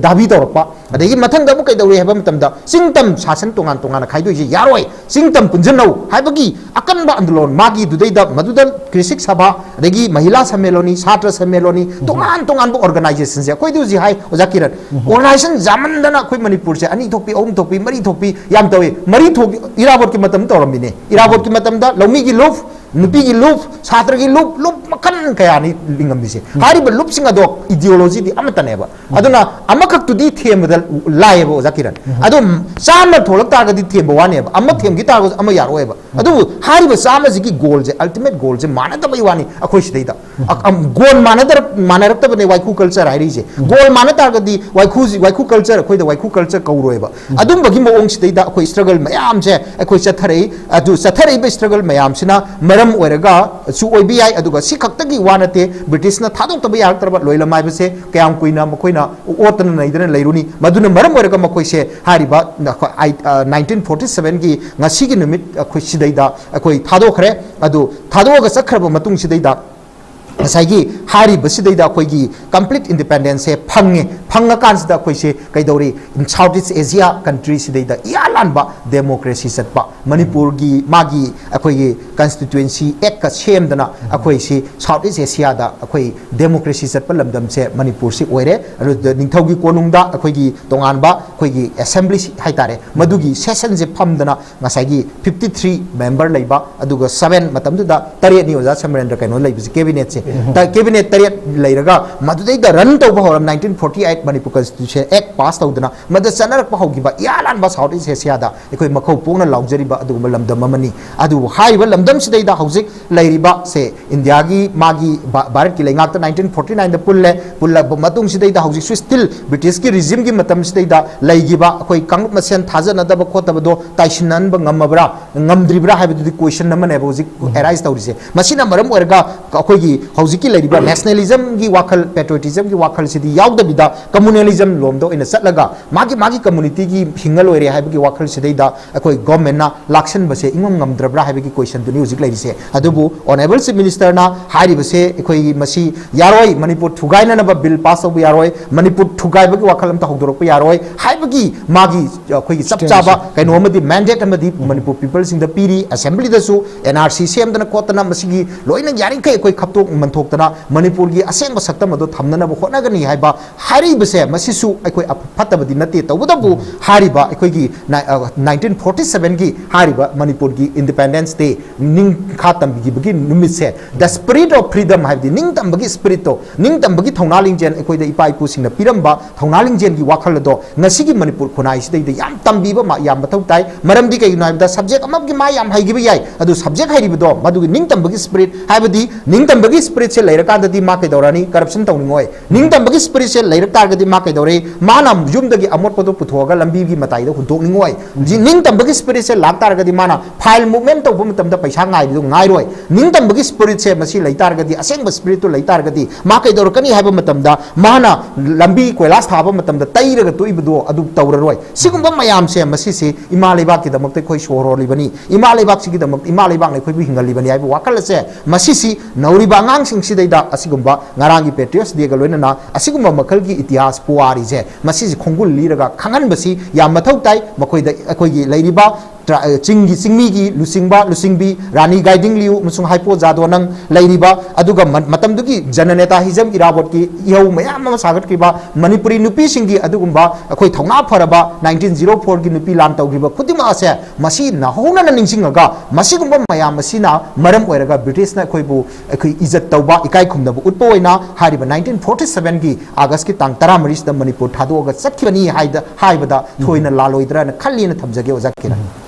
ꯗꯥꯕꯤ ꯇꯧꯔꯛꯄ꯫ ꯑꯗꯒꯤ ꯃꯊꯪꯗ ꯑꯃꯨꯛ ꯀꯩꯗꯧꯔꯦ ꯍꯥꯏꯕ ꯃꯇꯝꯗ ꯆꯤꯡꯇꯝ ꯁꯥꯁꯟ ꯇꯣꯉꯥꯟ ꯇꯣꯉꯥꯟꯅ ꯈꯥꯏꯗꯣꯛꯏꯁꯦ ꯌꯥꯔꯣꯏ, ꯆꯤꯡꯇꯝ ꯄꯨꯟꯁꯤꯟꯅꯧ ꯍꯥꯏꯕꯒꯤ ꯑꯀꯟꯕ ꯑꯟꯗꯣꯂꯣꯟ, ꯃꯥꯒꯤꯗꯨꯗꯩꯗ ꯃꯗꯨꯗ ꯀ꯭ꯔꯤꯁꯤꯛ ꯁꯚꯥ, ꯑꯗꯒꯤ ꯃꯍꯤꯂꯥ ꯁꯝꯃꯦꯂꯣꯅꯤ, ꯁꯥꯇ꯭ꯔ ꯁꯝꯃꯦꯂꯣꯅꯤ, ꯇꯣꯉꯥꯟ ꯇꯣꯉꯥꯟꯕ ꯑꯣꯔꯒꯅꯥꯏꯖꯦꯁꯟꯁꯦ ꯑꯩꯈꯣꯏꯗꯤ ꯍꯧꯖꯤꯛ ꯍꯥꯏ, ꯑꯣꯖꯥ ꯀꯤꯔꯟ, ꯑꯣꯔꯒꯅꯥꯏꯖꯦꯁꯟ ꯌꯥꯝꯃꯟꯗꯅ ꯑꯩꯈꯣꯏ ꯃꯅꯤꯄꯨꯔꯁꯦ ꯑꯅꯤ ꯊꯣꯛꯄꯤ, ꯑꯍꯨꯝ ꯊꯣꯛꯄꯤ, ꯃꯔꯤ ꯊꯣꯛꯄꯤ ꯌꯥꯝ ꯇꯧꯏ꯫ ꯃꯔꯤ ꯊꯣꯛ, ꯏꯔꯥꯕꯣꯠꯀꯤ ꯃꯇꯝ ꯇꯧꯔꯝꯃꯤꯅꯦ꯫ ꯏꯔꯥꯕꯣꯠꯀꯤ ꯃꯇꯝꯗ ꯂꯧꯃꯤꯒꯤ ꯂꯨꯞ, ꯅꯨꯄꯤꯒꯤ ꯂꯨꯞ, ꯁꯥꯇ꯭ꯔꯒꯤ ꯂꯨꯞ, ꯂꯨꯞ ꯃꯈꯜ ꯀꯌꯥꯅꯤ ꯂꯤꯡꯉꯝꯃꯤꯁꯦ꯫ ꯍꯥꯏꯔꯤꯕ ꯂꯨꯞꯁꯤꯡ ꯑꯗꯣ ꯏꯗꯤꯑꯣꯂꯣꯖꯤꯗꯤ ꯑꯃꯠꯇꯅꯦꯕ꯫ ꯑꯗꯨꯅ ꯑꯃꯈꯛꯇꯨꯗꯤ ꯊꯦꯝꯕꯗ ꯂꯥꯏꯌꯦꯕ, ꯑꯣꯖꯥ ꯀꯤꯔꯟ꯫ ꯑꯗꯣ ꯆꯥꯝꯃ ꯊꯣꯛꯂꯛ ꯇꯥꯔꯒꯗꯤ ꯊꯦꯝꯕ ꯋꯥꯅꯦꯕ, ꯑꯃ ꯊꯦꯝꯈꯤ ꯇꯥꯔꯒꯁꯨ ꯑꯃ ꯌꯥꯔꯛꯑꯣꯏꯕ꯫ ꯑꯗꯨꯕꯨ ꯍꯥꯏꯔꯤꯕ ꯆꯥꯝꯃꯁꯤꯒꯤ ꯒꯣꯜꯁꯦ, ꯑꯜꯇꯤꯃꯦꯠ ꯒꯣꯜꯁꯦ ꯃꯥꯟꯅꯗꯕꯩ ꯋꯥꯅꯤ ꯑꯩꯈꯣꯏ ꯁꯤꯗꯩꯗ꯫ ꯑ-, ꯑꯝ, ꯒꯣꯜ ꯃꯥꯟꯅꯗꯔꯛ-, ꯃꯥꯟꯅꯔꯛꯇꯕꯅꯦ ꯋꯥꯏꯈꯨ ꯀꯜꯆꯔ ꯍꯥꯏꯔꯤꯁꯦ꯫ ꯒꯣꯜ ꯃꯥꯟꯅ ꯇꯥꯔꯒꯗꯤ ꯋꯥꯏꯈꯨꯁꯤ, ꯋꯥꯏꯈꯨ ꯀꯜꯆꯔ, ꯑꯩꯈꯣꯏꯗ ꯋꯥꯏꯈꯨ ꯀꯜꯆꯔ ꯀꯧꯔꯣꯏꯕ꯫ ꯑꯗꯨꯝꯕꯒꯤ ꯃꯑꯣꯡꯁꯤꯗꯩꯗ ꯑꯩꯈꯣꯏ ꯁ꯭ꯇ꯭ꯔꯒꯜ ꯃꯌꯥꯝꯁꯦ ꯑꯩꯈꯣꯏ ꯆꯠꯊꯔꯛꯏ꯫ ꯑꯗꯨ ꯆꯠꯊꯔꯛꯏꯕ ꯁ꯭ꯇ꯭ꯔꯒꯜ ꯃꯌꯥꯝꯁꯤꯅ ꯃꯔꯝ ꯑꯣꯏꯔꯒꯁꯨ ꯑꯣꯏꯕ ꯌꯥꯏ, ꯑꯗꯨꯒ ꯁꯤ ꯈꯛꯇꯒꯤ ꯋꯥ ꯅꯠꯇꯦ꯫ ꯕ꯭ꯔꯤꯇꯤꯁꯅ ꯊꯥꯗꯣꯛꯇꯕ ꯌꯥꯔꯛꯇ꯭ꯔꯕ ꯂꯣꯏꯂꯝ ꯍꯥꯏꯕꯁꯦ ꯀꯌꯥꯝ ꯀꯨꯏꯅ ꯃꯈꯣꯏꯅ ꯑꯣꯠꯇꯅ ꯅꯩꯗꯅ ꯂꯩꯔꯨꯅꯤ? ꯃꯗꯨꯅ ꯃꯔꯝ ꯑꯣꯏꯔꯒ ꯃꯈꯣꯏꯁꯦ ꯍꯥꯏꯔꯤꯕ ꯅꯥꯏꯟꯇꯤꯟ ꯐꯣꯔꯇꯤ ꯁꯕꯦꯟꯒꯤ ꯉꯁꯤꯒꯤ ꯅꯨꯃꯤꯠ ꯑꯩꯈꯣꯏ ꯁꯤꯗꯩꯗ ꯑꯩꯈꯣꯏ ꯊꯥꯗꯣꯛꯈ꯭ꯔꯦ꯫ ꯑꯗꯨ ꯊꯥꯗꯣꯛꯑꯒ ꯆꯠꯈ꯭ꯔꯕ ꯃꯇꯨꯡꯁꯤꯗꯩꯗ ꯉꯁꯥꯏꯒꯤ ꯍꯥꯏꯔꯤꯕꯁꯤꯗꯩꯗ ꯑꯩꯈꯣꯏꯒꯤ ꯀꯝꯄ꯭ꯂꯤꯠ ꯏꯟꯗꯤꯄꯦꯟꯗꯦꯟꯁꯁꯦ ꯐꯪꯉꯦ꯫ ꯐꯪꯉꯀꯥꯟꯁꯤꯗ ꯑꯩꯈꯣꯏꯁꯦ ꯀꯩꯗꯧꯔꯤ? South East Asia country ꯁꯤꯗꯩꯗ ꯏꯌꯥ ꯂꯥꯟꯕ democracy ꯆꯠꯄ, ꯃꯅꯤꯄꯨꯔꯒꯤ ꯃꯥꯒꯤ ꯑꯩꯈꯣꯏꯒꯤ constituency act ꯀ ꯁꯦꯝꯗꯅ ꯑꯩꯈꯣꯏꯁꯤ South East Asia ꯗ ꯑꯩꯈꯣꯏ democracy ꯆꯠꯄ ꯂꯝꯗꯝꯁꯦ ꯃꯅꯤꯄꯨꯔꯁꯤ ꯑꯣꯏꯔꯦ꯫ ꯑꯗꯨꯗ ꯅꯤꯡꯊꯧꯒꯤ ꯀꯣꯅꯨꯡꯗ ꯑꯩꯈꯣꯏꯒꯤ ꯇꯣꯉꯥꯟꯕ ꯑꯩꯈꯣꯏꯒꯤ assembly ꯍꯥꯏꯇꯥꯔꯦ, ꯃꯗꯨꯒꯤ session ꯁꯦ ꯐꯝꯗꯅ ꯉꯁꯥꯏꯒꯤ fifty three member ꯂꯩꯕ, ꯑꯗꯨꯒ seven ꯃꯇꯝꯗꯨꯗ ꯇꯔꯦꯠꯅꯤ ꯑꯣꯖꯥ ꯁꯃꯔꯦꯟꯗ꯭ꯔ ꯀꯩꯅꯣ ꯂꯩꯕꯁꯦ, cabinet ꯁꯦ꯫ ꯎꯝ꯫ ꯇ-, cabinet ꯇꯔꯦꯠ ꯂꯩꯔꯒ ꯃꯗꯨꯗꯩꯗ run ꯇꯧꯕ ꯍꯧꯔ nineteen forty eight Manipur Constitution Act pass ꯇꯧꯗꯅ ꯃꯗꯨ ꯆꯠꯅꯔꯛꯄ ꯍꯧꯈꯤꯕ ꯏꯌꯥ ꯂꯥꯟꯕ South East Asia ꯗ ꯑꯩꯈꯣꯏ ꯃꯈꯧ ꯄꯣꯛꯅ ꯂꯥꯎꯖꯔꯤꯕ ꯑꯗꯨꯒꯨꯝꯕ ꯂꯝꯗꯝ ꯑꯃꯅꯤ꯫ ꯑꯗꯨꯕꯨ ꯍꯥꯏꯔꯤꯕ ꯂꯝꯗꯝꯁꯤꯗꯩꯗ ꯍꯧꯖꯤꯛ ꯂꯩꯔꯤꯕ ꯁꯦ ꯏꯟꯗꯤꯌꯥꯒꯤ ꯃꯥꯒꯤ ꯚꯥ-, ꯚꯥꯔꯠꯀꯤ ꯂꯩꯉꯥꯛꯇ nineteen forty nine ꯗ ꯄꯨꯜꯂꯦ, ꯄꯨꯜꯂꯕ ꯃꯇꯨꯡꯁꯤꯗꯩꯗ ꯍꯧꯖꯤꯛꯁꯨ still British ꯀꯤ regime ꯒꯤ ꯃꯇꯝꯁꯤꯗꯩꯗ ꯂꯩꯈꯤꯕ ꯑꯩꯈꯣꯏ ꯀꯥꯡꯂꯨꯞ ꯃꯁꯦꯟ ꯊꯥꯖꯅꯗꯕ ꯈꯣꯠꯇꯕꯗꯣ ꯇꯥꯏꯁꯤꯟꯅꯍꯟꯕ ꯉꯝꯃꯕ꯭ꯔꯥ, ꯉꯝꯗ꯭ꯔꯤꯕ꯭ꯔꯥ ꯍꯥꯏꯕꯗꯨꯗꯤ question ꯑꯃꯅꯦꯕ ꯍꯧꯖꯤꯛ arise ꯇꯧꯔꯤꯁꯦ꯫ ꯃꯁꯤꯅ ꯃꯔꯝ ꯑꯣꯏꯔꯒ ꯑꯩꯈꯣꯏꯒꯤ ꯍꯧꯖꯤꯛꯀꯤ ꯂꯩꯔꯤꯕ nationalism ꯒꯤ ꯋꯥꯈꯜ, patriotism ꯒꯤ ꯋꯥꯈꯜꯁꯤꯗꯤ ꯌꯥꯎꯗꯕꯤꯗ communalism ꯂꯣꯝꯗ ꯑꯣꯏꯅ ꯆꯠꯂꯒ ꯃꯥꯒꯤ, ꯃꯥꯒꯤ community ꯒꯤ ꯍꯤꯡꯉ ꯂꯣꯏꯔꯦ ꯍꯥꯏꯕꯒꯤ ꯋꯥꯈꯜꯁꯤꯗꯩꯗ ꯑꯩꯈꯣꯏ government ꯅ ꯂꯥꯛꯁꯟꯕꯁꯦ ꯏꯉꯝ ꯉꯝꯗ꯭ꯔꯕ꯭ꯔꯥ ꯍꯥꯏꯕꯒꯤ question ꯗꯨꯅꯤ ꯍꯧꯖꯤꯛ ꯂꯩꯔꯤꯁꯦ꯫ ꯑꯗꯨꯕꯨ Honourable Chief Minister ꯅ ꯍꯥꯏꯔꯤꯕꯁꯦ ꯑꯩꯈꯣꯏꯒꯤ ꯃꯁꯤ ꯌꯥꯔꯣꯏ, ꯃꯅꯤꯄꯨꯔ ꯊꯨꯒꯥꯏꯅꯅꯕ bill pass ꯇꯧꯕ ꯌꯥꯔꯣꯏ, ꯃꯅꯤꯄꯨꯔ ꯊꯨꯒꯥꯏꯕꯒꯤ ꯋꯥꯈꯜ ꯑꯝꯇ ꯍꯧꯗꯣꯔꯛꯄ ꯌꯥꯔꯣꯏ ꯍꯥꯏꯕꯒꯤ ꯃꯥꯒꯤ ꯑꯩꯈꯣꯏꯒꯤ ꯆꯞ ꯆꯥꯕ ꯀꯩꯅꯣ ꯑꯃꯗꯤ mandate ꯑꯃꯗꯤ ꯃꯅꯤꯄꯨꯔ people ꯁꯤꯡꯗ ꯄꯤꯔꯤ꯫ Assembly ꯗꯁꯨ N R C ꯁꯦꯝꯗꯅ ꯈꯣꯠꯇꯅ ꯃꯁꯤꯒꯤ ꯂꯣꯏꯅ ꯌꯥꯔꯤꯈꯩ ꯑꯩꯈꯣꯏ ꯈꯞꯇꯣꯛ ꯃꯟꯊꯣꯛꯇꯅ ꯃꯅꯤꯄꯨꯔꯒꯤ ꯑꯁꯦꯡꯕ ꯁꯛꯇꯝ ꯑꯗꯨ ꯊꯝꯅꯅꯕ ꯍꯣꯠꯅꯒꯅꯤ ꯍꯥꯏꯕ ꯍꯥꯏꯔꯤꯕꯁꯦ ꯃꯁꯤꯁꯨ ꯑꯩꯈꯣꯏ ꯑꯐ-, ꯐꯠꯇꯕꯗꯤ ꯅꯠꯇꯦ꯫ ꯇꯧꯕꯇꯕꯨ ꯍꯥꯏꯔꯤꯕ ꯑꯩꯈꯣꯏꯒꯤ ꯅꯥꯏ-, ꯑ, nineteen forty seven ꯒꯤ ꯍꯥꯏꯔꯤꯕ ꯃꯅꯤꯄꯨꯔꯒꯤ independence day ꯅꯤꯡꯈꯥ ꯇꯝꯕꯤꯈꯤꯕꯒꯤ ꯅꯨꯃꯤꯠꯁꯦ, the spirit of freedom ꯍꯥꯏꯕꯗꯤ ꯅꯤꯡꯇꯝꯕꯒꯤ spirit ꯇꯣ, ꯅꯤꯡꯇꯝꯕꯒꯤ ꯊꯧꯅꯥ ꯂꯤꯡꯖꯦꯜ ꯑꯩꯈꯣꯏꯗ ꯏꯄꯥ ꯏꯄꯨꯁꯤꯡꯅ ꯄꯤꯔꯝꯕ ꯊꯧꯅꯥ ꯂꯤꯡꯖꯦꯜꯒꯤ ꯋꯥꯈꯜ ꯑꯗꯣ ꯉꯁꯤꯒꯤ ꯃꯅꯤꯄꯨꯔ ꯈꯨꯟꯅꯥꯏꯁꯤꯗꯩꯗ ꯌꯥꯝ ꯇꯝꯕꯤꯕ ꯃ-, ꯌꯥꯝ ꯃꯊꯧ ꯇꯥꯏ꯫ ꯃꯔꯝꯗꯤ ꯀꯩꯒꯤꯅꯣ ꯍꯥꯏꯕꯗ subject ꯑꯃꯒꯤ ꯃꯥ ꯌꯥꯝ ꯍꯩꯈꯤꯕ ꯌꯥꯏ, ꯑꯗꯨ subject ꯍꯩꯔꯤꯕꯗꯣ ꯃꯗꯨꯒꯤ ꯅꯤꯡꯇꯝꯕꯒꯤ spirit, ꯍꯥꯏꯕꯗꯤ ꯅꯤꯡꯇꯝꯕꯒꯤ spirit ꯁꯦ ꯂꯩꯔꯀꯥꯟꯗꯗꯤ ꯃꯥ ꯀꯩꯗꯧꯔꯅꯤ? Corruption ꯇꯧꯅꯤꯡꯉꯣꯏ꯫ ꯅꯤꯡꯇꯝꯕꯒꯤ spirit ꯁꯦ ꯂꯩꯔꯛ ꯇꯥꯔꯒꯗꯤ ꯃꯥ ꯀꯩꯗꯧꯔꯦ? ꯃꯥꯅ ꯌꯨꯝꯗꯒꯤ ꯑꯃꯣꯠꯄꯗꯣ ꯄꯨꯊꯣꯛꯑꯒ ꯂꯝꯕꯤꯒꯤ ꯃꯇꯥꯏꯗ ꯍꯨꯟꯗꯣꯛꯅꯤꯡꯉꯣꯏ꯫ ꯖꯤ-, ꯅꯤꯡꯇꯝꯕꯒꯤ spirit ꯁꯦ ꯂꯥꯛ ꯇꯥꯔꯒꯗꯤ ꯃꯥꯅ file movement ꯇꯧꯕ ꯃꯇꯝꯗ ꯄꯩꯁꯥ ꯉꯥꯏꯕꯗꯣ ꯉꯥꯏꯔꯣꯏ꯫ ꯅꯤꯡꯇꯝꯕꯒꯤ spirit ꯁꯦ ꯃꯁꯤ ꯂꯩ ꯇꯥꯔꯒꯗꯤ, ꯑꯁꯦꯡꯕ spirit ꯇꯨ ꯂꯩ ꯇꯥꯔꯒꯗꯤ ꯃꯥ ꯀꯩꯗꯧꯔꯛꯀꯅꯤ ꯍꯥꯏꯕ ꯃꯇꯝꯗ ꯃꯥꯅ ꯂꯝꯕꯤ ꯀꯣꯏꯂꯥꯁ ꯊꯥꯕ ꯃꯇꯝꯗ ꯇꯩꯔꯒ ꯇꯣꯛꯏꯕꯗꯣ ꯑꯗꯨ ꯇꯧꯔꯔꯣꯏ꯫ ꯁꯤꯒꯨꯝꯕ ꯃꯌꯥꯝꯁꯦ ꯃꯁꯤꯁꯤ ꯏꯃꯥ ꯂꯩꯕꯥꯛꯀꯤꯗꯃꯛꯇ ꯑꯩꯈꯣꯏ ꯁꯣꯔ ꯍꯣꯜꯂꯤꯕꯅꯤ, ꯏꯃꯥ ꯂꯩꯕꯥꯛꯁꯤꯒꯤꯗꯃꯛ, ꯏꯃꯥ ꯂꯩꯕꯥꯛꯅ ꯑꯩꯈꯣꯏꯕꯨ ꯍꯤꯡꯍꯜꯂꯤꯕꯅꯤ ꯍꯥꯏꯕ ꯋꯥꯈꯜ ꯑꯁꯦ ꯃꯁꯤꯁꯤ ꯅꯧꯔꯤꯕ ꯑꯉꯥꯡꯁꯤꯡꯁꯤꯗꯩꯗ ꯑꯁꯤꯒꯨꯝꯕ ꯉꯔꯥꯡꯒꯤ Patriots Day ꯒ ꯂꯣꯏꯅꯅ ꯑꯁꯤꯒꯨꯝꯕ ꯃꯈꯜꯒꯤ ꯏꯇꯤꯍꯥꯁ ꯏꯇꯤꯍꯥꯁ ꯄꯨꯋꯥꯔꯤꯁꯦ ꯃꯁꯤꯁꯦ ꯈꯣꯡꯒꯨꯜ ꯂꯤꯔꯒ ꯈꯪꯍꯟꯕꯁꯤ ꯌꯥꯝ ꯃꯊꯧ ꯇꯥꯏ꯫ ꯃꯈꯣꯏꯗ ꯑꯩꯈꯣꯏꯒꯤ ꯂꯩꯔꯤꯕ ꯇ꯭ꯔ-, ꯆꯤꯡꯒꯤ, ꯆꯤꯡꯃꯤꯒꯤ ꯂꯨꯆꯤꯡꯕ, ꯂꯨꯆꯤꯡꯕꯤ ꯔꯥꯅꯤ ꯒꯥꯏꯗꯤꯡ ꯂꯤꯌꯨ ꯑꯃꯁꯨꯡ ꯍꯥꯏꯄꯣ ꯖꯥꯗꯣ ꯅꯪ ꯂꯩꯔꯤꯕ, ꯑꯗꯨꯒ ꯃ-, ꯃꯇꯝꯗꯨꯒꯤ ꯖꯅꯅꯦꯇꯥ ꯍꯤꯖꯝ ꯏꯔꯥꯕꯣꯠꯀꯤ ꯏꯍꯧ ꯃꯌꯥꯝ ꯑꯃ ꯁꯥꯒꯠꯈꯤꯕ, ꯃꯅꯤꯄꯨꯔꯤ ꯅꯨꯄꯤꯁꯤꯡꯒꯤ ꯑꯗꯨꯒꯨꯝꯕ ꯑꯩꯈꯣꯏ ꯊꯧꯅꯥ ꯐꯔꯕ nineteen zero four ꯒꯤ ꯅꯨꯄꯤ ꯂꯥꯟ ꯇꯧꯈꯤꯕ ꯈꯨꯗꯤꯡꯃꯛ ꯑꯁꯦ ꯃꯁꯤ ꯅꯧꯍꯧꯅꯅ ꯅꯤꯡꯁꯤꯡꯉꯒ, ꯃꯁꯤꯒꯨꯝꯕ ꯃꯌꯥꯝ ꯑꯁꯤꯅ ꯃꯔꯝ ꯑꯣꯏꯔꯒ ꯕ꯭ꯔꯤꯇꯤꯁꯅ ꯑꯩꯈꯣꯏꯕꯨ, ꯑꯩꯈꯣꯏ ꯏꯖꯠ ꯇꯧꯕ, ꯏꯀꯥꯏ ꯈꯨꯝꯅꯕ ꯎꯠꯄ ꯑꯣꯏꯅ ꯍꯥꯏꯔꯤꯕ nineteen forty seven ꯒꯤ ꯑꯥꯒꯁꯀꯤ ꯇꯥꯡ ꯇꯔꯥꯃꯔꯤꯁꯤꯗ ꯃꯅꯤꯄꯨꯔ ꯊꯥꯗꯣꯛꯑꯒ ꯆꯠꯈꯤꯕꯅꯤ ꯍꯥꯏꯗ, ꯍꯥꯏꯕꯗ ꯊꯣꯏꯅ ꯂꯥꯜꯂꯣꯏꯗ꯭ꯔꯥꯅ ꯈꯜꯂꯤꯅ ꯊꯝꯖꯒꯦ, ꯑꯣꯖꯥ ꯀꯤꯔꯟ꯫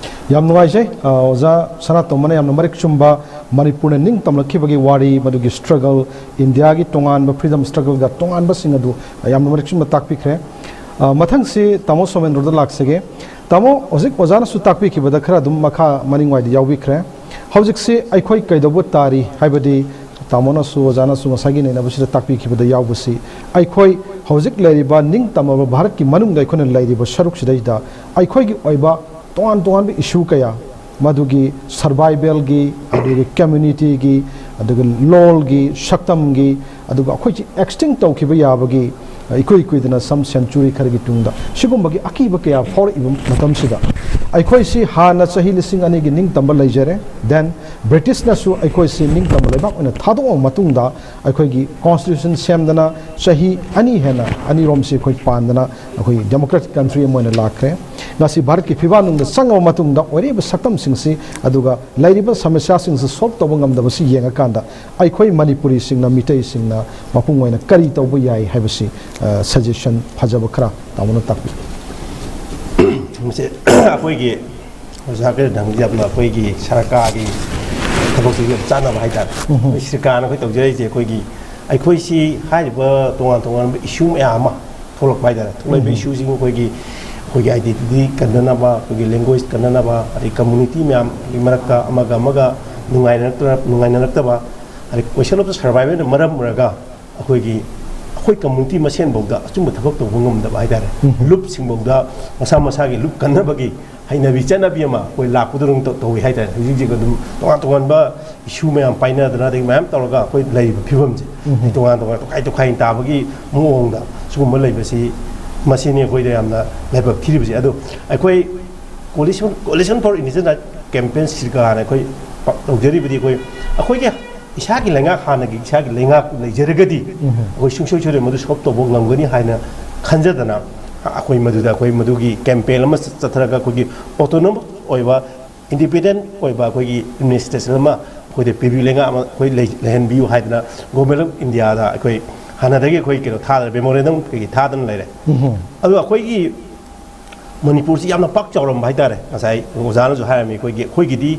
ꯌꯥꯝ ꯅꯨꯡꯉꯥꯏꯖꯩ꯫ ꯑ, ꯑꯣꯖꯥ ꯁꯅꯥꯇꯣꯝꯕꯅ ꯌꯥꯝꯅ ꯃꯔꯤꯛ ꯆꯨꯝꯕ ꯃꯅꯤꯄꯨꯔꯅ ꯅꯤꯡꯇꯝꯂꯛꯈꯤꯕꯒꯤ ꯋꯥꯔꯤ, ꯃꯗꯨꯒꯤ struggle, ꯏꯟꯗꯤꯌꯥꯒꯤ ꯇꯣꯉꯥꯟꯕ freedom struggle ꯒ ꯇꯣꯉꯥꯟꯕꯁꯤꯡ ꯑꯗꯨ ꯌꯥꯝꯅ ꯃꯔꯤꯛ ꯆꯨꯝꯅ ꯇꯥꯛꯄꯤꯈ꯭ꯔꯦ꯫ ꯑ, ꯃꯊꯪꯁꯤ ꯇꯥꯃꯣ ꯁꯣꯃꯦꯟꯗ꯭ꯔꯣꯗ ꯂꯥꯛꯆꯒꯦ꯫ ꯇꯥꯃꯣ, ꯍꯧꯖꯤꯛ ꯑꯣꯖꯥꯅꯁꯨ ꯇꯥꯛꯄꯤꯈꯤꯕꯗ ꯈꯔ ꯑꯗꯨꯝ ꯃꯈꯥ ꯃꯅꯤꯡꯋꯥꯏꯗ ꯌꯥꯎꯕꯤꯈ꯭ꯔꯦ꯫ ꯍꯧꯖꯤꯛꯁꯤ ꯑꯩꯈꯣꯏ ꯀꯩꯗꯧꯕ ꯇꯥꯔꯤ ꯍꯥꯏꯕꯗꯤ ꯇꯥꯃꯣꯅꯁꯨ ꯑꯣꯖꯥꯅꯁꯨ ꯉꯁꯥꯏꯒꯤ ꯅꯩꯅꯕꯁꯤꯗ ꯇꯥꯛꯄꯤꯈꯤꯕꯗ ꯌꯥꯎꯕꯁꯤ, ꯑꯩꯈꯣꯏ ꯍꯧꯖꯤꯛ ꯂꯩꯔꯤꯕ ꯅꯤꯡꯇꯝꯃꯕ ꯚꯥꯔꯠꯀꯤ ꯃꯅꯨꯡꯗ ꯑꯩꯈꯣꯏꯅ ꯂꯩꯔꯤꯕ ꯁꯔꯨꯛꯁꯤꯗꯩꯗ ꯑꯩꯈꯣꯏꯒꯤ ꯑꯣꯏꯕ ꯇꯣꯉꯥꯟ ꯇꯣꯉꯥꯟꯕ issue ꯀꯌꯥ, ꯃꯗꯨꯒꯤ survival ꯒꯤ, ꯑꯗꯨꯒ community ꯒꯤ, ꯑꯗꯨꯒ ꯂꯣꯜꯒꯤ, ꯁꯛꯇꯝꯒꯤ, ꯑꯗꯨꯒ ꯑꯩꯈꯣꯏꯁꯤ extinct ꯇꯧꯈꯤꯕ ꯌꯥꯕꯒꯤ, ꯑ, ꯏꯀꯨꯏ ꯀꯨꯏꯗꯅ some century ꯈꯔꯒꯤ ꯇꯨꯡꯗ ꯁꯤꯒꯨꯝꯕꯒꯤ ꯑꯀꯤꯕ ꯀꯌꯥ ꯐꯥꯎꯔꯛꯏꯕ ꯃꯇꯝꯁꯤꯗ, ꯑꯩꯈꯣꯏꯁꯤ ꯍꯥꯟꯅ ꯆꯍꯤ ꯂꯤꯁꯤꯡ ꯑꯅꯤꯒꯤ ꯅꯤꯡꯇꯝꯕ ꯂꯩꯖꯔꯦ, then ꯕ꯭ꯔꯤꯇꯤꯁꯅꯁꯨ ꯑꯩꯈꯣꯏꯁꯤ ꯅꯤꯡꯇꯝꯕ ꯂꯩꯕꯥꯛ ꯑꯣꯏꯅ ꯊꯥꯗꯣꯛꯂꯕ ꯃꯇꯨꯡꯗ, ꯑꯩꯈꯣꯏꯒꯤ constitution ꯁꯦꯝꯗꯅ ꯆꯍꯤ ꯑꯅꯤ ꯍꯦꯟꯅ, ꯑꯅꯤꯔꯣꯝꯁꯤ ꯑꯩꯈꯣꯏ ꯄꯥꯟꯗꯅ ꯑꯩꯈꯣꯏ democratic country ꯑꯃ ꯑꯣꯏꯅ ꯂꯥꯛꯈ꯭ꯔꯦ꯫ ꯉꯁꯤ ꯚꯥꯔꯠꯀꯤ ꯐꯤꯕꯥꯛꯅꯨꯡꯗ ꯆꯪꯉꯕ ꯃꯇꯨꯡꯗ ꯑꯣꯏꯔꯤꯕ ꯁꯛꯇꯝꯁꯤꯡꯁꯤ, ꯑꯗꯨꯒ ꯂꯩꯔꯤꯕ ꯁꯃꯁ꯭ꯌꯥꯁꯤꯡꯁꯤ solve ꯇꯧꯕ ꯉꯝꯗꯕꯁꯤ ꯌꯦꯡꯉꯀꯥꯟꯗ, ꯑꯩꯈꯣꯏ ꯃꯅꯤꯄꯨꯔꯤꯁꯤꯡꯅ, ꯃꯤꯇꯩꯁꯤꯡꯅ ꯃꯄꯨꯡ ꯑꯣꯏꯅ ꯀꯔꯤ ꯇꯧꯕ ꯌꯥꯏ ꯍꯥꯏꯕꯁꯤ, ꯑ, suggestion ꯐꯖꯕ ꯈꯔ ꯇꯥꯃꯣꯅ ꯇꯥꯛꯄꯤꯌꯨ꯫ ꯃꯁꯤ ꯑꯩꯈꯣꯏꯒꯤ ꯑꯣꯖꯥ ꯀꯩꯅꯣꯗ ꯍꯪꯕꯁꯦ ꯌꯥꯝꯅ ꯑꯩꯈꯣꯏꯒꯤ ꯁꯔꯀꯥꯔꯒꯤ ꯊꯕꯛꯁꯤꯒ ꯌꯥꯝ ꯆꯥꯟꯅꯕ ꯍꯥꯏꯇꯥꯔꯦ꯫ ꯑꯩꯈꯣꯏ ꯁꯔꯀꯥꯔꯅ ꯑꯩꯈꯣꯏ ꯇꯧꯖꯔꯤꯁꯦ ꯑꯩꯈꯣꯏꯒꯤ, ꯑꯩꯈꯣꯏꯁꯤ ꯍꯥꯏꯔꯤꯕ ꯇꯣꯉꯥꯟ ꯇꯣꯉꯥꯟꯕ issue ꯃꯌꯥꯝ ꯑꯃ ꯊꯣꯛꯂꯛꯄ ꯍꯥꯏꯇꯥꯔꯦ꯫ ꯊꯣꯛꯂꯛꯏꯕ ꯏꯁꯨꯁꯤꯡ ꯑꯩꯈꯣꯏꯒꯤ, ꯑꯩꯈꯣꯏꯒꯤ identity ꯀꯟꯅꯅꯕ, ꯑꯩꯈꯣꯏꯒꯤ language ꯀꯟꯅꯅꯕ, ꯑꯗꯩ community ꯃꯌꯥꯝꯒꯤ ꯃꯔꯛꯇ ꯑꯃꯒ ꯑꯃꯒ ꯅꯨꯡꯉꯥꯏꯅꯔꯛꯇ-, ꯅꯨꯡꯉꯥꯏꯅꯔꯛꯇꯕ, ꯑꯗꯩ question of survivalꯅ ꯃꯔꯝ ꯑꯣꯏꯔꯒ ꯑꯩꯈꯣꯏꯒꯤ, ꯑꯩꯈꯣꯏ community ꯃꯁꯦꯟꯐꯧꯗ ꯑꯆꯨꯝꯕ ꯊꯕꯛ ꯇꯧꯕ ꯉꯝꯗꯕ ꯍꯥꯏꯇꯥꯔꯦ꯫ ꯂꯨꯞꯁꯤꯡꯐꯧꯗ ꯃꯁꯥ ꯃꯁꯥꯒꯤ ꯂꯨꯞ ꯀꯟꯅꯕꯒꯤ ꯍꯩꯅꯕꯤ ꯆꯠꯅꯕꯤ ꯑꯃ ꯑꯩꯈꯣꯏ ꯂꯥꯛꯄꯗꯧꯅ ꯇꯧ-, ꯇꯧꯏ ꯍꯥꯏꯇꯥꯔꯦ꯫ ꯍꯧꯖꯤꯛ ꯍꯧꯖꯤꯛ ꯑꯗꯨꯝ ꯇꯣꯉꯥꯟ ꯇꯣꯉꯥꯟꯕ issue ꯃꯌꯥꯝ ꯄꯥꯏꯅꯗꯅ, ꯑꯗꯒꯤ ꯃꯌꯥꯝ ꯇꯧꯔꯒ ꯑꯩꯈꯣꯏ ꯂꯩꯔꯤꯕ ꯐꯤꯕꯝꯁꯦ, ꯇꯣꯉꯥꯟ ꯇꯣꯉꯥꯟ ꯇꯣꯈꯥꯏ ꯇꯣꯈꯥꯏ ꯇꯥꯕꯒꯤ ꯃꯑꯣꯡꯗ ꯒꯨꯝꯕ ꯂꯩꯕꯁꯤ, ꯃꯁꯤꯅꯤ ꯑꯩꯈꯣꯏꯗ ꯌꯥꯝꯅ ꯂꯥꯏꯕꯛ ꯊꯤꯔꯤꯕꯁꯤ꯫ ꯑꯗꯣ ꯑꯩꯈꯣꯏ Coalition, Coalition for Indigenous Rights Campaign ꯁꯤꯔꯀꯥꯅ ꯑꯩꯈꯣꯏ ꯄ-, ꯇꯧꯖꯔꯤꯕꯗꯤ ꯑꯩꯈꯣꯏ, ꯑꯩꯈꯣꯏꯒꯤ ꯏꯁꯥꯒꯤ ꯂꯩꯉꯥꯛ, ꯍꯥꯟꯅꯒꯤ ꯏꯁꯥꯒꯤ ꯂꯩꯉꯥꯛ ꯂꯩꯖꯔꯒꯗꯤ, ꯎꯝ꯫ ꯑꯩꯈꯣꯏ ꯁꯨꯡꯁꯣꯏ ꯁꯣꯏꯗꯅ ꯃꯗꯨ solve ꯇꯧꯕ ꯉꯝꯒꯅꯤ ꯍꯥꯏꯅ ꯈꯟꯖꯗꯅ, ꯑꯩꯈꯣꯏ ꯃꯗꯨꯗ, ꯑꯩꯈꯣꯏ ꯃꯗꯨꯒꯤ campaign ꯑꯃ ꯆꯠ-, ꯆꯠꯊꯔꯒ ꯑꯩꯈꯣꯏꯒꯤ autonomous ꯑꯣꯏꯕ, independent ꯑꯣꯏꯕ ꯑꯩꯈꯣꯏꯒꯤ administration ꯑꯃ ꯑꯩꯈꯣꯏꯗ ꯄꯤꯕꯤꯌꯨ, ꯂꯩꯉꯥꯛ ꯑꯃ ꯑꯩꯈꯣꯏ ꯂꯩ-, ꯂꯩꯍꯟꯕꯤꯌꯨ ꯍꯥꯏꯗꯅ Government of Indiaꯗ ꯑꯩꯈꯣꯏ ꯍꯥꯟꯅꯗꯒꯤ ꯑꯩꯈꯣꯏ ꯀꯩꯅꯣ ꯊꯥꯗꯅ, memorandum ꯀꯩꯀꯩ ꯊꯥꯗꯅ ꯂꯩꯔꯦ꯫ ꯎꯝ꯫ ꯑꯗꯣ ꯑꯩꯈꯣꯏꯒꯤ ꯃꯅꯤꯄꯨꯔꯁꯤ ꯌꯥꯝꯅ ꯄꯥꯛ ꯆꯥꯎꯔꯝꯕ ꯍꯥꯏꯇꯥꯔꯦ꯫ ꯉꯁꯥꯏ ꯑꯣꯖꯥꯅꯁꯨ ꯍꯥꯏꯔꯝꯃꯤ, ꯑꯩꯈꯣꯏꯒꯤ, ꯑꯩꯈꯣꯏꯒꯤꯗꯤ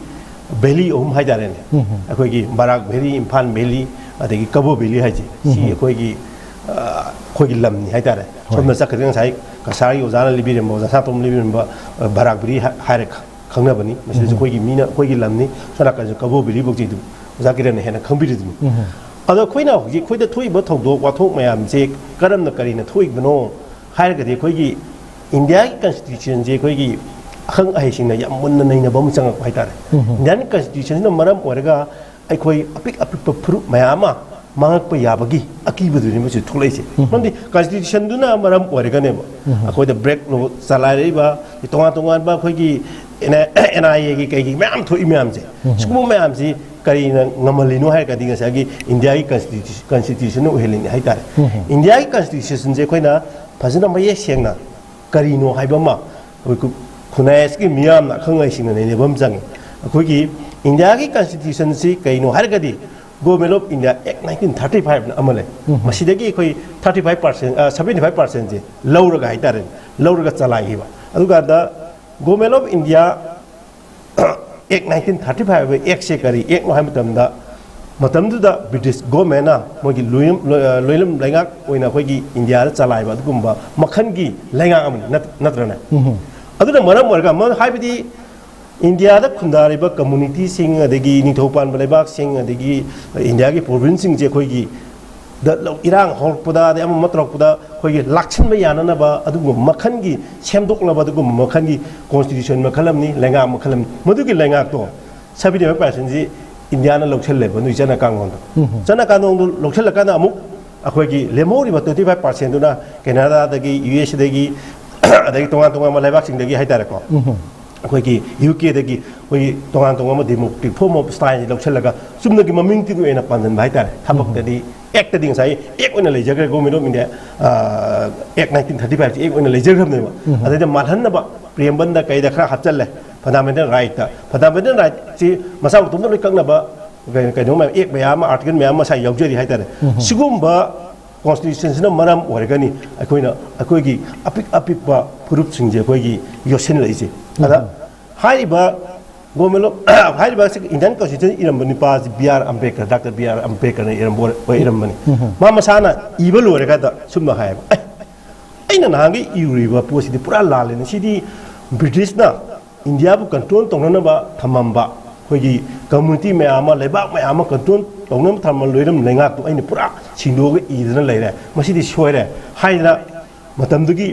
valley ꯑꯍꯨꯝ ꯍꯥꯏꯇꯥꯔꯦꯅꯦ꯫ ꯎꯝ꯫ ꯑꯩꯈꯣꯏꯒꯤ ꯕꯔꯥꯛ valley, ꯏꯝꯐꯥꯜ valley, ꯑꯗꯒꯤ ꯀꯕꯣ valley ꯍꯥꯏꯁꯦ, ꯁꯤ ꯎꯝ꯫ ꯑꯩꯈꯣꯏꯒꯤ, ꯑ, ꯑꯩꯈꯣꯏꯒꯤ ꯂꯝꯅꯤ ꯍꯥꯏꯇꯥꯔꯦ꯫ ꯍꯣꯏ꯫ ꯁꯣꯝꯗ ꯆꯠꯈ꯭ꯔꯒ ꯉꯁꯥꯏ ꯀꯁꯥꯔꯒꯤ ꯑꯣꯖꯥꯅ ꯂꯤꯕꯤꯔꯝꯕ, ꯑꯣꯖꯥ ꯁꯅꯥꯇꯣꯝ ꯂꯤꯕꯤꯔꯝꯕ, ꯑ, ꯕꯔꯥꯛ valley ꯍꯥꯏ-, ꯍꯥꯏꯔꯦ ꯈ-, ꯈꯪꯅꯕꯅꯤ꯫ ꯃꯁꯤꯗꯁꯨ ꯎꯝ꯫ ꯑꯩꯈꯣꯏꯒꯤ ꯃꯤꯅ, ꯑꯩꯈꯣꯏꯒꯤ ꯂꯝꯅꯤ꯫ ꯁꯣꯝ ꯅꯥꯀꯟꯁꯨ ꯀꯕꯣ valley ꯐꯥꯎꯁꯤ ꯑꯗꯨꯝ ꯑꯣꯖꯥ ꯀꯤꯔꯟꯅ ꯍꯦꯟꯅ ꯈꯪꯕꯤꯔꯤꯗꯨꯅꯤ꯫ ꯎꯝ꯫ ꯑꯗꯣ ꯑꯩꯈꯣꯏꯅ ꯍꯧꯖꯤꯛ ꯑꯩꯈꯣꯏꯗ ꯊꯣꯛꯏꯕ ꯊꯧꯗꯣꯛ ꯋꯥꯊꯣꯛ ꯃꯌꯥꯝꯁꯦ ꯀꯔꯝꯅ, ꯀꯔꯤꯅ ꯊꯣꯛꯏꯕꯅꯣ ꯍꯥꯏꯔꯒꯗꯤ, ꯑꯩꯈꯣꯏꯒꯤ ꯏꯟꯗꯤꯌꯥꯒꯤ Constitutionꯁꯦ ꯑꯩꯈꯣꯏꯒꯤ ꯑꯈꯪ ꯑꯍꯩꯁꯤꯡꯅ ꯌꯥꯝ ꯃꯨꯟꯅ ꯅꯩꯅꯕ ꯑꯃ ꯆꯪꯉꯛꯄ ꯍꯥꯏꯇꯥꯔꯦ꯫ ꯎꯝ꯫ Indian Constitutionꯁꯤꯅ ꯃꯔꯝ ꯑꯣꯏꯔꯒ ꯑꯩꯈꯣꯏ ꯑꯄꯤꯛ ꯑꯄꯤꯛꯄ ꯐꯨꯔꯨꯞ ꯃꯌꯥꯝ ꯑꯃ ꯃꯥꯡꯉꯛꯄ ꯌꯥꯕꯒꯤ ꯑꯀꯤꯕꯗꯨꯅꯤ ꯃꯁꯤ ꯊꯣꯛꯂꯛꯏꯁꯦ꯫ ꯎꯝ꯫ ꯃꯔꯝꯗꯤ Constitutionꯗꯨꯅ ꯃꯔꯝ ꯑꯣꯏꯔꯒꯅꯦꯕ, ꯎꯝ꯫ ꯑꯩꯈꯣꯏꯗ break law ꯆꯂꯥꯏꯔꯛꯏꯕ, ꯇꯣꯉꯥꯟ ꯇꯣꯉꯥꯟꯕ ꯑꯩꯈꯣꯏꯒꯤ N I Aꯒꯤ ꯀꯩꯒꯤ ꯃꯌꯥꯝ ꯊꯣꯛꯏ ꯃꯌꯥꯝꯁꯦ, ꯎꯝ꯫ ꯁꯤꯒꯨꯝꯕ ꯃꯌꯥꯝꯁꯤ ꯀꯔꯤꯅ ꯉꯝꯍꯜꯂꯤꯅꯣ ꯍꯥꯏꯔꯒꯗꯤ, ꯉꯁꯥꯏꯒꯤ ꯏꯟꯗꯤꯌꯥꯒꯤ Constitution, Constitutionꯅ ꯑꯣꯏꯍꯜꯂꯤꯅꯤ ꯍꯥꯏꯇꯥꯔꯦ꯫ ꯎꯝ꯫ ꯏꯟꯗꯤꯌꯥꯒꯤ Constitutionꯁꯦ ꯑꯩꯈꯣꯏꯅ ꯐꯖꯅ ꯃꯌꯦꯛ ꯁꯦꯡꯅ ꯀꯔꯤꯅꯣ ꯍꯥꯏꯕ ꯑꯃ ꯑꯩꯈꯣꯏ ꯈꯨ-, ꯈꯨꯟꯅꯥꯏ ꯑꯁꯤꯒꯤ ꯃꯤꯌꯥꯝꯅ ꯑꯈꯪ ꯑꯍꯩꯁꯤꯡꯅ ꯅꯩꯅꯕ ꯑꯃ ꯆꯪꯉꯤ꯫ ꯑꯩꯈꯣꯏꯒꯤ ꯏꯟꯗꯤꯌꯥꯒꯤ Constitutionꯁꯤ ꯀꯩꯅꯣ ꯍꯥꯏꯔꯒꯗꯤ, Government of India Act nineteen thirty fiveꯅ ꯑꯃ ꯂꯩ꯫ ꯎꯝ꯫ ꯃꯁꯤꯗꯒꯤ ꯑꯩꯈꯣꯏ thirty five percent, ꯑ, seventy five percentꯁꯦ ꯂꯧꯔꯒ ꯍꯥꯏꯇꯥꯔꯦ, ꯂꯧꯔꯒ ꯆꯂꯥꯏꯈꯤꯕ꯫ ꯑꯗꯨꯀꯥꯟꯗ Government of India Act nineteen thirty five ꯍꯥꯏꯕ Actꯁꯦ ꯀꯔꯤ Actꯅꯣ ꯍꯥꯏꯕ ꯃꯇꯝꯗ, ꯃꯇꯝꯗꯨꯗ British Governmentꯅ ꯃꯣꯏꯒꯤ ꯂꯣꯏꯂꯝ-, ꯂꯣꯏ-, ꯑ, ꯂꯣꯏꯂꯝ ꯂꯩꯉꯥꯛ ꯑꯣꯏꯅ ꯑꯩꯈꯣꯏꯒꯤ ꯏꯟꯗꯤꯌꯥꯗ ꯆꯂꯥꯏꯕ ꯑꯗꯨꯒꯨꯝꯕ ꯃꯈꯜꯒꯤ ꯂꯩꯉꯥꯛ ꯑꯃꯅꯤ, ꯅꯠ-, ꯅꯠꯇ꯭ꯔꯅꯦ? ꯎꯝ꯫ ꯑꯗꯨꯅ ꯃꯔꯝ ꯑꯣꯏꯔꯒ, ꯃ-, ꯍꯥꯏꯕꯗꯤ ꯏꯟꯗꯤꯌꯥꯗ ꯈꯨꯟꯗꯥꯔꯤꯕ communityꯁꯤꯡ, ꯑꯗꯒꯤ ꯅꯤꯡꯊꯧ ꯄꯥꯟꯕ ꯂꯩꯕꯥꯛꯁꯤꯡ, ꯑꯗꯒꯤ ꯏꯟꯗꯤꯌꯥꯒꯤ provinceꯁꯤꯡꯁꯦ ꯑꯩꯈꯣꯏꯒꯤ ꯗ ꯂꯧ-, ꯏꯔꯥꯡ ꯍꯧꯔꯛꯄꯗ, ꯑꯗꯩ ꯑꯃ ꯑꯃ ꯇꯧꯔꯛꯄꯗ ꯑꯩꯈꯣꯏꯒꯤ ꯂꯥꯛꯁꯤꯟꯕ ꯌꯥꯅꯅꯕ ꯑꯗꯨꯒꯨꯝꯕ ꯃꯈꯜꯒꯤ ꯁꯦꯝꯗꯣꯛꯂꯕ ꯑꯗꯨꯒꯨꯝꯕ ꯃꯈꯜꯒꯤ Constitution ꯃꯈꯜ ꯑꯃꯅꯤ, ꯂꯩꯉꯥꯛ ꯃꯈꯜ ꯑꯃꯅꯤ꯫ ꯃꯗꯨꯒꯤ ꯂꯩꯉꯥꯛꯇꯣ seventy five percentꯁꯤ ꯏꯟꯗꯤꯌꯥꯅ ꯂꯧꯁꯤꯜꯂꯦꯕ, ꯅꯣꯏ ꯆꯠꯅ ꯀꯥꯡꯂꯣꯟꯗꯣ꯫ ꯎꯝ꯫ ꯆꯠꯅ ꯀꯥꯡꯂꯣꯟꯗꯣ ꯂꯧꯁꯤꯜꯂꯀꯥꯟꯗ ꯑꯃꯨꯛ ꯑꯩꯈꯣꯏꯒꯤ ꯂꯦꯝꯍꯧꯔꯤꯕ twenty five percent ꯗꯨꯅ ꯀꯦꯅꯥꯗꯥꯗꯒꯤ, ꯌꯨ ꯑꯦꯁ ꯑꯦꯗꯒꯤ, ꯑꯗꯒꯤ ꯇꯣꯉꯥꯟ ꯇꯣꯉꯥꯟꯕ ꯂꯩꯕꯥꯛꯁꯤꯡꯗꯒꯤ ꯍꯥꯏꯇꯥꯔꯦꯀꯣ, ꯑꯩꯈꯣꯏꯒꯤ ꯌꯨ ꯀꯦꯗꯒꯤ ꯑꯩꯈꯣꯏꯒꯤ ꯇꯣꯉꯥꯟ ꯇꯣꯉꯥꯟꯕ democratic form of style ꯂꯧꯁꯤꯜꯂꯒ ꯆꯨꯝꯅꯒꯤ ꯃꯃꯤꯡꯇꯒꯤ ꯑꯣꯏꯅ ꯄꯥꯟꯁꯤꯟꯕ ꯍꯥꯏꯇꯥꯔꯦ꯫ ꯊꯕꯛꯇꯗꯤ, ꯑꯦꯛꯇꯗꯤ ꯉꯁꯥꯏ ꯑꯦꯛ ꯑꯣꯏꯅ ꯂꯩꯖꯈ꯭ꯔꯦ, Government of India Act nineteen thirty five ꯁꯤ ꯑꯦꯛ ꯑꯣꯏꯅ ꯂꯩꯖꯈ꯭ꯔꯕꯅꯦꯕ꯫ ꯑꯗꯩꯗ ꯃꯥꯜꯍꯟꯅꯕ preamble ꯗ ꯀꯩꯗ ꯈꯔ ꯍꯥꯞꯆꯜꯂꯦ꯫ Fundamental right ꯇ, fundamental right ꯁꯤ ꯃꯁꯥ ꯃꯇꯣꯝꯇ ꯂꯣꯏ ꯀꯛꯅꯕ ꯀꯩꯅꯣ, ꯀꯩꯅꯣ ꯃꯌꯥꯝ, ꯑꯦꯛ ꯃꯌꯥꯝ ꯑꯃ, article ꯃꯌꯥꯝ ꯑꯃ ꯉꯁꯥꯏ ꯌꯥꯎꯖꯔꯤ ꯍꯥꯏꯇꯥꯔꯦ꯫ ꯁꯤꯒꯨꯝꯕ constitution ꯁꯤꯅ ꯃꯔꯝ ꯑꯣꯏꯔꯒꯅꯤ ꯑꯩꯈꯣꯏꯅ, ꯑꯩꯈꯣꯏꯒꯤ ꯑꯄꯤꯛ ꯑꯄꯤꯛꯄ ꯐꯨꯔꯨꯞꯁꯤꯡꯁꯦ ꯑꯩꯈꯣꯏꯒꯤ ꯌꯣꯠꯁꯤꯜꯂꯛꯏꯁꯦ꯫ ꯑꯗ ꯍꯥꯏꯔꯤꯕ Government of, ꯍꯥꯏꯔꯤꯕ ꯑꯁꯤ Indian Constitution ꯏꯔꯝꯕ ꯅꯨꯄꯥꯁꯤ B R Ambedkar, Doctor B R ꯑꯝꯕꯦꯗꯀꯔꯅ ꯏꯔꯝꯕ ꯑꯣꯏ-, ꯑꯣꯏꯔꯝꯕꯅꯤ꯫ ꯃꯥ ꯃꯁꯥꯅ ꯏꯕ ꯂꯣꯏꯔꯀꯥꯟꯗ ꯁꯨꯝꯅ ꯍꯥꯏꯌꯦꯕ, "ꯑꯦ, ꯑꯩꯅ ꯅꯍꯥꯟꯒꯤ ꯏꯔꯨꯔꯤꯕ ꯄꯣꯠꯁꯤꯗꯤ ꯄꯨꯔꯥ ꯂꯥꯜꯂꯦꯅꯦ꯫ ꯁꯤꯗꯤ ꯕ꯭ꯔꯤꯇꯤꯁꯅ ꯏꯟꯗꯤꯌꯥꯕꯨ control ꯇꯧꯅꯅꯕ ꯊꯝꯃꯝꯕ ꯑꯩꯈꯣꯏꯒꯤ community ꯃꯌꯥꯝ ꯑꯃ, ꯂꯩꯕꯥꯛ ꯃꯌꯥꯝ ꯑꯃ control ꯇꯧꯅꯕ ꯊꯝꯃꯝꯕ ꯂꯣꯏꯔꯝ ꯂꯩꯉꯥꯛꯇꯨ ꯑꯩꯅ ꯄꯨꯔꯥ ꯁꯤꯡꯗꯣꯛꯑꯒ ꯏꯗꯅ ꯂꯩꯔꯦ꯫ ꯃꯁꯤꯗꯤ ꯁꯣꯏꯔꯦ" ꯍꯥꯏꯗꯅ ꯃꯇꯝꯗꯨꯒꯤ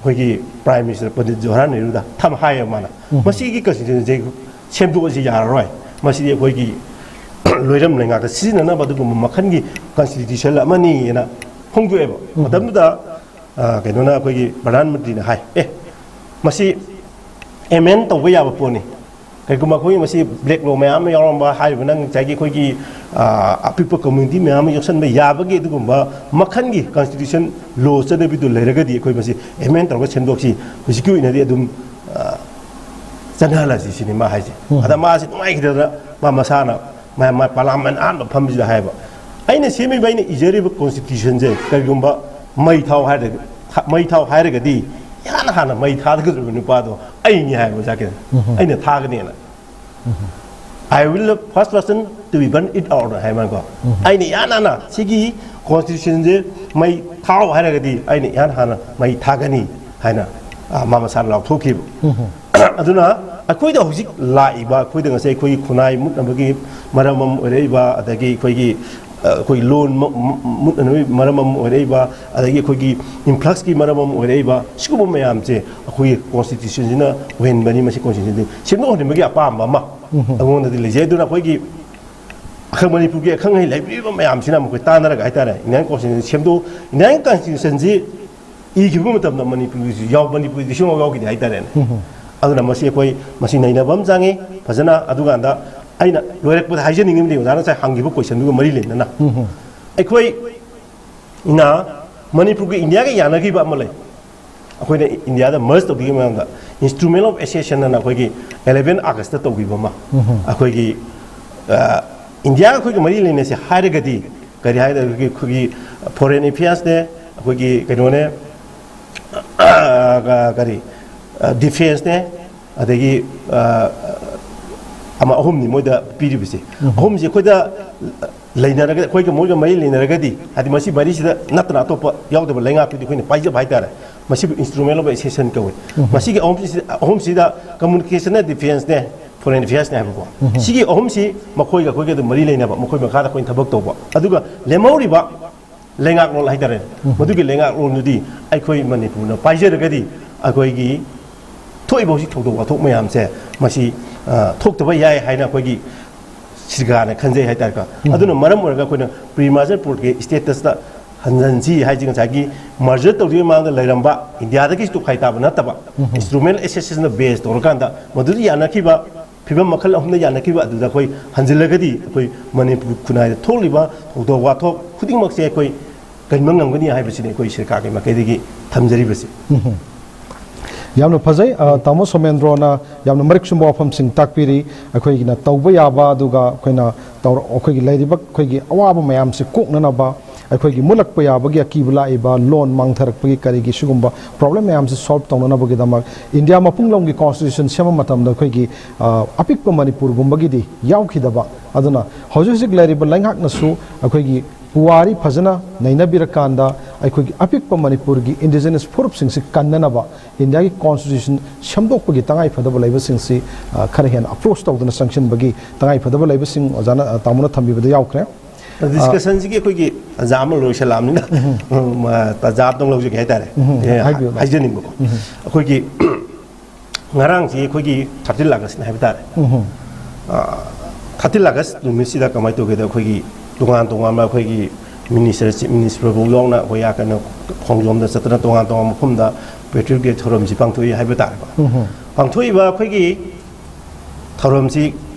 ꯑꯩꯈꯣꯏꯒꯤ Prime Minister ꯄꯟꯗꯤꯠ ꯖꯋꯥꯍꯔꯂꯥꯜ ꯅꯦꯍꯔꯨꯗ ꯊꯝ ꯍꯥꯏꯌꯦꯕ ꯃꯥꯅ꯫ "ꯃꯁꯤꯒꯤ constitution ꯁꯦ ꯁꯦꯝꯗꯣꯛꯑꯁꯤ, ꯌꯥꯔꯔꯣꯏ꯫ ꯃꯁꯤꯗꯤ ꯑꯩꯈꯣꯏꯒꯤ ꯂꯣꯏꯔꯝ ꯂꯩꯉꯥꯛꯇ ꯁꯤꯖꯤꯟꯅꯅꯕ ꯑꯗꯨꯒꯨꯝꯕ ꯃꯈꯜꯒꯤ constitution ꯑꯃꯅꯤꯅ" ꯐꯣꯡꯗꯣꯛꯑꯦꯕ꯫ ꯃꯇꯝꯗꯨꯗ, ꯑ, ꯀꯩꯅꯣꯅ, ꯑꯩꯈꯣꯏꯒꯤ ꯄ꯭ꯔꯙꯥꯟ ꯃꯟꯇ꯭ꯔꯤꯅ ꯍꯥꯏ, "ꯑꯦ, ꯃꯁꯤ amend ꯇꯧꯕ ꯌꯥꯕ ꯄꯣꯠꯅꯤ꯫ ꯀꯩꯒꯨꯝꯕ ꯑꯩꯈꯣꯏ ꯃꯁꯤ black law ꯃꯌꯥꯝ ꯑꯃ ꯌꯥꯎꯔꯝꯕ, ꯍꯥꯏꯔꯤꯕ ꯅꯪ ꯉꯁꯥꯏꯒꯤ ꯑꯩꯈꯣꯏꯒꯤ, ꯑ, ꯑꯄꯤꯛꯄ community ꯃꯌꯥꯝ ꯑꯃ ꯌꯣꯛꯁꯟꯕ ꯌꯥꯕꯒꯤ ꯑꯗꯨꯒꯨꯝꯕ ꯃꯈꯜꯒꯤ constitution law ꯆꯠꯅꯕꯤꯗꯨ ꯂꯩꯔꯒꯗꯤ ꯑꯩꯈꯣꯏ ꯃꯁꯤ amend ꯇꯧꯔꯒ ꯁꯦꯝꯗꯣꯛꯁꯤ꯫ ꯍꯧꯖꯤꯛꯀꯤ ꯑꯣꯏꯅꯗꯤ ꯑꯗꯨꯝ, ꯑ, ꯆꯠꯅꯍꯜꯂꯁꯤ" ꯁꯤꯅꯤ ꯃꯥ ꯍꯥꯏꯁꯦ꯫ ꯑꯗ ꯃꯥꯁꯤ ꯅꯨꯡꯉꯥꯏꯈꯤꯗꯅ ꯃꯥ ꯃꯁꯥꯅ ꯃꯥ, ꯃꯥ parliament ꯑꯍꯥꯟꯕ ꯐꯝꯕꯁꯤꯗ ꯍꯥꯏꯕ, "ꯑꯩꯅ ꯁꯦꯝꯃꯤꯕ, ꯑꯩꯅ ꯏꯖꯔꯤꯕ constitution ꯁꯦ ꯀꯔꯤꯒꯨꯝꯕ ꯃꯩ ꯊꯥꯎ ꯍꯥꯏꯔꯒ, ꯊꯥ-, ꯃꯩ ꯊꯥꯎ ꯍꯥꯏꯔꯒꯗꯤ ꯏꯍꯥꯟ ꯍꯥꯟꯅ ꯃꯩ ꯊꯥꯗꯒꯗꯧꯔꯤꯕ ꯅꯨꯄꯥꯗꯣ ꯑꯩꯅꯤ" ꯍꯥꯏꯕ ꯑꯣꯖꯥ ꯀꯤꯔꯟ꯫ "ꯑꯩꯅ ꯊꯥꯒꯅꯤꯅ꯫ I will the first person to be burn it out" ꯍꯥꯏ ꯃꯥꯅꯀꯣ꯫ "ꯑꯩꯅ ꯏꯍꯥꯟ ꯍꯥꯟꯅ ꯁꯤꯒꯤ constitution ꯁꯦ ꯃꯩ ꯊꯥꯎ ꯍꯥꯏꯔꯒꯗꯤ ꯑꯩꯅ ꯏꯍꯥꯟ ꯍꯥꯟꯅ ꯃꯩ ꯊꯥꯒꯅꯤ" ꯍꯥꯏꯅ, ꯑ, ꯃꯥ ꯃꯁꯥꯅ ꯂꯥꯎꯊꯣꯛꯈꯤꯕ꯫ ꯑꯗꯨꯅ ꯑꯩꯈꯣꯏꯗ ꯍꯧꯖꯤꯛ ꯂꯥꯛꯏꯕ, ꯑꯩꯈꯣꯏꯗ ꯉꯁꯥꯏ ꯑꯩꯈꯣꯏꯒꯤ ꯈꯨꯟꯅꯥꯏ ꯃꯨꯠꯅꯕꯒꯤ ꯃꯔꯝ ꯑꯃ ꯑꯣꯏꯔꯛꯏꯕ, ꯑꯗꯒꯤ ꯑꯩꯈꯣꯏꯒꯤ, ꯑ, ꯑꯩꯈꯣꯏ ꯂꯣꯟ ꯃ-, ꯃ-, ꯃꯨꯠꯅꯅꯕꯒꯤ ꯃꯔꯝ ꯑꯃ ꯑꯣꯏꯔꯛꯏꯕ, ꯑꯗꯒꯤ ꯑꯩꯈꯣꯏꯒꯤ influx ꯀꯤ ꯃꯔꯝ ꯑꯃ ꯑꯣꯏꯔꯛꯏꯕ, ꯁꯤꯒꯨꯝꯕ ꯃꯌꯥꯝꯁꯦ ꯑꯩꯈꯣꯏꯒꯤ constitution ꯁꯤꯅ ꯑꯣꯏꯍꯟꯕꯅꯤ꯫ ꯃꯁꯤ constitution ꯁꯤ ꯁꯦꯝꯗꯣꯛꯍꯟꯅꯤꯡꯕꯒꯤ ꯑꯄꯥꯝꯕ ꯑꯃ ꯑꯩꯉꯣꯟꯗꯗꯤ ꯂꯩꯖꯩ꯫ ꯑꯗꯨꯅ ꯑꯩꯈꯣꯏꯒꯤ ꯑꯈꯪ ꯃꯅꯤꯄꯨꯔꯒꯤ ꯑꯈꯪ ꯑꯍꯩ ꯂꯩꯕꯤꯔꯤꯕ ꯃꯌꯥꯝꯁꯤꯅ ꯃꯈꯣꯏ ꯇꯥꯟꯅꯔꯒ ꯍꯥꯏꯇꯥꯔꯦ, ꯏꯟꯗꯤꯌꯥꯟ ꯀꯣꯟꯁꯇꯤꯇ꯭ꯌꯨꯁꯟ ꯁꯦꯝꯗꯣꯛ ꯏꯟꯗꯤꯌꯥꯟ ꯀꯣꯟꯁꯇꯤꯇ꯭ꯌꯨꯁꯟꯁꯤ ꯏꯈꯤꯕ ꯃꯇꯝꯗ ꯃꯅꯤꯄꯨꯔꯒꯤꯁꯨ ꯌꯥꯎ ꯃꯅꯤꯄꯨꯔꯒꯤꯗꯤ ꯁꯨꯡꯌꯥꯎ ꯌꯥꯎꯈꯤꯗꯦ ꯍꯥꯏꯇꯥꯔꯦꯅꯦ꯫ ꯑꯗꯨꯅ ꯃꯁꯤ ꯑꯩꯈꯣꯏ ꯃꯁꯤ ꯅꯩꯅꯕ ꯑꯃ ꯆꯪꯉꯤ ꯐꯖꯅ꯫ ꯑꯗꯨꯀꯥꯟꯗ ꯑꯩꯅ ꯂꯣꯏꯔꯛꯄꯗ ꯍꯥꯏꯖꯅꯤꯡꯉꯤꯕꯗꯤ ꯑꯣꯖꯥꯅ ꯉꯁꯥꯏ ꯍꯪꯈꯤꯕ ꯀꯣꯏꯁꯟꯗꯨꯒ ꯃꯔꯤ ꯂꯩꯅꯅ ꯑꯩꯈꯣꯏ ꯏꯅ ꯃꯅꯤꯄꯨꯔꯒ ꯏꯟꯗꯤꯌꯥꯒ ꯌꯥꯅꯈꯤꯕ ꯑꯃ ꯂꯩ꯫ ꯑꯩꯈꯣꯏꯅ ꯏꯟꯗꯤꯌꯥꯗ ꯃꯔꯖ ꯇꯧꯗ꯭ꯔꯤꯉꯩ ꯃꯃꯥꯡꯗ ꯏꯟꯁꯇ꯭ꯔꯨꯃꯦꯟ ꯑꯣꯐ ꯑꯦꯁꯣꯁꯤꯌꯦꯁꯟ ꯑꯅ ꯑꯩꯈꯣꯏꯒꯤ ꯑꯦꯂꯦꯚꯦꯟ ꯑꯥꯒꯁꯇ ꯇꯧꯈꯤꯕ ꯑꯃ ꯑꯩꯈꯣꯏꯒꯤ ꯑ, ꯏꯟꯗꯤꯌꯥꯒ ꯑꯩꯈꯣꯏꯒ ꯃꯔꯤ ꯂꯩꯅꯁꯦ ꯍꯥꯏꯔꯒꯗꯤ ꯀꯔꯤ ꯍꯥꯏꯔꯒꯗꯤ ꯑꯩꯈꯣꯏꯒꯤ ꯐꯣꯔꯦꯟ ꯑꯦꯐꯤꯌꯔꯁꯅꯦ, ꯑꯩꯈꯣꯏꯒꯤ ꯀꯩꯅꯣꯅꯦ, ꯑ, ꯀꯔꯤ, ꯗꯤꯐꯦꯟꯁꯅꯦ, ꯑꯗꯒꯤ ꯑ, ꯑꯃ ꯑꯍꯨꯝꯅꯤ ꯃꯣꯏꯗ ꯄꯤꯔꯤꯕꯁꯦ꯫ ꯑꯍꯨꯝꯁꯦ ꯑꯩꯈꯣꯏꯗ ꯂꯩꯅꯔꯒ ꯑꯩꯈꯣꯏꯒ ꯃꯣꯏꯒ ꯃꯔꯤ ꯂꯩꯅꯔꯒꯗꯤ, ꯍꯥꯏꯗꯤ ꯃꯁꯤ ꯃꯔꯤꯁꯤꯗ ꯅꯠꯇꯅ ꯑꯇꯣꯞꯄ ꯌꯥꯎꯗꯕ ꯂꯩꯉꯥꯛꯇꯨꯗꯤ ꯑꯩꯈꯣꯏꯅ ꯄꯥꯏꯖꯕ ꯍꯥꯏꯇꯥꯔꯦ꯫ ꯃꯁꯤꯕꯨ ꯏꯟꯁꯇ꯭ꯔꯨꯃꯦꯟ ꯑꯣꯐ ꯑꯦꯁꯣꯁꯤꯌꯦꯁꯟ ꯀꯧꯏ꯫ ꯃꯁꯤꯒꯤ ꯑꯍꯨꯝꯁꯤ ꯑꯍꯨꯝꯁꯤꯗ ꯀꯝꯃꯨꯅꯤꯀꯦꯁꯟꯅ ꯗꯤꯐꯦꯟꯁꯅꯦ, ꯐꯣꯔꯦꯟ ꯑꯦꯐꯤꯌꯔꯁꯅꯦ ꯍꯥꯏꯕꯀꯣ꯫ ꯁꯤꯒꯤ ꯑꯍꯨꯝꯁꯤ ꯃꯈꯣꯏꯒ ꯑꯩꯈꯣꯏꯒ ꯑꯗꯨꯝ ꯃꯔꯤ ꯂꯩꯅꯕ, ꯃꯈꯣꯏ ꯃꯈꯥꯗ ꯑꯩꯈꯣꯏꯅ ꯊꯕꯛ ꯇꯧꯕ꯫ ꯑꯗꯨꯒ ꯂꯦꯝꯍꯧꯔꯤꯕ ꯂꯩꯉꯥꯛꯂꯣꯟ ꯍꯥꯏꯇꯥꯔꯦ, ꯃꯗꯨꯒꯤ ꯂꯩꯉꯥꯛꯂꯣꯟꯗꯨꯗꯤ ꯑꯩꯈꯣꯏ ꯃꯅꯤꯄꯨꯔꯅ ꯄꯥꯏꯖꯔꯒꯗꯤ ꯑꯩꯈꯣꯏꯒꯤ ꯊꯣꯛꯏꯕ ꯍꯧꯖꯤꯛ ꯊꯧꯗꯣꯛ ꯋꯥꯊꯣꯛ ꯃꯌꯥꯝꯁꯦ ꯃꯁꯤ ꯑ, ꯊꯣꯛꯇꯕ ꯌꯥꯏ ꯍꯥꯏꯅ ꯑꯩꯈꯣꯏꯒꯤ ꯁꯔꯀꯥꯔꯅ ꯈꯟꯖꯩ ꯍꯥꯏꯇꯥꯔꯦꯀꯣ꯫ ꯑꯗꯨꯅ ꯃꯔꯝ ꯑꯣꯏꯔꯒ ꯑꯩꯈꯣꯏꯅ ꯄ꯭ꯔꯤ ꯃꯥꯔꯖꯔ ꯄꯣꯔꯠꯀꯤ ꯁ꯭ꯇꯦꯇꯁꯇ ꯍꯟꯍꯟꯁꯤ ꯍꯥꯏꯁꯤ ꯉꯁꯥꯏꯒꯤ ꯃꯥꯔꯖꯔ ꯇꯧꯗ꯭ꯔꯤꯉꯩ ꯃꯃꯥꯡꯗ ꯂꯩꯔꯝꯕ ꯏꯟꯗꯤꯌꯥꯗꯒꯤ ꯇꯣꯈꯥꯏ ꯇꯥꯕ ꯅꯠꯇꯕ ꯏꯟꯁꯇ꯭ꯔꯨꯃꯦꯟ ꯑꯦꯁꯣꯁꯤꯌꯦꯁꯟꯗ ꯕꯦꯁ ꯇꯧꯔꯀꯥꯟꯗ ꯃꯗꯨꯗ ꯌꯥꯅꯈꯤꯕ ꯐꯤꯕꯝ ꯃꯈꯜ ꯑꯍꯨꯝꯗ ꯌꯥꯅꯈꯤꯕ ꯑꯗꯨꯗ ꯑꯩꯈꯣꯏ ꯍꯟꯖꯤꯜꯂꯒꯗꯤ ꯑꯩꯈꯣꯏ ꯃꯅꯤꯄꯨꯔ ꯈꯨꯟꯅꯥꯏꯗ ꯊꯣꯛꯂꯤꯕ ꯊꯧꯗꯣꯛ ꯋꯥꯊꯣꯛ ꯈꯨꯗꯤꯡꯃꯛꯁꯦ ꯑꯩꯈꯣꯏ ꯀꯟꯕ ꯉꯝꯒꯅꯤ ꯍꯥꯏꯕꯁꯤꯅꯤ ꯑꯩꯈꯣꯏ ꯁꯔꯀꯥꯔꯒꯤ ꯃꯥꯏꯀꯩꯗꯒꯤ ꯊꯝꯖꯔꯤꯕꯁꯤ꯫ ꯌꯥꯝꯅ ꯐꯖꯩ꯫ ꯑ, ꯇꯥꯃꯣ ꯁꯣꯃꯦꯟꯗ꯭ꯔꯣꯅ ꯌꯥꯝꯅ ꯃꯔꯤꯛ ꯆꯨꯝꯕ ꯋꯥꯐꯝꯁꯤꯡ ꯇꯥꯛꯄꯤꯔꯤ꯫ ꯑꯩꯈꯣꯏꯒꯤꯅ ꯇꯧꯕ ꯌꯥꯕ, ꯑꯗꯨꯒ ꯑꯩꯈꯣꯏꯅ ꯇꯧꯔ-, ꯑꯩꯈꯣꯏꯒꯤ ꯂꯩꯔꯤꯕ ꯑꯩꯈꯣꯏꯒꯤ ꯑꯋꯥꯕ ꯃꯌꯥꯝꯁꯤ ꯀꯣꯛꯅꯅꯕ, ꯑꯩꯈꯣꯏꯒꯤ ꯃꯨꯠꯂꯛꯄ ꯌꯥꯕꯒꯤ ꯑꯀꯤꯕ ꯂꯥꯛꯏꯕ, ꯂꯣꯟ ꯃꯥꯡꯊꯔꯛꯄꯒꯤ ꯀꯔꯤꯒꯤ ꯁꯤꯒꯨꯝꯕ ꯄ꯭ꯔꯣꯕ꯭ꯂꯦꯝ ꯃꯌꯥꯝꯁꯤ ꯁꯣꯜꯕ ꯇꯧꯅꯅꯕꯒꯤꯗꯃꯛ ꯏꯟꯗꯤꯌꯥ ꯃꯄꯨꯡ ꯂꯝꯒꯤ ꯀꯣꯟꯁꯇꯤꯇ꯭ꯌꯨꯁꯟ ꯁꯦꯝꯕ ꯃꯇꯝꯗ ꯑꯩꯈꯣꯏꯒꯤ, ꯑ, ꯑꯄꯤꯛꯄ ꯃꯅꯤꯄꯨꯔꯒꯨꯝꯕꯒꯤꯗꯤ ꯌꯥꯎꯈꯤꯗꯕ꯫ ꯑꯗꯨꯅ ꯍꯧꯖꯤꯛ ꯍꯧꯖꯤꯛ ꯂꯩꯔꯤꯕ ꯂꯩꯉꯥꯛꯅꯁꯨ ꯑꯩꯈꯣꯏꯒꯤ ꯄꯨꯋꯥꯔꯤ ꯐꯖꯅ ꯅꯩꯅꯕꯤꯔꯀꯥꯟꯗ ꯑꯩꯈꯣꯏꯒꯤ ꯑꯄꯤꯛꯄ ꯃꯅꯤꯄꯨꯔꯒꯤ ꯏꯟꯗꯤꯖꯤꯅꯁ ꯐꯨꯔꯨꯞꯁꯤꯡꯁꯤ ꯀꯟꯅꯅꯕ ꯏꯟꯗꯤꯌꯥꯒꯤ ꯀꯣꯟꯁꯇꯤꯇ꯭ꯌꯨꯁꯟ ꯁꯦꯝꯗꯣꯛꯄꯒꯤ ꯇꯉꯥꯏꯐꯗꯕ ꯂꯩꯕꯁꯤꯡꯁꯤ, ꯑ, ꯈꯔ ꯍꯦꯟꯅ ꯑꯦꯄ꯭ꯔꯣꯁ ꯇꯧꯗꯨꯅ ꯆꯪꯁꯤꯟꯕꯒꯤ ꯇꯉꯥꯏꯐꯗꯕ ꯂꯩꯕꯁꯤꯡ ꯑꯣꯖꯥꯅ, ꯑ, ꯇꯥꯃꯣꯅ ꯊꯝꯕꯤꯕꯗ ꯌꯥꯎꯈ꯭ꯔꯦ꯫ ꯗꯤꯁꯀꯁꯟꯁꯤꯒꯤ ꯑꯩꯈꯣꯏꯒꯤ ꯇꯥꯟꯖꯥ ꯑꯃ ꯂꯣꯏꯁꯜꯂꯛꯑꯕꯅꯤꯅ, ꯎꯝ, ꯇꯥꯟꯖꯥ ꯑꯝꯇꯪ ꯂꯧꯖꯒꯦ ꯍꯥꯏꯇꯥꯔꯦ꯫ ꯎꯝ, ꯑꯦ, ꯍꯥꯏꯕꯤꯌꯨ, ꯍꯥꯏꯖꯅꯤꯡꯕꯀꯣ꯫ ꯎꯝ꯫ ꯑꯩꯈꯣꯏꯒꯤ ꯉꯔꯥꯡꯁꯤ ꯑꯩꯈꯣꯏꯒꯤ ꯊꯥꯔꯇꯤꯟ ꯑꯥꯒꯁꯅꯤ ꯍꯥꯏꯕ ꯇꯥꯔꯦ꯫ ꯎꯝ꯫ ꯑ, ꯊꯥꯔꯇꯤꯟ ꯑꯥꯒꯁ ꯅꯨꯃꯤꯠꯁꯤꯗ ꯀꯃꯥꯏꯅ ꯇꯧꯒꯦꯗ, ꯑꯩꯈꯣꯏꯒꯤ ꯇꯣꯉꯥꯟ ꯇꯣꯉꯥꯟꯕ ꯑꯩꯈꯣꯏꯒꯤ ꯃꯤꯅꯤꯁꯇꯔ, ꯆꯤꯐ ꯃꯤꯅꯤꯁꯇꯔ ꯐꯥꯎ ꯌꯥꯎꯅ ꯑꯩꯈꯣꯏ ꯌꯥ ꯀꯩꯅꯣ ꯈꯣꯡꯖꯣꯝꯗ ꯆꯠꯇꯅ ꯇꯣꯉꯥꯟ ꯇꯣꯉꯥꯟꯕ ꯃꯐꯝꯗ ꯄꯦꯇ꯭ꯔꯤꯌꯣꯠꯀꯤ ꯊꯧꯔꯝꯁꯤ ꯄꯥꯡꯊꯣꯛꯏ ꯍꯥꯏꯕ ꯇꯥꯔꯦꯀꯣ꯫ ꯄꯥꯡꯊꯣꯛꯏꯕ ꯑꯩꯈꯣꯏꯒꯤ ꯊꯧꯔꯝꯁꯤ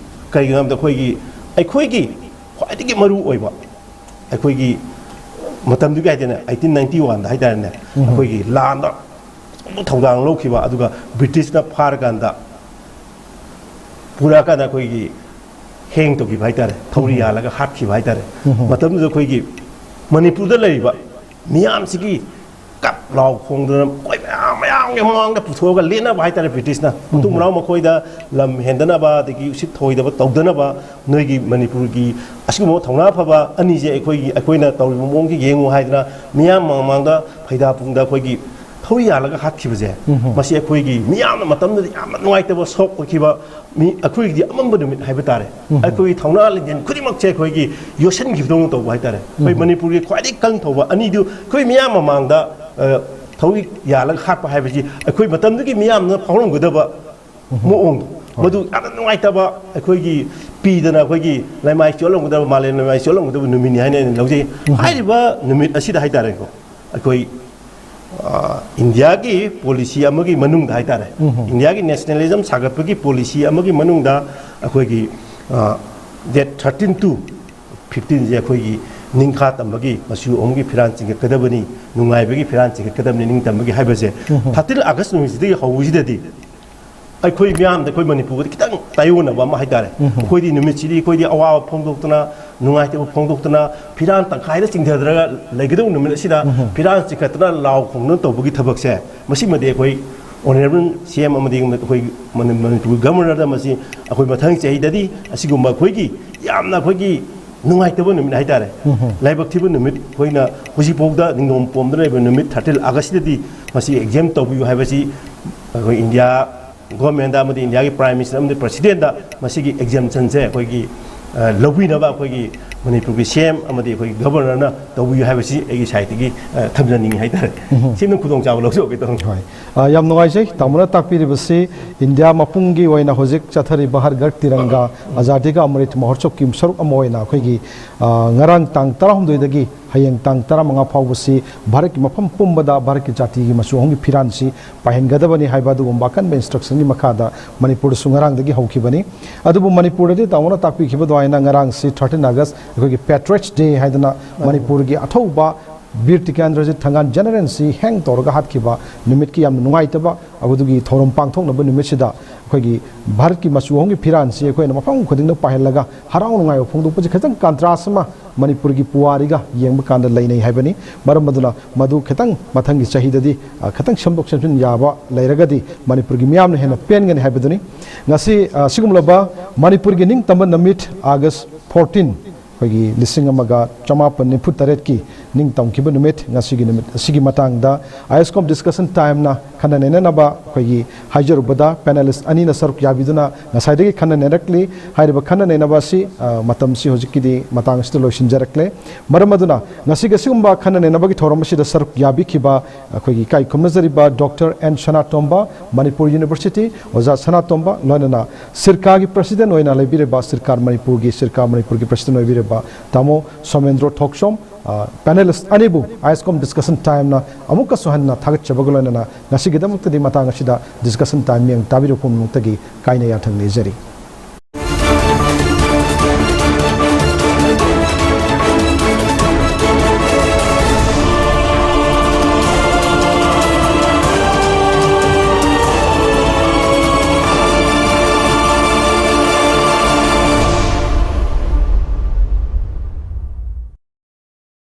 ꯀꯩꯒꯤꯅꯣ ꯍꯥꯏꯕꯗ, ꯑꯩꯈꯣꯏꯒꯤ, ꯑꯩꯈꯣꯏꯒꯤ ꯈ꯭ꯋꯥꯏꯗꯒꯤ ꯃꯔꯨ ꯑꯣꯏꯕ, ꯑꯩꯈꯣꯏꯒꯤ ꯃꯇꯝꯗꯨꯒꯤ ꯍꯥꯏꯇꯥꯔꯦ, ꯑꯩꯠꯇꯤꯟ ꯅꯥꯏꯟꯇꯤ ꯋꯥꯟꯗ ꯍꯥꯏꯇꯥꯔꯦꯅꯦ, ꯑꯩꯈꯣꯏꯒꯤ ꯂꯥꯟꯗ ꯑꯆꯧꯕ ꯊꯧꯗꯥꯡ ꯂꯧꯈꯤꯕ, ꯑꯗꯨꯒ ꯕ꯭ꯔꯤꯇꯤꯁꯅ ꯐꯥꯔꯀꯥꯟꯗ, ꯄꯨꯔꯛꯑꯀꯥꯟꯗ ꯑꯩꯈꯣꯏꯒꯤ ꯍꯦꯡ ꯇꯧꯈꯤꯕ ꯍꯥꯏꯇꯥꯔꯦ, ꯊꯧꯔꯤ ꯌꯥꯜꯂꯒ ꯍꯥꯠꯈꯤꯕ ꯍꯥꯏꯇꯥꯔꯦ꯫ ꯃꯇꯝꯗꯨꯗ ꯑꯩꯈꯣꯏꯒꯤ ꯃꯅꯤꯄꯨꯔꯗ ꯂꯩꯔꯤꯕ ꯃꯤꯌꯥꯝꯁꯤꯒꯤ ꯀꯞ ꯂꯥꯎ ꯈꯣꯡꯗꯅ ꯑꯩꯈꯣꯏ ꯃꯌꯥꯝ, ꯃꯌꯥꯝꯒꯤ ꯃꯃꯥꯡꯗ ꯄꯨꯊꯣꯛꯑꯒ ꯂꯦꯟꯅꯕ ꯍꯥꯏꯇꯥꯔꯦ, ꯕ꯭ꯔꯤꯇꯤꯁꯅ ꯃꯇꯨꯡ ꯃꯅꯥꯎ ꯃꯈꯣꯏꯗ ꯂꯝ ꯍꯦꯟꯗꯅꯕ, ꯑꯗꯒꯤ ꯎꯁꯤꯠ ꯊꯑꯣꯏꯗꯕ ꯇꯧꯗꯅꯕ, ꯅꯣꯏꯒꯤ ꯃꯅꯤꯄꯨꯔꯒꯤ ꯑꯁꯤꯒꯨꯝꯕ ꯊꯧꯅꯥ ꯐꯕ ꯑꯅꯤꯁꯦ ꯑꯩꯈꯣꯏꯒꯤ, ꯑꯩꯈꯣꯏꯅ ꯇꯧꯔꯤꯕ ꯃꯑꯣꯡꯁꯦ ꯌꯦꯡꯉꯨ ꯍꯥꯏꯗꯅ ꯃꯤꯌꯥꯝ ꯃꯃꯥꯡꯗ ꯐꯩꯗꯥ ꯄꯨꯡꯗ ꯑꯩꯈꯣꯏꯒꯤ ꯊꯧꯔꯤ ꯌꯥꯜꯂꯒ ꯍꯥꯠꯈꯤꯕꯁꯦ, ꯃꯁꯤ ꯑꯩꯈꯣꯏꯒꯤ ꯃꯤꯌꯥꯝꯅ ꯃꯇꯝꯗꯨꯗ ꯌꯥꯝꯅ ꯅꯨꯡꯉꯥꯏꯇꯕ, ꯁꯣꯛ ꯑꯣꯏꯈꯤꯕ, ꯃꯤ ꯑꯩꯈꯣꯏꯒꯤꯗꯤ ꯑꯃꯝꯕ ꯅꯨꯃꯤꯠ ꯍꯥꯏꯕ ꯇꯥꯔꯦ꯫ ꯑꯩꯈꯣꯏꯒꯤ ꯊꯧꯅꯥ ꯂꯤꯡꯖꯦꯜ ꯈꯨꯗꯤꯡꯃꯛꯁꯦ ꯑꯩꯈꯣꯏꯒꯤ ꯌꯣꯠꯁꯤꯟꯈꯤꯕꯗꯧꯅ ꯇꯧꯕ ꯍꯥꯏꯇꯥꯔꯦ꯫ ꯑꯩꯈꯣꯏ ꯃꯅꯤꯄꯨꯔꯒꯤ ꯈ꯭ꯋꯥꯏꯗꯒꯤ ꯀꯟ ꯊꯧꯕ ꯑꯅꯤꯗꯨ ꯑꯩꯈꯣꯏ ꯃꯤꯌꯥꯝ ꯃꯃꯥꯡꯗ, ꯑ, ꯊꯧꯔꯤ ꯌꯥꯜꯂꯒ ꯍꯥꯠꯄ ꯍꯥꯏꯕꯁꯤ ꯑꯩꯈꯣꯏ ꯃꯇꯝꯗꯨꯒꯤ ꯃꯤꯌꯥꯝꯅ ꯐꯥꯎꯔꯝꯒꯗꯕ ꯃꯑꯣꯡꯗꯣ, ꯃꯗꯨ ꯌꯥꯝꯅ ꯅꯨꯡꯉꯥꯏꯇꯕ, ꯑꯩꯈꯣꯏꯒꯤ ꯄꯤꯗꯅ ꯑꯩꯈꯣꯏꯒꯤ ꯂꯩꯃꯥꯏ ꯆꯣꯜꯂꯝꯒꯗꯕ, ꯃꯥꯂꯦꯝ ꯂꯩꯃꯥꯏ ꯆꯣꯜꯂꯝꯒꯗꯕ ꯅꯨꯃꯤꯠꯅꯤ ꯍꯥꯏꯅ ꯑꯩꯅ ꯂꯧꯖꯩ꯫ ꯍꯥꯏꯔꯤꯕ ꯅꯨꯃꯤꯠ ꯑꯁꯤꯗ ꯍꯥꯏꯇꯥꯔꯦꯀꯣ, ꯑꯩꯈꯣꯏ, ꯑ, ꯏꯟꯗꯤꯌꯥꯒꯤ ꯄꯣꯂꯤꯁꯤ ꯑꯃꯒꯤ ꯃꯅꯨꯡꯗ ꯍꯥꯏꯇꯥꯔꯦ, ꯏꯟꯗꯤꯌꯥꯒꯤ ꯅꯦꯁꯅꯦꯂꯤꯖꯝ ꯁꯥꯒꯠꯄꯒꯤ ꯄꯣꯂꯤꯁꯤ ꯑꯃꯒꯤ ꯃꯅꯨꯡꯗ ꯑꯩꯈꯣꯏꯒꯤ, ꯑ, ꯗꯦꯠ ꯊꯥꯔꯇꯤꯟ ꯇꯨ ꯐꯤꯐꯇꯤꯟꯁꯦ ꯑꯩꯈꯣꯏꯒꯤ ꯅꯤꯡꯈꯥ ꯇꯝꯕꯒꯤ, ꯃꯆꯨ ꯑꯍꯨꯝꯒꯤ ꯐꯤꯔꯥꯟ ꯆꯤꯡꯈꯠꯀꯗꯕꯅꯤ, ꯅꯨꯡꯉꯥꯏꯕꯒꯤ ꯐꯤꯔꯥꯟ ꯆꯤꯡꯈꯠꯀꯗꯕꯅꯤ, ꯅꯤꯡꯇꯝꯕꯒꯤ ꯍꯥꯏꯕꯁꯦ ꯊꯥꯔꯇꯤꯟ ꯑꯥꯒꯁ ꯅꯨꯃꯤꯠꯁꯤꯗꯒꯤ ꯍꯧꯕꯁꯤꯗꯗꯤ ꯑꯩꯈꯣꯏ ꯃꯤꯌꯥꯝꯗ, ꯑꯩꯈꯣꯏ ꯃꯅꯤꯄꯨꯔꯒꯗꯤ ꯈꯤꯇꯪ ꯇꯥꯏꯑꯣꯟꯅꯕ ꯑꯃ ꯍꯥꯏꯇꯥꯔꯦ꯫ ꯑꯩꯈꯣꯏꯗꯤ ꯅꯨꯃꯤꯠꯁꯤꯗꯤ ꯑꯩꯈꯣꯏꯗꯤ ꯑꯋꯥꯕ ꯐꯣꯡꯗꯣꯛꯇꯅ, ꯅꯨꯡꯉꯥꯏꯇꯕ ꯐꯣꯡꯗꯣꯛꯇꯅ, ꯐꯤꯔꯥꯟ ꯇꯪꯈꯥꯏꯗ ꯆꯤꯡꯊꯗ꯭ꯔꯒ ꯂꯩꯒꯗꯧꯕ ꯅꯨꯃꯤꯠ ꯑꯁꯤꯗ ꯐꯤꯔꯥꯟ ꯆꯤꯡꯈꯠꯇꯅ ꯂꯥꯎ ꯈꯣꯡꯗꯅ ꯇꯧꯕꯒꯤ ꯊꯕꯛꯁꯦ, ꯃꯁꯤꯃꯗꯤ ꯑꯩꯈꯣꯏ ꯑꯣꯅꯔꯦꯕꯜ ꯁꯤ ꯑꯦꯝ ꯑꯃꯗꯤ ꯑꯩꯈꯣꯏ ꯃꯅꯤ-, ꯃꯅꯤꯄꯨꯔꯒꯤ ꯒꯕꯔꯅꯔꯗ ꯃꯁꯤ ꯑꯩꯈꯣꯏ ꯃꯊꯪ ꯆꯍꯤꯗꯗꯤ ꯑꯁꯤꯒꯨꯝꯕ ꯑꯩꯈꯣꯏꯒꯤ ꯌꯥꯝꯅ ꯑꯩꯈꯣꯏꯒꯤ ꯅꯨꯡꯉꯥꯏꯇꯕ ꯅꯨꯃꯤꯠ ꯍꯥꯏꯇꯥꯔꯦ, ꯂꯥꯏꯕꯛ ꯊꯤꯕ ꯅꯨꯃꯤꯠ, ꯑꯩꯈꯣꯏꯅ ꯍꯧꯖꯤꯛꯐꯥꯎꯗ ꯅꯤꯡꯗꯣꯝ ꯄꯣꯝꯗꯅ ꯂꯩꯕ ꯅꯨꯃꯤꯠ ꯊꯥꯔꯇꯤꯟ ꯑꯥꯒꯁꯁꯤꯗꯗꯤ ꯃꯁꯤ ꯑꯦꯛꯖꯦꯝ ꯇꯧꯕꯤꯌꯨ ꯍꯥꯏꯕꯁꯤ ꯑꯩꯈꯣꯏ ꯏꯟꯗꯤꯌꯥ ꯒꯣꯔꯃꯦꯟꯗ ꯑꯃꯗꯤ ꯏꯟꯗꯤꯌꯥꯒꯤ ꯄ꯭ꯔꯥꯏꯝ ꯃꯤꯅꯤꯁꯇꯔ ꯑꯃꯗꯤ ꯄ꯭ꯔꯁꯤꯗꯦꯟꯗ ꯃꯁꯤꯒꯤ ꯑꯦꯛꯖꯦꯝꯁꯟꯁꯦ ꯑꯩꯈꯣꯏꯒꯤ ꯑ, ꯂꯧꯕꯤꯅꯕ ꯑꯩꯈꯣꯏꯒꯤ ꯃꯅꯤꯄꯨꯔꯒꯤ ꯁꯤ ꯑꯦꯝ ꯑꯃꯗꯤ ꯑꯩꯈꯣꯏꯒꯤ ꯒꯕꯔꯅꯔꯅ ꯇꯧꯕꯤꯌꯨ ꯍꯥꯏꯕꯁꯤ ꯑꯩꯒꯤ ꯁꯥꯏꯠꯇꯒꯤ, ꯑ, ꯊꯝꯖꯅꯤꯡꯉꯤ ꯍꯥꯏꯇꯥꯔꯦ꯫ ꯎꯝ꯫ ꯁꯤ ꯑꯗꯨꯝ ꯈꯨꯗꯣꯡꯆꯥꯕ ꯂꯧꯖꯍꯧꯒꯦ ꯇꯧꯕꯅꯤ꯫ ꯍꯣꯏ꯫ ꯑ, ꯌꯥꯝ ꯅꯨꯡꯉꯥꯏꯖꯩ ꯇꯥꯃꯣꯅ ꯇꯥꯛꯄꯤꯔꯤꯕꯁꯤ ꯏꯟꯗꯤꯌꯥ ꯃꯄꯨꯝꯒꯤ ꯑꯣꯏꯅ ꯍꯧꯖꯤꯛ ꯆꯠꯊꯔꯤꯕ ꯍꯔ ꯘꯔ ꯇꯤꯔꯪꯒꯥ ꯑꯖꯥꯗꯤ ꯀꯥ ꯑꯃ꯭ꯔꯤꯠ ꯃꯍꯣꯠꯁꯕꯀꯤ ꯁꯔꯨꯛ ꯑꯃ ꯑꯣꯏꯅ ꯑꯩꯈꯣꯏꯒꯤ, ꯑ, ꯉꯔꯥꯡ ꯇꯥꯡ ꯇꯔꯥꯍꯨꯝꯗꯣꯏꯗꯒꯤ ꯍꯌꯦꯡ ꯇꯥꯡ ꯇꯔꯥꯃꯉꯥ ꯐꯥꯎꯕꯁꯤ ꯚꯥꯔꯠꯀꯤ ꯃꯐꯝ ꯄꯨꯝꯕꯗ ꯚꯥꯔꯠꯀꯤ ꯖꯥꯇꯤꯒꯤ ꯃꯆꯨ ꯑꯍꯨꯝꯒꯤ ꯐꯤꯔꯥꯟꯁꯤ ꯄꯥꯏꯍꯟꯒꯗꯕꯅꯤ ꯍꯥꯏꯕ ꯑꯗꯨꯒꯨꯝꯕ ꯑꯀꯟꯕ instructionꯒꯤ ꯃꯈꯥꯗ ꯃꯅꯤꯄꯨꯔꯗꯁꯨ ꯉꯔꯥꯡꯗꯒꯤ ꯍꯧꯈꯤꯕꯅꯤ꯫ ꯑꯗꯨꯕꯨ ꯃꯅꯤꯄꯨꯔꯗꯗꯤ ꯇꯥꯃꯣꯅ ꯇꯥꯛꯄꯤꯈꯤꯕ ꯑꯗꯨꯃꯥꯏꯅ ꯉꯔꯥꯡꯁꯤ thirteen August ꯑꯩꯈꯣꯏꯒꯤ Patriots Day ꯍꯥꯏꯗꯅ ꯃꯅꯤꯄꯨꯔꯒꯤ ꯑꯊꯧꯕ ꯕꯤꯔ ꯇꯤꯀꯦꯟꯗ꯭ꯔꯖꯤꯠ ꯊꯪꯒꯥꯜ generalꯁꯤ hang ꯇꯧꯔꯒ ꯍꯥꯠꯈꯤꯕ ꯅꯨꯃꯤꯠꯀꯤ ꯌꯥꯝꯅ ꯅꯨꯡꯉꯥꯏꯇꯕ ꯑꯗꯨꯒꯤ ꯊꯧꯔꯝ ꯄꯥꯡꯊꯣꯛꯅꯕ ꯅꯨꯃꯤꯠꯁꯤꯗ ꯑꯩꯈꯣꯏꯒꯤ ꯚꯥꯔꯠꯀꯤ ꯃꯆꯨ ꯑꯍꯨꯝꯒꯤ ꯐꯤꯔꯥꯟꯁꯤ ꯑꯩꯈꯣꯏꯅ ꯃꯐꯝ ꯈꯨꯗꯤꯡꯗ ꯄꯥꯏꯍꯜꯂꯒ ꯍꯔꯥꯎ ꯅꯨꯡꯉꯥꯏꯕ ꯐꯣꯡꯗꯣꯛꯄꯁꯤ ꯈꯤꯇꯪ contrast ꯑꯃ ꯃꯅꯤꯄꯨꯔꯒꯤ ꯄꯨꯋꯥꯔꯤꯒ ꯌꯦꯡꯕ ꯀꯥꯟꯗ ꯂꯩꯅꯩ ꯍꯥꯏꯕꯅꯤ꯫ ꯃꯔꯝ ꯑꯗꯨꯅ ꯃꯗꯨ ꯈꯤꯇꯪ ꯃꯊꯪꯒꯤ ꯆꯍꯤꯗꯗꯤ, ꯑ, ꯈꯤꯇꯪ ꯁꯦꯝꯗꯣꯛ ꯁꯦꯝꯖꯤꯟ ꯌꯥꯕ ꯂꯩꯔꯒꯗꯤ ꯃꯅꯤꯄꯨꯔꯒꯤ ꯃꯤꯌꯥꯝꯅ ꯍꯦꯟꯅ ꯄꯦꯟꯒꯅꯤ ꯍꯥꯏꯕꯗꯨꯅꯤ꯫ ꯉꯁꯤ, ꯑ, ꯁꯤꯒꯨꯝꯂꯕ ꯃꯅꯤꯄꯨꯔꯒꯤ ꯅꯤꯡꯇꯝꯕ ꯅꯨꯃꯤꯠ August fourteen, ꯑꯩꯈꯣꯏꯒꯤ ꯂꯤꯁꯤꯡ ꯑꯃꯒ ꯆꯃꯥꯄꯟ ꯅꯤꯐꯨ ꯇꯔꯦꯠꯀꯤ ꯅꯤꯡꯇꯝꯈꯤꯕ ꯅꯨꯃꯤꯠ, ꯉꯁꯤꯒꯤ ꯅꯨꯃꯤꯠ ꯑꯁꯤꯒꯤ ꯃꯇꯥꯡꯗ ISCOM discussion timeꯅ ꯈꯟꯅ ꯅꯩꯅꯅꯕ ꯑꯩꯈꯣꯏꯒꯤ ꯍꯥꯏꯖꯔꯨꯕꯗ panelist ꯑꯅꯤꯅ ꯁꯔꯨꯛ ꯌꯥꯕꯤꯗꯨꯅ ꯉꯁꯥꯏꯗꯒꯤ ꯈꯟꯅ ꯅꯩꯅꯔꯛꯂꯤ꯫ ꯍꯥꯏꯔꯤꯕ ꯈꯟꯅ ꯅꯩꯅꯕ ꯑꯁꯤ, ꯑ, ꯃꯇꯝꯁꯤ ꯍꯧꯖꯤꯛꯀꯤꯗꯤ ꯃꯇꯥꯡ ꯑꯁꯤꯗ ꯂꯣꯏꯁꯤꯟꯖꯔꯛꯂꯦ꯫ ꯃꯔꯝ ꯑꯗꯨꯅ ꯉꯁꯤꯒꯤ ꯑꯁꯤꯒꯨꯝꯕ ꯈꯟꯅ ꯅꯩꯅꯕꯒꯤ ꯊꯧꯔꯝ ꯑꯁꯤꯗ ꯁꯔꯨꯛ ꯌꯥꯕꯤꯈꯤꯕ ꯑꯩꯈꯣꯏꯒꯤ ꯏꯀꯥꯏ ꯈꯨꯝꯅꯖꯔꯤꯕ Doctor N ꯁꯅꯥꯇꯣꯝꯕ, ꯃꯅꯤꯄꯨꯔ University ꯑꯣꯖꯥ ꯁꯅꯥꯇꯣꯝꯕ, ꯂꯣꯏꯅꯅ ꯁꯤꯔꯀꯥꯒꯤ president ꯑꯣꯏꯅ ꯂꯩꯕꯤꯔꯤꯕ ꯁꯤꯔꯀꯥꯔ ꯃꯅꯤꯄꯨꯔꯒꯤ, ꯁꯤꯔꯀꯥꯔ ꯃꯅꯤꯄꯨꯔꯒꯤ president ꯑꯣꯏꯕꯤꯔꯤꯕ ꯇꯥꯃꯣ ꯁꯣꯃꯦꯟꯗ꯭ꯔꯣ ꯊꯣꯛꯆꯣꯝ, ꯑ, panelist ꯑꯅꯤꯕꯨ ISCOM discussion timeꯅ ꯑꯃꯨꯛꯀꯁꯨ ꯍꯟꯅ ꯊꯥꯒꯠꯆꯕꯒ ꯂꯣꯏꯅꯅ ꯉꯁꯤꯒꯤꯗꯃꯛꯇꯗꯤ ꯃꯇꯥꯡ ꯑꯁꯤꯗ discussion time ꯃꯤꯠꯌꯦꯡ ꯇꯥꯕꯤꯔꯛꯄ ꯄꯨꯝꯅꯃꯛꯇꯒꯤ ꯀꯥꯏꯅ ꯌꯥꯊꯪ ꯅꯤꯖꯔꯤ꯫